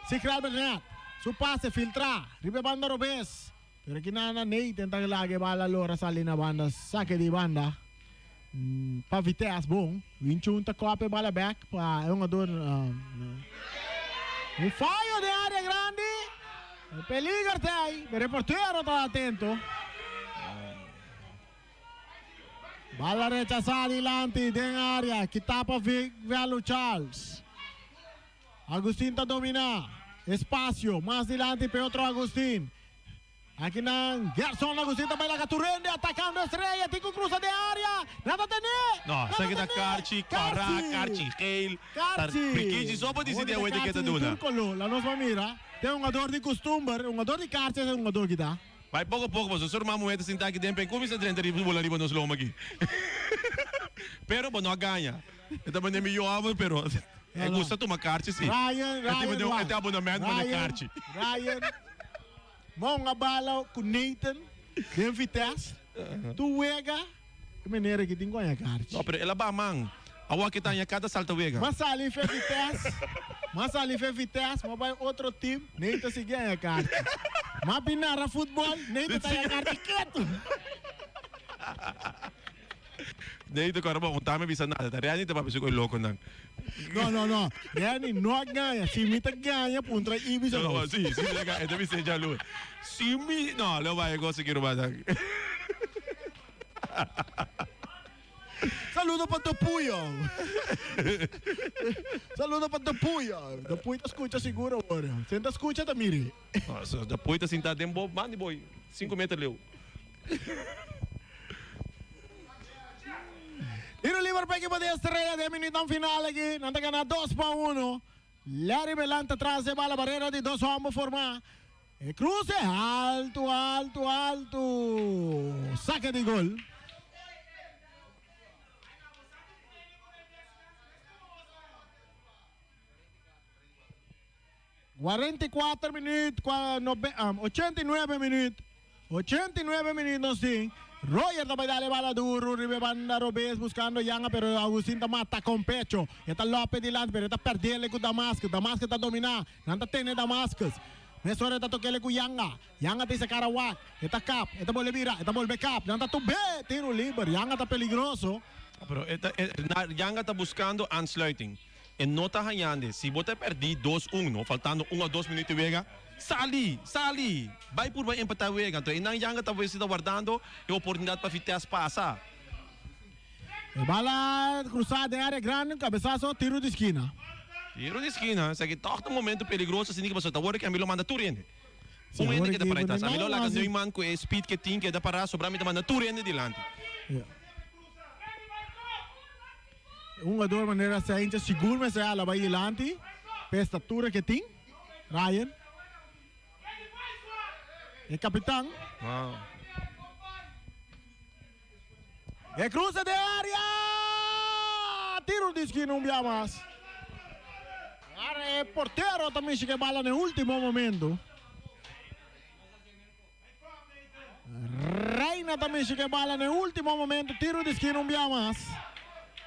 S1: Sikral Bernet. Su passe filtra, ribe banda Robes. Pero aqui na Ney tenta lá que bala lora sale na banda, saque de banda. Pa Vitesse bom. 21 ta copa bala back pa é um jogador um fallo de área grande. El peligro está ahí, pero el portero está atento. Bala rechazada adelante, den área, que tapa Velo Charles. Agustín está domina. Espacio, más adelante para otro Agustín. Aqui na Gerson Agustín também lá Turende atacando a estrela, tem que cruza de área. Nada tem.
S2: No, sa kita Karchi, Kara, Karchi, Geel.
S1: Karchi.
S2: Brikiji só pode decidir a etiqueta duna.
S1: La nossa mira. Tem um jogador de costume, um jogador de Karchi, é um jogador que dá.
S2: Vai pouco a pouco, mas o senhor momento sentar aqui dentro, como está dentro de bola riba nos loma aqui. Pero bom, não ganha. Eu também nem me amo, pero é gusta tomar Karchi sim.
S1: Ryan, Ryan.
S2: Eu tenho abonamento para Karchi.
S1: Ryan. Mão a bala com Nathan, den Vitesse. Tu wega, que maneira que tem ganha Karchi.
S2: Não, pero ela ba man. A que tá em cada salta wega.
S1: Mas ali foi Vitesse. Mas ali foi Vitesse, mas vai outro time, Nathan se ganha Karchi. Mas pinara futebol, Nathan tá em Karchi quieto.
S2: Nathan, cara, bom, tá me bisa nada. Tá realmente tá pensando louco não.
S1: No, no, no. Yani não ganha. Se me tá ganha, puntra Ibis.
S2: No, sim, sim, é deve ser já lu. Se me, não, não vai conseguir mais.
S1: Saludo para Topuyo. Saludo para Topuyo. Topuyo tá escuta seguro agora. Senta escuta tá mire.
S2: Nossa, Topuyo tá sentado dentro bo, mande boi. 5 metros leu.
S1: Tiro livre para a equipe de Estrella de minuto final aqui. Nanta gana 2-1. Larry Belanta atrás de bala barreira de dos ambos formar. E cruce alto, alto, alto. Saque de gol. ...44 minutos... 89 minutos... 89 minutos, sim. Roger também dá bala duro, Ribe banda Robes buscando Yanga, pero Agustín mata com pecho. Está López delante, pero está perdendo com Damascus. Damascus está dominando. Nanda tem Damascus. Mesora está tocando com Yanga. Yanga tem Sarawak. Está cap, está bolevira, está volve cap. Nanda tu tiro livre. Yanga está peligroso.
S2: Pero esta, Yanga está buscando aansluiting. E não está ganhando. Se você perder 2-1, faltando 1 a 2 minutos, vega. Sali, sali. Vai por vai empatar o Wega. Então, e não Yanga talvez está guardando a oportunidade para Vitesse passar.
S1: Bala cruzada em área grande, cabeçaço, tiro de esquina.
S2: Tiro de esquina. Isso aqui torna um momento perigoso, assim que você está agora que a Milo manda turende. Um ende que dá para trás. A Milo lá que Neumann com speed que tem que dá para sobrar, me manda turende dilante.
S1: Um jogador maneira sente seguro, mas ela vai dilante. Pela estatura que tem. Ryan. El capitán.
S2: Wow.
S1: E cruce de área. Tiro de esquina un día más. El portero también se que bala en el último momento. Reina también se que bala en el último momento. Tiro de esquina un día más.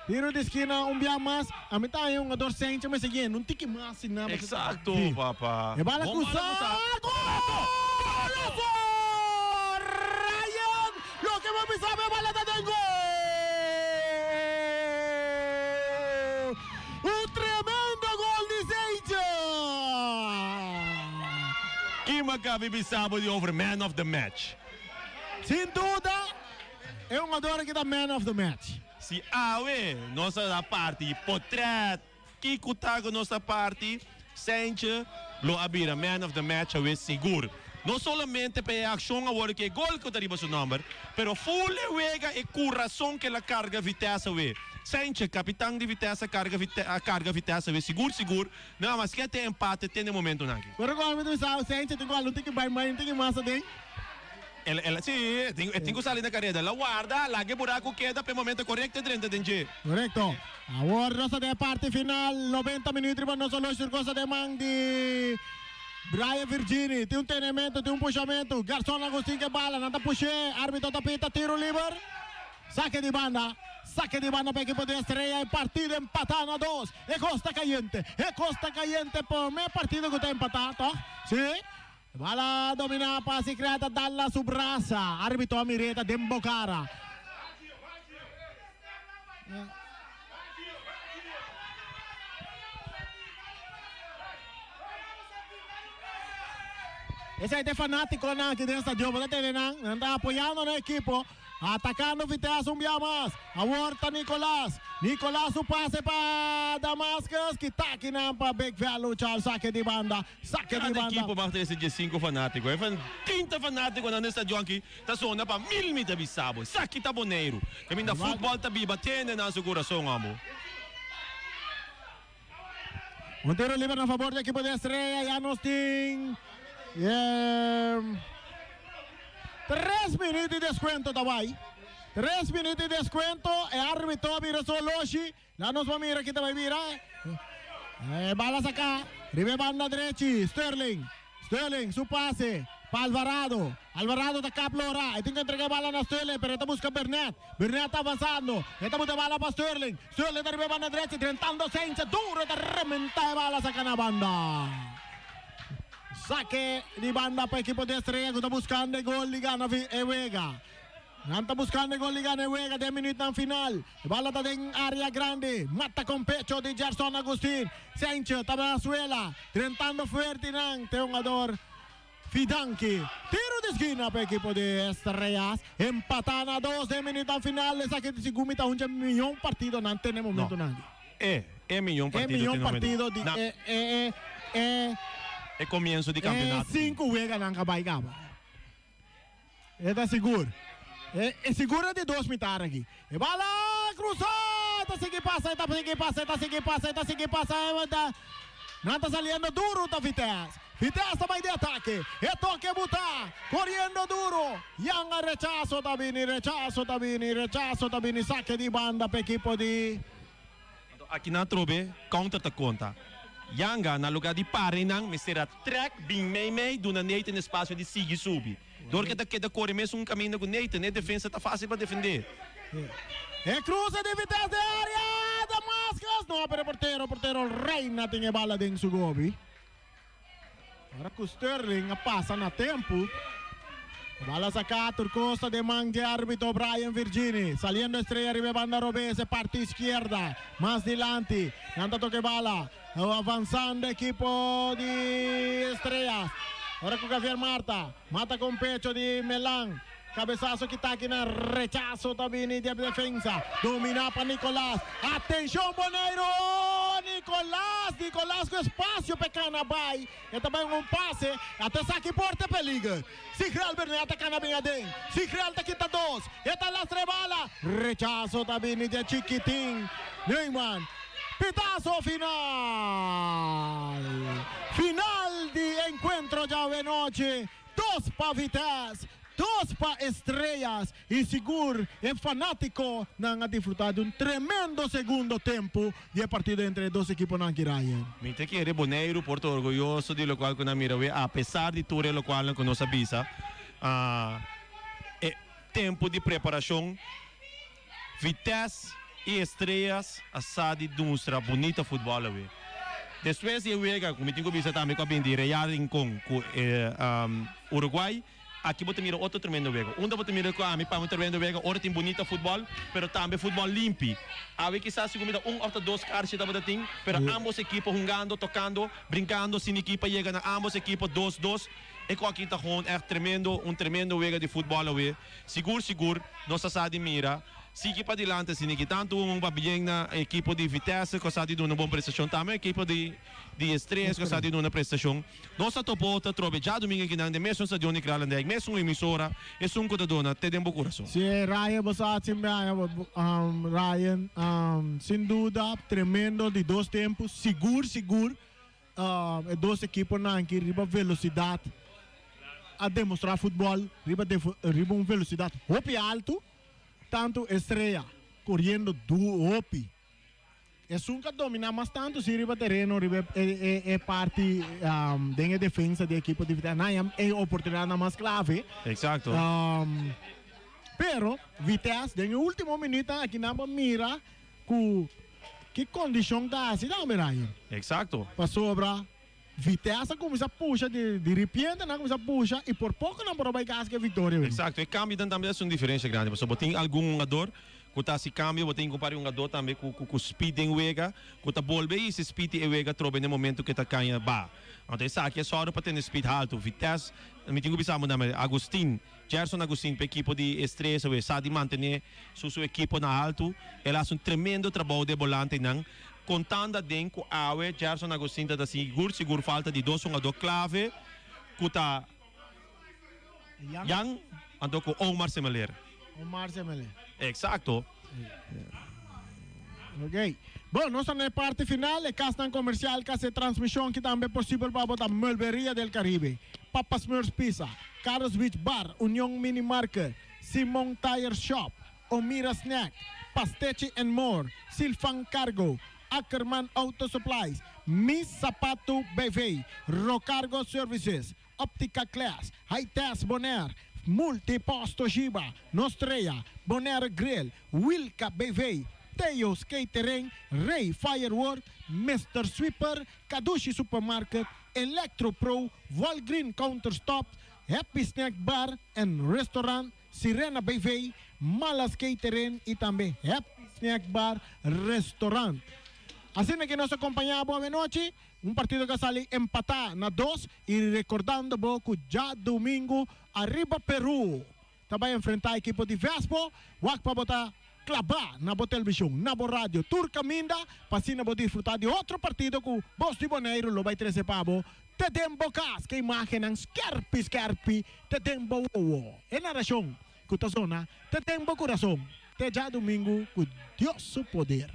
S1: Tiro de esquina un día más. A mitad hay un jugador Sánchez me siguiendo. Un tique más sin nada.
S2: Exacto, sí. Papá.
S1: E bala cruzada. ¡Gol! ¡Golazo! Ryan, lo que va a pisar, bala del gol.
S8: Ki Maccabi bisabo di over man of the match?
S1: Sin duda e hungador aki ta man of the match.
S8: Si awe nos a da parti potret, kico ta cu nos ta parti, Sentje lo a bira man of the match awe sigur. No solamente pa e accion awor cu e gol cu ta riba su nomber, pero full e wega e curason cu el a carga Vitesse awe. Sentje, capitan di Vitesse a carga a carga Vitesse awe sigur sigur. No, maske te empate te n'e momentonan aki.
S1: Pero cu ami ta bisa, Sentje tin cu alun tin ki bai mai, tin ki mas aden.
S8: El, el, si, e tin, e tin cu sali na careda. El a warda, laga e buraco keda pa e momento corecto e drenta den dje.
S1: Corecto. Awor nos ta den e parti final, 90 minuut riba nos oloshi tur cos ta den man di Brian Virgini. Tin un tenemento, tin un pushamento. Garson Agustin ke bala, nan ta push'é, arbitro ta pita tiro liber. Sake di banda, sake di banda pa ekipo di Estrella. E partido empatá na dos. E cos ta cayente, e cos ta cayente. Prome partido cu ta empatá, toch? Si. Bala dominá pa Secreta dal na su brasa. Arbitro a mir'é ta den bo cara. Esei ta e fanátikonan aki den stadion. Bo ta tende nan. Nan ta apoyando nan ekipo. Atacando Vitesse un bia mas. Awor ta Nicolas. Nicolas su pase pa Damascus. Kita akinan pa Big Value Charles. Sake di banda. Sake di
S8: Cada
S1: banda.
S8: ekipo mag trece diesinco fanatico. E van trinta fanaticonan den stadion aki ta zona pa mil mi ta bisa bo. Esaki ta Boneiru. Caminda futbol ta biba tende nan su curason amo.
S1: Un tiro liber na favor di ekipo di Estrella. Ya nos tin tres minuut di descuento ta bai. Tres minuut di descuento. E arbitro a bira su oloshi. Ya nos por mira ki ta bai bira. E bala saca riba e banda drechi. Sterling. Sterling su pase pa Alvarado. Alvarado ta kap lora. E tin ku entrega e bala na Sterling, pero e ta buska Burnett. Burnett ta avansando. E ta buta e bala pa Sterling. Sterling ta riba e banda drechi, drentando Sencha duro. E ta rementa e bala saka na banda. Sake di banda pa ekipo di Estrella ku ta buskando e gol di gana e wega. Nan ta buskando e gol di gana e wega den minütnan final. E bala ta den area grandi. Mata con pecho di Gerson Agustin. Sencho ta na suela. Drentando fuerte nan te hungador Fidanki. Tiro di skina pa ekipo di Estrellas. Empata na dos den minuutnan final. Esaki ta sigur mi ta huncha miyon partido nan tene momentonan aki.
S8: E, e miyon
S1: E
S8: partido
S1: miyon
S8: tene momento.
S1: partido di
S8: Na
S1: e e e e
S8: e comienzo di
S1: e
S8: campeonato.
S1: sinku weganan ka bai kaba. E ta sigur. E, e sigur e di dos mitar aki. E bala cruza! E ta sigui pasa, e ta sigui pasa, e ta sigui pasa, e ta sigui pasa. E ta, nan ta saliendo duro ta Vitesse. Vitesse ta bai di atake. E toke buta. Coriendo duro. Yanga rechazo ta bini, rechazo ta bini, rechazo ta bini. Sake di banda pa ekipo di.
S8: Anto aki nan atrobe counter ta conta. Yanga na lugar di para einan mester a trek bin mei mei duna Nathan espacio di sigui subi. Dor ke ta keda core mesun caminda cu Nathan e defensa ta facil pa defende.
S1: E cruce di Vitesse den area Damascus no pero e portero portero Reina tin e bala den su gobi. Ora cu Sterling a pasa na tempo, e bala saca tur costa den man dje arbitro Brian Virgini. Saliendo Estrella riba e banda robes, e parti izquierda, mas dilanti. Nan ta toca e bala, avanzando ekipo di Estrellas. Ora cu Javier Marta mata con pecho di Melan. Cabesazo ki ta aki na rechazo ta bini di e defensa. Domina pa Nicolas. Atencion Boneiru! Nicolas! Nicolas cu espacio pa e cana bay. E ta bay un pase. Ata esaki por ta peliger. Sigrel Bernet ta cana bin aden. Sigrel ta kita dos. E ta lastra e bala. Rechazo ta bini di e chikitin Neyman. Pitazo final! Final di encuentro djawe nochi. Dos pa Vitesse, dos pa Estrellas y sigur e fanatico nan a disfruta di un tremendo segundo tempo di e partido entre e dos equiponan aki Ryan.
S8: Mi ta kere Boneiru por ta orguyoso di locual cu nan mira awe a pesar di tur e locualnan cu nos a bisa. E tempo di preparacion Vitesse y Estrellas a sa di mustra bunita futbol awe. Despues di e wega cu mi tin cu bisa tambe cu a bini di Real Rincon cu Uruguay, Aki bo ta mira otro tremendo wega. Unda bo ta mira ku ami pa un tremendo wega ora tin bunita futbòl, pero tambe futbòl limpi. Awe kisas sigur mi ta un òf ta dos karchi tabata tin, pero ambos ekipo hungando, tokando, brinkando sin ekipo a yega na ambos ekipo dos dos. E ku aki ta gewoon ègt tremendo, un tremendo wega di futbòl awe. Sigur sigur nos ta sa di mira. Sigui padilanti asina ki tantu un pabien na ekipo di Vitesse ku a sa di duna bon prestashon, tambe ekipo di di Estrella ku a sa di duna prestashon. Nos ta topa otro atrobe djadumingu akinan den mesun stadion di Kralendijk, mesun emisora, esun ku ta duna te den bo kurason.
S1: Si Ryan bo sa sin biaha Ryan sin duda tremendo di dos tempu sigur sigur e dos ekiponan aki riba velosidat a demostra futbol riba riba un velosidat hopi altu. Tantu Estrella koriendo du hopi. Esun ka dominá mas tantu si riba tereno riba e parti den e defensa di ekipo di Vitesse. Nan e oportunidatnan mas klave.
S8: Exacto.
S1: Pero Vitesse den e ultimo minuutnan aki nan por mira ku ki kondishon ta hasi tambe Ryan.
S8: Exacto.
S1: Pasobra Vitesse a cuminsa pusha di di ripiente nan a cuminsa pusha y por poco nan por a bay casi cu e victoria wen.
S8: Exacto, e cambionan tambe ta haci un diferencia grandi pasobra bo tin algun hungador cu ta haci cambio, bo tin cu pari hungador tambe cu cu speed den wega cu ta bolbe hisa speed di e wega trobe na e momento cu e ta caña ba. Anto esaki a sòru pa tene speed halto. Vitesse, mi tin cu bisa bo tambe Agustin, Gerson Agustin pa ekipo di Estrella awe sa di mantene su su ekipo na halto, el a haci un tremendo trabou den bolantenan. Contando aden cu awe Gerson Agustin ta ta sigur sigur falta di dos hungador clave cu ta Jan anto cu Omar Semeler.
S1: Omar Semeler.
S8: Exacto.
S1: Ok. Bon, nos ta na e parti final. E casnan comercial ca haci e transmision aki tambe posibel pa bo ta Mulberia del Caribe, Papa Smurfs Pizza, Carlos Beach Bar, Union Mini Market, Simon Tire Shop, Omira Snack, Pastechi and More, Silfan Cargo, Ackerman Auto Supplies, Mi Sapatu BV, Rocargo Services, Optica Class, Hi-Test Bonaire, Multipost Toshiba, Nostrea, Bonaire Grill, Wilka BV, Theo's Catering, Rey Firework, Mister Sweeper, Kadushi Supermarket, Electro Pro, Walgreen Counterstop, Happy Snack Bar and Restaurant, Sirena BV, Malas Catering y tambe Happy Snack Bar Restaurant. Asina ki nos a compaña bo awenochi, un partido cu a sali empata na dos y recordando bo cu djadomingo ariba Peru ta bay enfrenta ekipo di Vespo, wak pa bo ta claba na bo television, na bo radio, tur caminda pa asina bo disfruta di otro partido cu Bos di Boneiru lo bay trece pa bo Te den bo kas ku imágennan skèrpi skèrpi te den bo wowo. E narashon ku ta zona te den bo kurason te djadumingu ku Dios su poder.